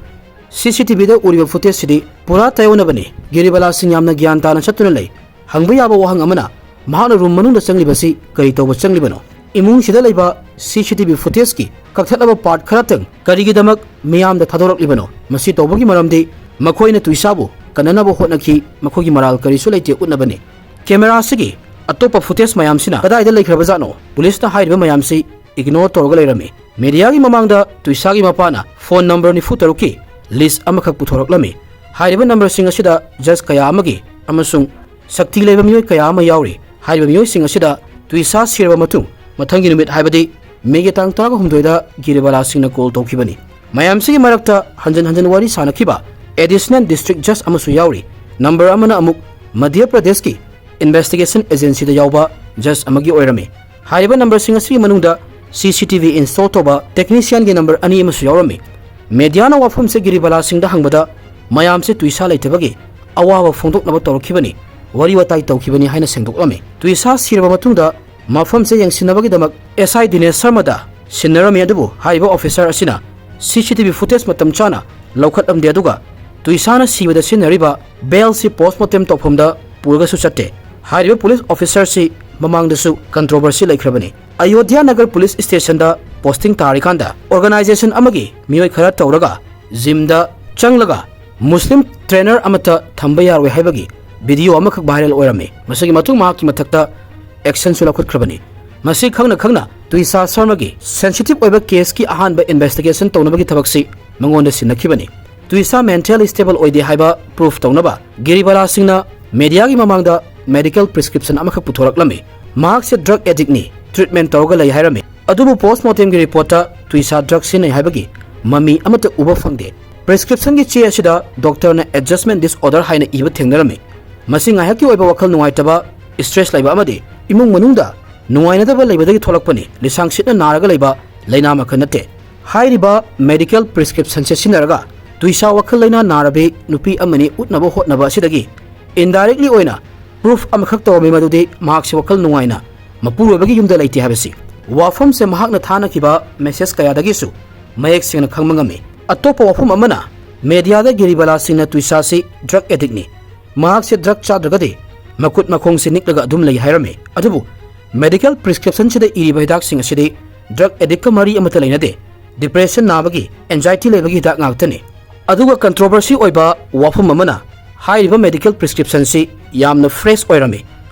ꯁꯤ ꯁꯤ ꯇꯤ ꯚꯤꯗ ꯎꯔꯤꯕ ꯐꯨꯇꯦꯖꯁꯤꯗꯤ ꯄꯨꯔꯥ ꯇꯥꯏꯑꯣꯟꯅꯕꯅꯤ꯫ ꯒꯤꯔꯤꯕꯂꯥ ꯁꯤꯡ ꯌꯥꯝꯅ ꯒ꯭ꯌꯥꯟ ꯇꯥꯅ ꯆꯠꯇꯨꯅ ꯂꯩ꯫ ꯍꯪꯕ ꯌꯥꯕ ꯋꯥꯍꯪ ꯑꯃꯅ, ꯃꯍꯥꯛꯅ ꯔꯨꯝ ꯃꯅꯨꯡꯗ ꯆꯪꯂꯤꯕꯁꯤ ꯀꯔꯤ ꯇꯧꯕ ꯆꯪꯂꯤꯕꯅꯣ? ꯏꯃꯨꯡꯁꯤꯗ ꯂꯩꯕ ꯁꯤ ꯁꯤ ꯇꯤ ꯚꯤ ꯐꯨꯇꯦꯖꯀꯤ ꯀꯛꯊꯠꯂꯕ ꯄꯥꯔꯠ ꯈꯔꯇꯪ ꯀꯔꯤꯒꯤꯗꯃꯛ ꯃꯤꯌꯥꯝꯗ ꯊꯥꯗꯣꯔꯛꯂꯤꯕꯅꯣ? ꯃꯁꯤ ꯇꯧꯕꯒꯤ ꯃꯔꯝꯗꯤ ꯃꯈꯣꯏꯅ ꯇꯨꯏꯁꯥꯕꯨ ꯀꯟꯅꯅꯕ ꯍꯣꯠꯅꯈꯤ, ꯃꯈꯣꯏꯒꯤ ꯃꯔꯥꯜ ꯀꯔꯤꯁꯨ ꯂꯩꯇꯦ ꯎꯠꯅꯕꯅꯤ꯫ ꯀꯦꯃꯦꯔꯥꯁꯤꯒꯤ ꯑꯇꯣꯞꯄ ꯐꯨꯇꯦꯖ ꯃꯌꯥꯝꯁꯤꯅ ꯀꯗꯥꯏꯗ ꯂꯩꯈ꯭ꯔꯕꯖꯥꯠꯅꯣ? ꯄꯨꯂꯤꯁꯅ ꯍꯥꯏꯔꯤꯕ ꯃꯌꯥꯝꯁꯤ ꯏꯒꯅꯣꯔ ꯇꯧꯔꯒ ꯂꯩꯔꯝꯃꯤ꯫ ꯃꯦꯗꯤꯌꯥꯒꯤ ꯃꯃꯥꯡꯗ ꯇꯨꯏꯁꯥꯒꯤ ꯃꯄꯥꯅ ꯐꯣꯟ ꯅꯝꯕꯔ ꯅꯤꯐꯨ ꯇꯔꯨꯛꯀꯤ ꯂꯤꯁ ꯑꯃꯈꯛ ꯄꯨꯊꯣꯔꯛꯂꯝꯃꯤ꯫ ꯍꯥꯏꯔꯤꯕ ꯅꯝꯕꯔꯁꯤꯡ ꯑꯁꯤꯗ ꯖꯖ ꯀꯌꯥ ꯑꯃꯒꯤ ꯑꯃꯁꯨꯡ ꯁꯛꯇꯤ ꯂꯩꯕ ꯃꯤꯑꯣꯏ ꯀꯌꯥ ꯑꯃ ꯌꯥꯎꯔꯤ꯫ ꯍꯥꯏꯔꯤꯕ ꯃꯤꯑꯣꯏꯁꯤꯡ ꯑꯁꯤꯗ ꯇꯨꯏꯁꯥ ꯁꯤꯔꯕ ꯃꯇꯨꯡ ꯃꯊꯪꯒꯤ ꯅꯨꯃꯤꯠ, ꯍꯥꯏꯕꯗꯤ ꯃꯦꯒꯤ ꯇꯥꯡ ꯇꯔꯥꯍꯨꯝꯗꯣꯏꯗ ꯒꯤꯔꯤꯕꯂꯥ ꯁꯤꯡꯅ ꯀꯣꯜ ꯇꯧꯈꯤꯕꯅꯤ꯫ ꯃꯌꯥꯝꯁꯤꯒꯤ ꯃꯔꯛꯇ ꯍꯟꯖꯤꯟ ꯍꯟꯖꯤꯟ ꯋꯥꯔꯤ ꯁꯥꯅꯈꯤꯕ ꯑꯦꯗꯤꯁꯅꯦꯜ ꯗꯤꯁꯇ꯭ꯔꯤꯛ ꯖꯖ ꯑꯃꯁꯨ ꯌꯥꯎꯔꯤ꯫ ꯅꯝꯕꯔ ꯑꯃꯅ ꯑꯃꯨꯛ ꯃꯙ꯭ꯌ ꯄ꯭ꯔꯗꯦꯁꯀꯤ ꯏꯟꯚꯦꯁꯇꯤꯒꯦꯁꯟ ꯑꯦꯖꯦꯟꯁꯤꯗ ꯌꯥꯎꯕ ꯖꯖ ꯑꯃꯒꯤ ꯑꯣꯏꯔꯝꯃꯤ꯫ ꯍꯥꯏꯔꯤꯕ ꯅꯝꯕꯔꯁꯤꯡ ꯑꯁꯤꯒꯤ ꯃꯅꯨꯡꯗ ꯁꯤ ꯁꯤ ꯇꯤ ꯚꯤ ꯏꯟꯁꯇꯣꯜ ꯇꯧꯕ ꯇꯦꯛꯅꯤꯁꯤꯌꯥꯟꯒꯤ ꯅꯝꯕꯔ ꯑꯅꯤ ꯑꯃꯁꯨ ꯌꯥꯎꯔꯝꯃꯤ꯫ ꯃꯦꯗꯤꯌꯥꯅ ꯋꯥꯐꯝꯁꯦ ꯒꯤꯔꯤꯕꯂꯥ ꯁꯤꯡꯗ ꯍꯪꯕꯗ ꯃꯌꯥꯝꯁꯦ ꯇꯨꯏꯁꯥ ꯂꯩꯇꯕꯒꯤ ꯑꯋꯥꯕ ꯐꯣꯡꯗꯣꯛꯅꯕ ꯇꯧꯔꯛꯈꯤꯕꯅꯤ, ꯋꯥꯔꯤ ꯋꯥꯇꯥꯏ ꯇꯧꯈꯤꯕꯅꯤ ꯍꯥꯏꯅ ꯁꯦꯡꯗꯣꯛꯂꯝꯃꯤ꯫ ꯇꯨꯏꯁꯥ ꯁꯤꯔꯕ ꯃꯇꯨꯡꯗ ꯃꯐꯝꯁꯦ ꯌꯦꯡꯁꯤꯟꯅꯕꯒꯤꯗꯃꯛ ꯑꯦꯁ ꯑꯥꯏ ꯗꯤꯅꯦꯁ ꯁꯔꯃꯗ ꯁꯤꯟꯅꯔꯝꯃꯤ, ꯑꯗꯨꯕꯨ ꯍꯥꯏꯔꯤꯕ ꯑꯣꯐꯤꯁꯔ ꯑꯁꯤꯅ ꯁꯤ ꯁꯤ ꯇꯤ ꯚꯤ ꯐꯨꯇꯦꯖ ꯃꯇꯝ ꯆꯥꯅ ꯂꯧꯈꯠꯂꯝꯗꯦ꯫ ꯑꯗꯨꯒ ꯇꯨꯏꯁꯥꯅ ꯁꯤꯕꯗ ꯁꯤꯖꯤꯟꯅꯔꯤꯕ ꯕꯦꯜꯁꯤ ꯄꯣꯁꯃꯣꯔꯇꯦꯝ ꯇꯧꯐꯝꯗ ꯄꯨꯔꯒꯁꯨ ꯆꯠꯇꯦ꯫ ꯍꯥꯏꯔꯤꯕ ꯄꯨꯂꯤꯁ ꯑꯣꯐꯤꯁꯔꯁꯤ ꯃꯃꯥꯡꯗꯁꯨ ꯀꯟꯇ꯭ꯔꯣꯚꯔꯁꯤ ꯂꯩꯈ꯭ꯔꯕꯅꯤ꯫ ꯑꯌꯣꯙ꯭ꯌꯥ ꯅꯒꯔ ꯄꯨꯂꯤꯁ ꯁ꯭ꯇꯦꯁꯟꯗ ꯄꯣꯁꯇꯤꯡ ꯇꯥꯔꯤꯀꯥꯟꯗ ꯑꯣꯔꯒꯅꯥꯏꯖꯦꯁꯟ ꯑꯃꯒꯤ ꯃꯤꯑꯣꯏ ꯈꯔ ꯇꯧꯔꯒ ꯖꯤꯝꯗ ꯆꯪꯂꯒ ꯃꯨꯁꯂꯤꯝ ꯇ꯭ꯔꯦꯅꯔ ꯑꯃꯠꯇ ꯊꯝꯕ ꯌꯥꯔꯣꯏ ꯍꯥꯏꯕꯒꯤ ꯚꯤꯗꯤꯑꯣ ꯑꯃꯈꯛ ꯚꯥꯏꯔꯦꯜ ꯑꯣꯏꯔꯝꯃꯤ꯫ ꯃꯁꯤꯒꯤ ꯃꯇꯨꯡ ꯃꯍꯥꯛꯀꯤ ꯃꯊꯛꯇ ꯑꯦꯛꯁꯟꯁꯨ ꯂꯧꯈꯠꯈ꯭ꯔꯕꯅꯤ꯫ ꯃꯁꯤ ꯈꯪꯅ ꯈꯪꯅ ꯇꯨꯏꯁꯥ ꯁꯔꯃꯒꯤ ꯁꯦꯟꯁꯤꯇꯤꯚ ꯑꯣꯏꯕ ꯀꯦꯁꯀꯤ ꯑꯍꯥꯟꯕ ꯏꯟꯚꯦꯁꯇꯤꯒꯦꯁꯟ ꯇꯧꯅꯕꯒꯤ ꯊꯕꯛꯁꯤ ꯃꯉꯣꯟꯗ ꯁꯤꯟꯅꯈꯤꯕꯅꯤ꯫ ꯇꯨꯏꯁꯥ ꯃꯦꯟꯇꯦꯜꯂꯤ ꯁ꯭ꯇꯦꯕꯜ ꯑꯣꯏꯗꯦ ꯍꯥꯏꯕ ꯄ꯭ꯔꯨꯐ ꯇꯧꯅꯕ ꯒꯤꯔꯤꯕꯥꯂꯥ ꯁꯤꯡꯅ ꯃꯦꯗꯤꯌꯥꯒꯤ ꯃꯃꯥꯡꯗ ꯃꯦꯗꯤꯀꯦꯜ ꯄ꯭ꯔꯤꯁꯀ꯭ꯔꯤꯞꯁꯟ ꯑꯃꯈꯛ ꯄꯨꯊꯣꯔꯛꯂꯝꯃꯤ꯫ ꯃꯍꯥꯛꯁꯦ ꯗ꯭ꯔꯒ ꯑꯦꯗꯤꯛꯅꯤ, ꯇ꯭ꯔꯤꯠꯃꯦꯟ ꯇꯧꯔꯒ ꯂꯩ ꯍꯥꯏꯔꯝꯃꯤ꯫ ꯑꯗꯨꯕꯨ ꯄꯣꯁꯃꯣꯔꯇꯦꯝꯒꯤ ꯔꯤꯄꯣꯔꯠꯇ ꯇꯨꯏꯁꯥ ꯗ꯭ꯔꯒ ꯁꯤꯖꯤꯟꯅꯩ ꯍꯥꯏꯕꯒꯤ ꯃꯃꯤ ꯑꯃꯠꯇ ꯎꯕ ꯐꯪꯗꯦ꯫ ꯄ꯭ꯔꯤꯁꯀ꯭ꯔꯤꯞꯁꯟꯒꯤ ꯆꯦ ꯑꯁꯤꯗ ꯗꯣꯛꯇꯔꯅ ꯑꯦꯗꯖꯁꯃꯦꯟ ꯗꯤꯁꯑꯣꯔꯗꯔ ꯍꯥꯏꯅ ꯏꯕ ꯊꯦꯡꯅꯔꯝꯃꯤ꯫ ꯃꯁꯤ ꯉꯥꯏꯍꯥꯛꯀꯤ ꯑꯣꯏꯕ ꯋꯥꯈꯜ ꯅꯨꯡꯉꯥꯏꯇꯕ, ꯁ꯭ꯇ꯭ꯔꯦꯁ ꯂꯩꯕ ꯑꯃꯗꯤ ꯏꯃꯨꯡ ꯃꯅꯨꯡꯗ ꯅꯨꯡꯉꯥꯏꯅꯗꯕ ꯂꯩꯕꯗꯒꯤ ꯊꯣꯛꯂꯛꯄꯅꯤ꯫ ꯂꯤꯁꯥꯡ ꯁꯤꯠꯅ ꯅꯥꯔꯒ ꯂꯩꯕ ꯂꯩꯅꯥ ꯃꯈꯜ ꯅꯠꯇꯦ꯫ ꯍꯥꯏꯔꯤꯕ ꯃꯦꯗꯤꯀꯦꯜ ꯄ꯭ꯔꯤꯁꯀ꯭ꯔꯤꯞꯁꯟꯁꯦ ꯁꯤꯖꯤꯟꯅꯔꯒ ꯇꯨꯏꯁꯥ ꯋꯥꯈꯜ ꯂꯩꯅꯥ ꯅꯥꯔꯕꯤ ꯅꯨꯄꯤ ꯑꯃꯅꯤ ꯎꯠꯅꯕ ꯍꯣꯠꯅꯕ ꯑꯁꯤꯗꯒꯤ ꯏꯟꯗꯥꯏꯔꯦꯛꯂꯤ ꯑꯣꯏꯅ ꯄ꯭ꯔꯨꯐ ꯑꯃꯈꯛ ꯇꯧꯔꯝꯃꯤ, ꯃꯗꯨꯗꯤ ꯃꯍꯥꯛꯁꯤ ꯋꯥꯈꯜ ꯅꯨꯡꯉꯥꯏꯅ ꯃꯄꯨꯔꯣꯏꯕꯒꯤ ꯌꯨꯝꯗ ꯂꯩꯇꯦ ꯍꯥꯏꯕꯁꯤ꯫ ꯋꯥꯐꯝꯁꯦ ꯃꯍꯥꯛꯅ ꯊꯥꯅꯈꯤꯕ ꯃꯦꯁꯦꯖ ꯀꯌꯥꯗꯒꯤꯁꯨ ꯃꯌꯦꯛ ꯁꯦꯡꯅ ꯈꯪꯕ ꯉꯝꯃꯤ꯫ ꯑꯇꯣꯞꯄ ꯋꯥꯐꯝ ꯑꯃꯅ, ꯃꯦꯗꯤꯌꯥꯗ ꯒꯤꯔꯤꯕꯥꯂꯥ ꯁꯤꯡꯅ ꯇꯨꯏꯁꯥꯁꯤ ꯗ꯭ꯔꯒ ꯑꯦꯗꯤꯛꯅꯤ, ꯃꯍꯥꯛꯁꯦ ꯗ꯭ꯔꯒ ꯆꯥꯗ꯭ꯔꯒꯗꯤ ꯃꯈꯨꯠ ꯃꯈꯣꯡꯁꯦ ꯅꯤꯛꯂꯒ ꯑꯗꯨꯝ ꯂꯩ ꯍꯥꯏꯔꯝꯃꯤ꯫ ꯑꯗꯨꯕꯨ ꯃꯦꯗꯤꯀꯦꯜ ꯄ꯭ꯔꯤꯁꯀ꯭ꯔꯤꯞꯁꯟꯁꯤꯗ ꯏꯔꯤꯕ ꯍꯤꯗꯥꯛꯁꯤꯡ ꯑꯁꯤꯗꯤ ꯗ꯭ꯔꯒ ꯑꯦꯗꯤꯛꯀ ꯃꯔꯤ ꯑꯃꯠꯇ ꯂꯩꯅꯗꯦ꯫ ꯗꯤꯄ꯭ꯔꯦꯁꯟ ꯅꯥꯕꯒꯤ, ꯑꯦꯟꯖꯥꯏꯇꯤ ꯂꯩꯕꯒꯤ ꯍꯤꯗꯥꯛ ꯉꯥꯛꯇꯅꯤ꯫ ꯑꯗꯨꯒ ꯀꯟꯇ꯭ꯔꯣꯚꯔꯁꯤ ꯑꯣꯏꯕ ꯋꯥꯐꯝ ꯑꯃꯅ, ꯍꯥꯏꯔꯤꯕ ꯃꯦꯗꯤꯀꯦꯜ ꯄ꯭ꯔꯤꯁꯀ꯭ꯔꯤꯞꯁꯟꯁꯤ ꯌꯥꯝꯅ ꯐ꯭ꯔꯦꯁ ꯑꯣꯏꯔꯝꯃꯤ꯫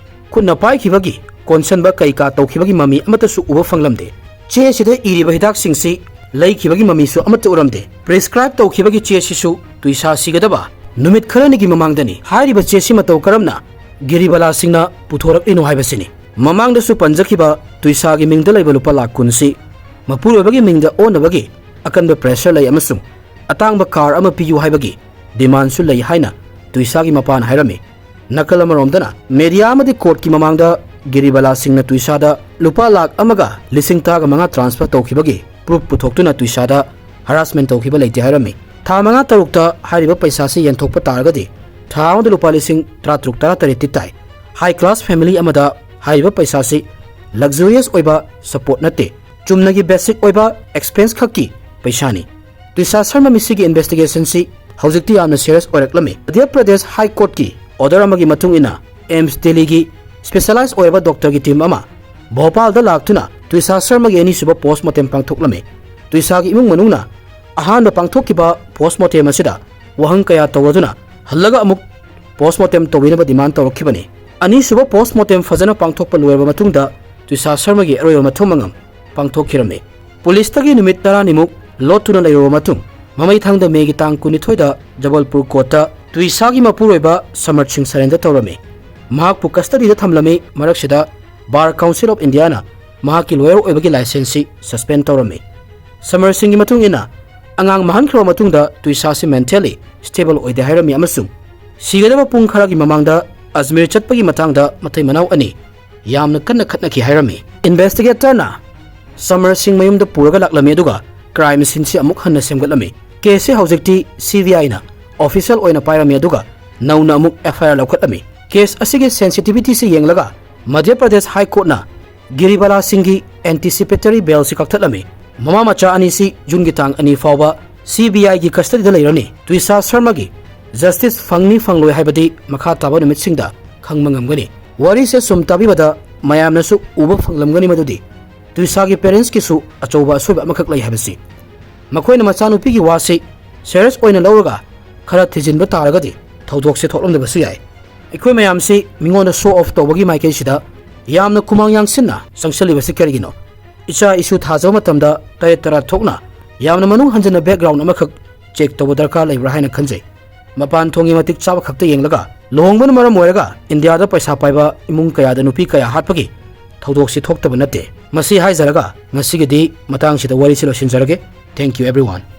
ꯈꯨꯠꯅ ꯄꯥꯏꯈꯤꯕꯒꯤ, ꯀꯣꯟꯁꯟꯕ ꯀꯩꯀꯥ ꯇꯧꯈꯤꯕꯒꯤ ꯃꯃꯤ ꯑꯃꯠꯇꯁꯨ ꯎꯕ ꯐꯪꯂꯝꯗꯦ꯫ ꯆꯦ ꯑꯁꯤꯗ ꯏꯔꯤꯕ ꯍꯤꯗꯥꯛꯁꯤꯡꯁꯤ ꯂꯩꯈꯤꯕꯒꯤ ꯃꯃꯤꯁꯨ ꯑꯃꯠꯇ ꯎꯔꯝꯗꯦ꯫ ꯄ꯭ꯔꯤꯁꯀ꯭ꯔꯥꯏꯕ ꯇꯧꯈꯤꯕꯒꯤ ꯆꯦ ꯑꯁꯤꯁꯨ ꯇꯨꯏꯁꯥ ꯁꯤꯒꯗꯕ ꯅꯨꯃꯤꯠ ꯈꯔꯅꯤꯒꯤ ꯃꯃꯥꯡꯗꯅꯤ꯫ ꯍꯥꯏꯔꯤꯕ ꯆꯦ ꯑꯁꯤ ꯃꯇꯧ ꯀꯔꯝꯅ ꯒꯤꯔꯤꯕꯥꯂꯥꯁꯤꯡꯅ ꯄꯨꯊꯣꯔꯛꯂꯤꯅꯣ ꯍꯥꯏꯕꯁꯤꯅꯤ꯫ ꯃꯃꯥꯡꯗꯁꯨ ꯄꯟꯖꯈꯤꯕ ꯇꯨꯏꯁꯥꯒꯤ ꯃꯤꯡꯗ ꯂꯩꯕ ꯂꯨꯄꯥ ꯂꯥꯈ ꯀꯨꯟꯁꯤ ꯃꯄꯨꯔꯣꯏꯕꯒꯤ ꯃꯤꯡꯗ ꯑꯣꯟꯅꯕꯒꯤ ꯑꯀꯟꯕ ꯄ꯭ꯔꯦꯁꯔ ꯂꯩ ꯑꯃꯁꯨꯡ ꯑꯇꯥꯡꯕ ꯀꯥꯔ ꯑꯃ ꯄꯤꯌꯨ ꯍꯥꯏꯕꯒꯤ ꯗꯤꯃꯥꯟꯁꯨ ꯂꯩ ꯍꯥꯏꯅ ꯇꯨꯏꯁꯥꯒꯤ ꯃꯄꯥꯅ ꯍꯥꯏꯔꯝꯃꯤ꯫ ꯅꯥꯀꯜ ꯑꯃꯔꯣꯝꯗꯅ ꯃꯦꯗꯤꯌꯥ ꯑꯃꯗꯤ ꯀꯣꯔꯠꯀꯤ ꯃꯃꯥꯡꯗ ꯒꯤꯔꯤꯕꯥꯂꯥꯁꯤꯡꯅ ꯇꯨꯏꯁꯥꯗ ꯂꯨꯄꯥ ꯂꯥꯈ ꯑꯃꯒ ꯂꯤꯁꯤꯡ ꯇꯔꯥꯒ ꯃꯉꯥ ꯇ꯭ꯔꯥꯟꯁꯐꯔ ꯇꯧꯈꯤꯕꯒꯤ ꯄ꯭ꯔꯨꯐ ꯄꯨꯊꯣꯛꯇꯨꯅ ꯇꯨꯏꯁꯥꯗ ꯍꯔꯥꯁꯃꯦꯟ ꯇꯧꯈꯤꯕ ꯂꯩꯇꯦ ꯍꯥꯏꯔꯝꯃꯤ꯫ ꯊꯥ ꯃꯉꯥ ꯇꯔꯨꯛꯇ ꯍꯥꯏꯔꯤꯕ ꯄꯩꯁꯥꯁꯤ ꯌꯦꯟꯊꯣꯛꯄ ꯇꯥꯔꯒꯗꯤ ꯊꯥ ꯑꯃꯗ ꯂꯨꯄꯥ ꯂꯤꯁꯤꯡ ꯇꯔꯥꯇꯔꯨꯛ ꯇꯔꯥꯇꯔꯦꯠꯇꯤ ꯇꯥꯏ꯫ ꯍꯥꯏ ꯀ꯭ꯂꯥꯁ ꯐꯦꯃꯤꯂꯤ ꯑꯃꯗ ꯍꯥꯏꯔꯤꯕ ꯄꯩꯁꯥꯁꯤ ꯂꯛꯖꯔꯤꯌꯁ ꯑꯣꯏꯕ ꯁꯄꯣꯔꯠ ꯅꯠꯇꯦ, ꯆꯨꯝꯅꯒꯤ ꯕꯦꯁꯤꯛ ꯑꯣꯏꯕ ꯑꯦꯛꯁꯄꯦꯟꯁ ꯈꯛꯀꯤ ꯄꯩꯁꯥꯅꯤ꯫ ꯇꯨꯏꯁꯥ ꯁꯔꯃ ꯃꯤꯁꯤꯒꯤ ꯏꯟꯚꯦꯁꯇꯤꯒꯦꯁꯟꯁꯤ ꯍꯧꯖꯤꯛꯇꯤ ꯌꯥꯝꯅ ꯁꯤꯔꯤꯌꯁ ꯑꯣꯏꯔꯛꯂꯝꯃꯤ꯫ ꯃꯙ꯭ꯌ ꯄ꯭ꯔꯗꯦꯁ ꯍꯥꯏ ꯀꯣꯔꯠꯀꯤ ꯑꯣꯔꯗꯔ ꯑꯃꯒꯤ ꯃꯇꯨꯡ ꯏꯟꯅ ꯑꯦꯝꯁ ꯗꯤꯜꯂꯤꯒꯤ ꯁ꯭ꯄꯦꯁꯤꯌꯦꯂꯥꯏꯖ ꯑꯣꯏꯔꯕ ꯗꯣꯛꯇꯔꯒꯤ ꯇꯤꯝ ꯑꯃ ꯚꯣꯄꯥꯜꯗ ꯂꯥꯛꯇꯨꯅ ꯇꯨꯏꯁꯥ ꯁꯔꯃꯒꯤ ꯑꯅꯤꯁꯨꯕ ꯄꯣꯁꯃꯣꯔꯇꯦꯝ ꯄꯥꯡꯊꯣꯛꯂꯝꯃꯤ꯫ ꯇꯨꯏꯁꯥꯒꯤ ꯏꯃꯨꯡ ꯃꯅꯨꯡꯅ ꯑꯍꯥꯟꯕ ꯄꯥꯡꯊꯣꯛꯈꯤꯕ ꯄꯣꯁꯃꯣꯔꯇꯦꯝ ꯑꯁꯤꯗ ꯋꯥꯍꯪ ꯀꯌꯥ ꯇꯧꯔꯗꯨꯅ ꯍꯜꯂꯒ ꯑꯃꯨꯛ ꯄꯣꯁꯃꯣꯔꯇꯦꯝ ꯇꯧꯕꯤꯅꯕ ꯗꯤꯃꯥꯟ ꯇꯧꯔꯛꯈꯤꯕꯅꯤ꯫ ꯑꯅꯤꯁꯨꯕ ꯄꯣꯁꯃꯣꯔꯇꯦꯝ ꯐꯖꯅ ꯄꯥꯡꯊꯣꯛꯄ ꯂꯣꯏꯔꯕ ꯃꯇꯨꯡꯗ ꯇꯨꯏꯁꯥ ꯁꯔꯃꯒꯤ ꯑꯔꯣꯏꯕ ꯃꯊꯧ ꯃꯉꯝ ꯄꯥꯡꯊꯣꯛꯈꯤꯔꯝꯃꯤ꯫ ꯄꯨꯂꯤꯁꯇꯒꯤ ꯅꯨꯃꯤꯠ ꯇꯔꯥꯅꯤꯃꯨꯛ ꯂꯣꯠꯇꯨꯅ ꯂꯩꯔꯨꯔꯕ ꯃꯇꯨꯡ, ꯃꯃꯩ ꯊꯥꯡꯗ ꯃꯦꯒꯤ ꯇꯥꯡ ꯀꯨꯟꯅꯤꯊꯣꯏꯗ ꯖꯕꯜꯄꯨꯔ ꯀꯣꯔꯠꯇ ꯇꯨꯏꯁꯥꯒꯤ ꯃꯄꯨꯔꯣꯏꯕ ꯁꯃꯔ ꯁꯤꯡ surrender ꯇꯧꯔꯝꯃꯤ꯫ ꯃꯍꯥꯛꯄꯨ custody ꯗ ꯊꯝꯂꯝꯃꯤ꯫ ꯃꯔꯛꯁꯤꯗ Bar Council of India ꯅ ꯃꯍꯥꯛꯀꯤ lawyer ꯑꯣꯏꯕꯒꯤ license ꯁꯤ suspend ꯇꯧꯔꯝꯃꯤ꯫ ꯁꯃꯔ ꯁꯤꯡꯒꯤ ꯃꯇꯨꯡ ꯏꯟꯅ, ꯑꯉꯥꯡ ꯃꯥꯡꯍꯟꯈ꯭ꯔꯕ ꯃꯇꯨꯡꯗ ꯇꯨꯏꯁꯥꯁꯤ mentally stable ꯑꯣꯏꯗꯦ ꯍꯥꯏꯔꯝꯃꯤ ꯑꯃꯁꯨꯡ ꯁꯤꯒꯗꯕ ꯄꯨꯡ ꯈꯔꯒꯤ ꯃꯃꯥꯡꯗ ꯑꯖꯃꯤꯔ ꯆꯠꯄꯒꯤ ꯃꯇꯥꯡꯗ ꯃꯇꯩ ꯃꯅꯥꯎ ꯑꯅꯤ ꯌꯥꯝꯅ ꯀꯟꯅ ꯈꯠꯅꯈꯤ ꯍꯥꯏꯔꯝꯃꯤ꯫ Investigator ꯅ ꯁꯃꯔ ꯁꯤꯡ ꯃꯌꯨꯝꯗ ꯄꯨꯔꯒ ꯂꯥꯛꯂꯝꯃꯤ, ꯑꯗꯨꯒ crime scene ꯁꯤ ꯑꯃꯨꯛ ꯍꯟꯅ ꯁꯦꯝꯒꯠꯂꯝꯃꯤ꯫ Case ꯁꯤ ꯍꯧꯖꯤꯛꯇꯤ C B I ꯅ official ꯑꯣꯏꯅ ꯄꯥꯏꯔꯝꯃꯤ, ꯑꯗꯨꯒ ꯅꯧꯅ ꯑꯃꯨꯛ F I R ꯂꯧꯈꯠꯂꯝꯃꯤ꯫ Case ꯑꯁꯤꯒꯤ sensitivity ꯁꯤ ꯌꯦꯡꯂꯒ Madhya Pradesh High Court ꯅ ꯒꯤꯔꯤꯕꯥꯂꯥ ꯁꯤꯡꯒꯤ anticipatory bail ꯁꯤ ꯀꯛꯊꯠꯂꯝꯃꯤ꯫ ꯃꯃꯥ ꯃꯆꯥ ꯑꯅꯤꯁꯤ June ꯒꯤ ꯇꯥꯡ ꯑꯅꯤ ꯐꯥꯎꯕ C B I ꯒꯤ custody ꯗ ꯂꯩꯔꯅꯤ꯫ ꯇꯨꯏꯁꯥ ꯁꯔꯃꯒꯤ justice ꯐꯪꯅꯤ ꯐꯪꯂꯣꯏ ꯍꯥꯏꯕꯗꯤ ꯃꯈꯥ ꯇꯥꯕ ꯅꯨꯃꯤꯠꯁꯤꯡꯗ ꯈꯪꯕ ꯉꯝꯒꯅꯤ꯫ ꯋꯥꯔꯤꯁꯦ ꯁꯨꯝ ꯇꯥꯕꯤꯕꯗ ꯃꯌꯥꯝꯅꯁꯨ ꯎꯕ ꯐꯪꯂꯝꯒꯅꯤ ꯃꯗꯨꯗꯤ ꯇꯨꯏꯁꯥꯒꯤ parents ꯀꯤꯁꯨ ꯑꯆꯧꯕ ꯑꯁꯣꯏꯕ ꯑꯃꯈꯛ ꯂꯩ ꯍꯥꯏꯕꯁꯤ꯫ ꯃꯈꯣꯏꯅ ꯃꯆꯥꯅꯨꯄꯤꯒꯤ ꯋꯥꯁꯤ serious ꯑꯣꯏꯅ ꯂꯧꯔꯒ ꯈꯔ ꯊꯤꯖꯤꯟꯕ ꯇꯥꯔꯒꯗꯤ ꯊꯧꯗꯣꯛꯁꯦ ꯊꯣꯛꯂꯝꯗꯕꯁꯨ ꯌꯥꯏ꯫ ꯑꯩꯈꯣꯏ ꯃꯌꯥꯝꯁꯤ ꯃꯤꯉꯣꯟꯗ show off ꯇꯧꯕꯒꯤ ꯃꯥꯏꯀꯩꯁꯤꯗ ꯌꯥꯝꯅ ꯈꯨꯃꯥꯡ ꯌꯥꯡꯁꯤꯟꯅ ꯆꯪꯁꯤꯜꯂꯤꯕꯁꯤ ꯀꯔꯤꯒꯤꯅꯣ? ꯏꯆꯥ ꯏꯁꯨ ꯊꯥꯖꯕ ꯃꯇꯝꯗ ꯇꯔꯦꯠ ꯇꯔꯥ ꯊꯣꯛꯅ ꯌꯥꯝꯅ ꯃꯅꯨꯡ ꯍꯟꯖꯤꯟꯅ background ꯑꯃꯈꯛ check ꯇꯧꯕ ꯗꯔꯀꯥꯔ ꯂꯩꯕ꯭ꯔꯥ ꯍꯥꯏꯅ ꯈꯟꯖꯩ꯫ ꯃꯄꯥꯟ ꯊꯣꯡꯒꯤ ꯃꯇꯤꯛ ꯆꯥꯕ ꯈꯛꯇ ꯌꯦꯡꯂꯒ ꯂꯨꯍꯣꯡꯕꯅ ꯃꯔꯝ ꯑꯣꯏꯔꯒ ꯏꯟꯗꯤꯌꯥꯗ ꯄꯩꯁꯥ ꯄꯥꯏꯕ ꯏꯃꯨꯡ ꯀꯌꯥꯗ ꯅꯨꯄꯤ ꯀꯌꯥ ꯍꯥꯠꯄꯒꯤ ꯊꯧꯗꯣꯛꯁꯤ ꯊꯣꯛꯇꯕ ꯅꯠꯇꯦ꯫ ꯃꯁꯤ ꯍꯥꯏꯖꯔꯒ ꯉꯁꯤꯒꯤꯗꯤ ꯃꯇꯥꯡꯁꯤꯗ ꯋꯥꯔꯤꯁꯤ ꯂꯣꯏꯁꯤꯟꯖꯔꯒꯦ꯫ Thank you everyone.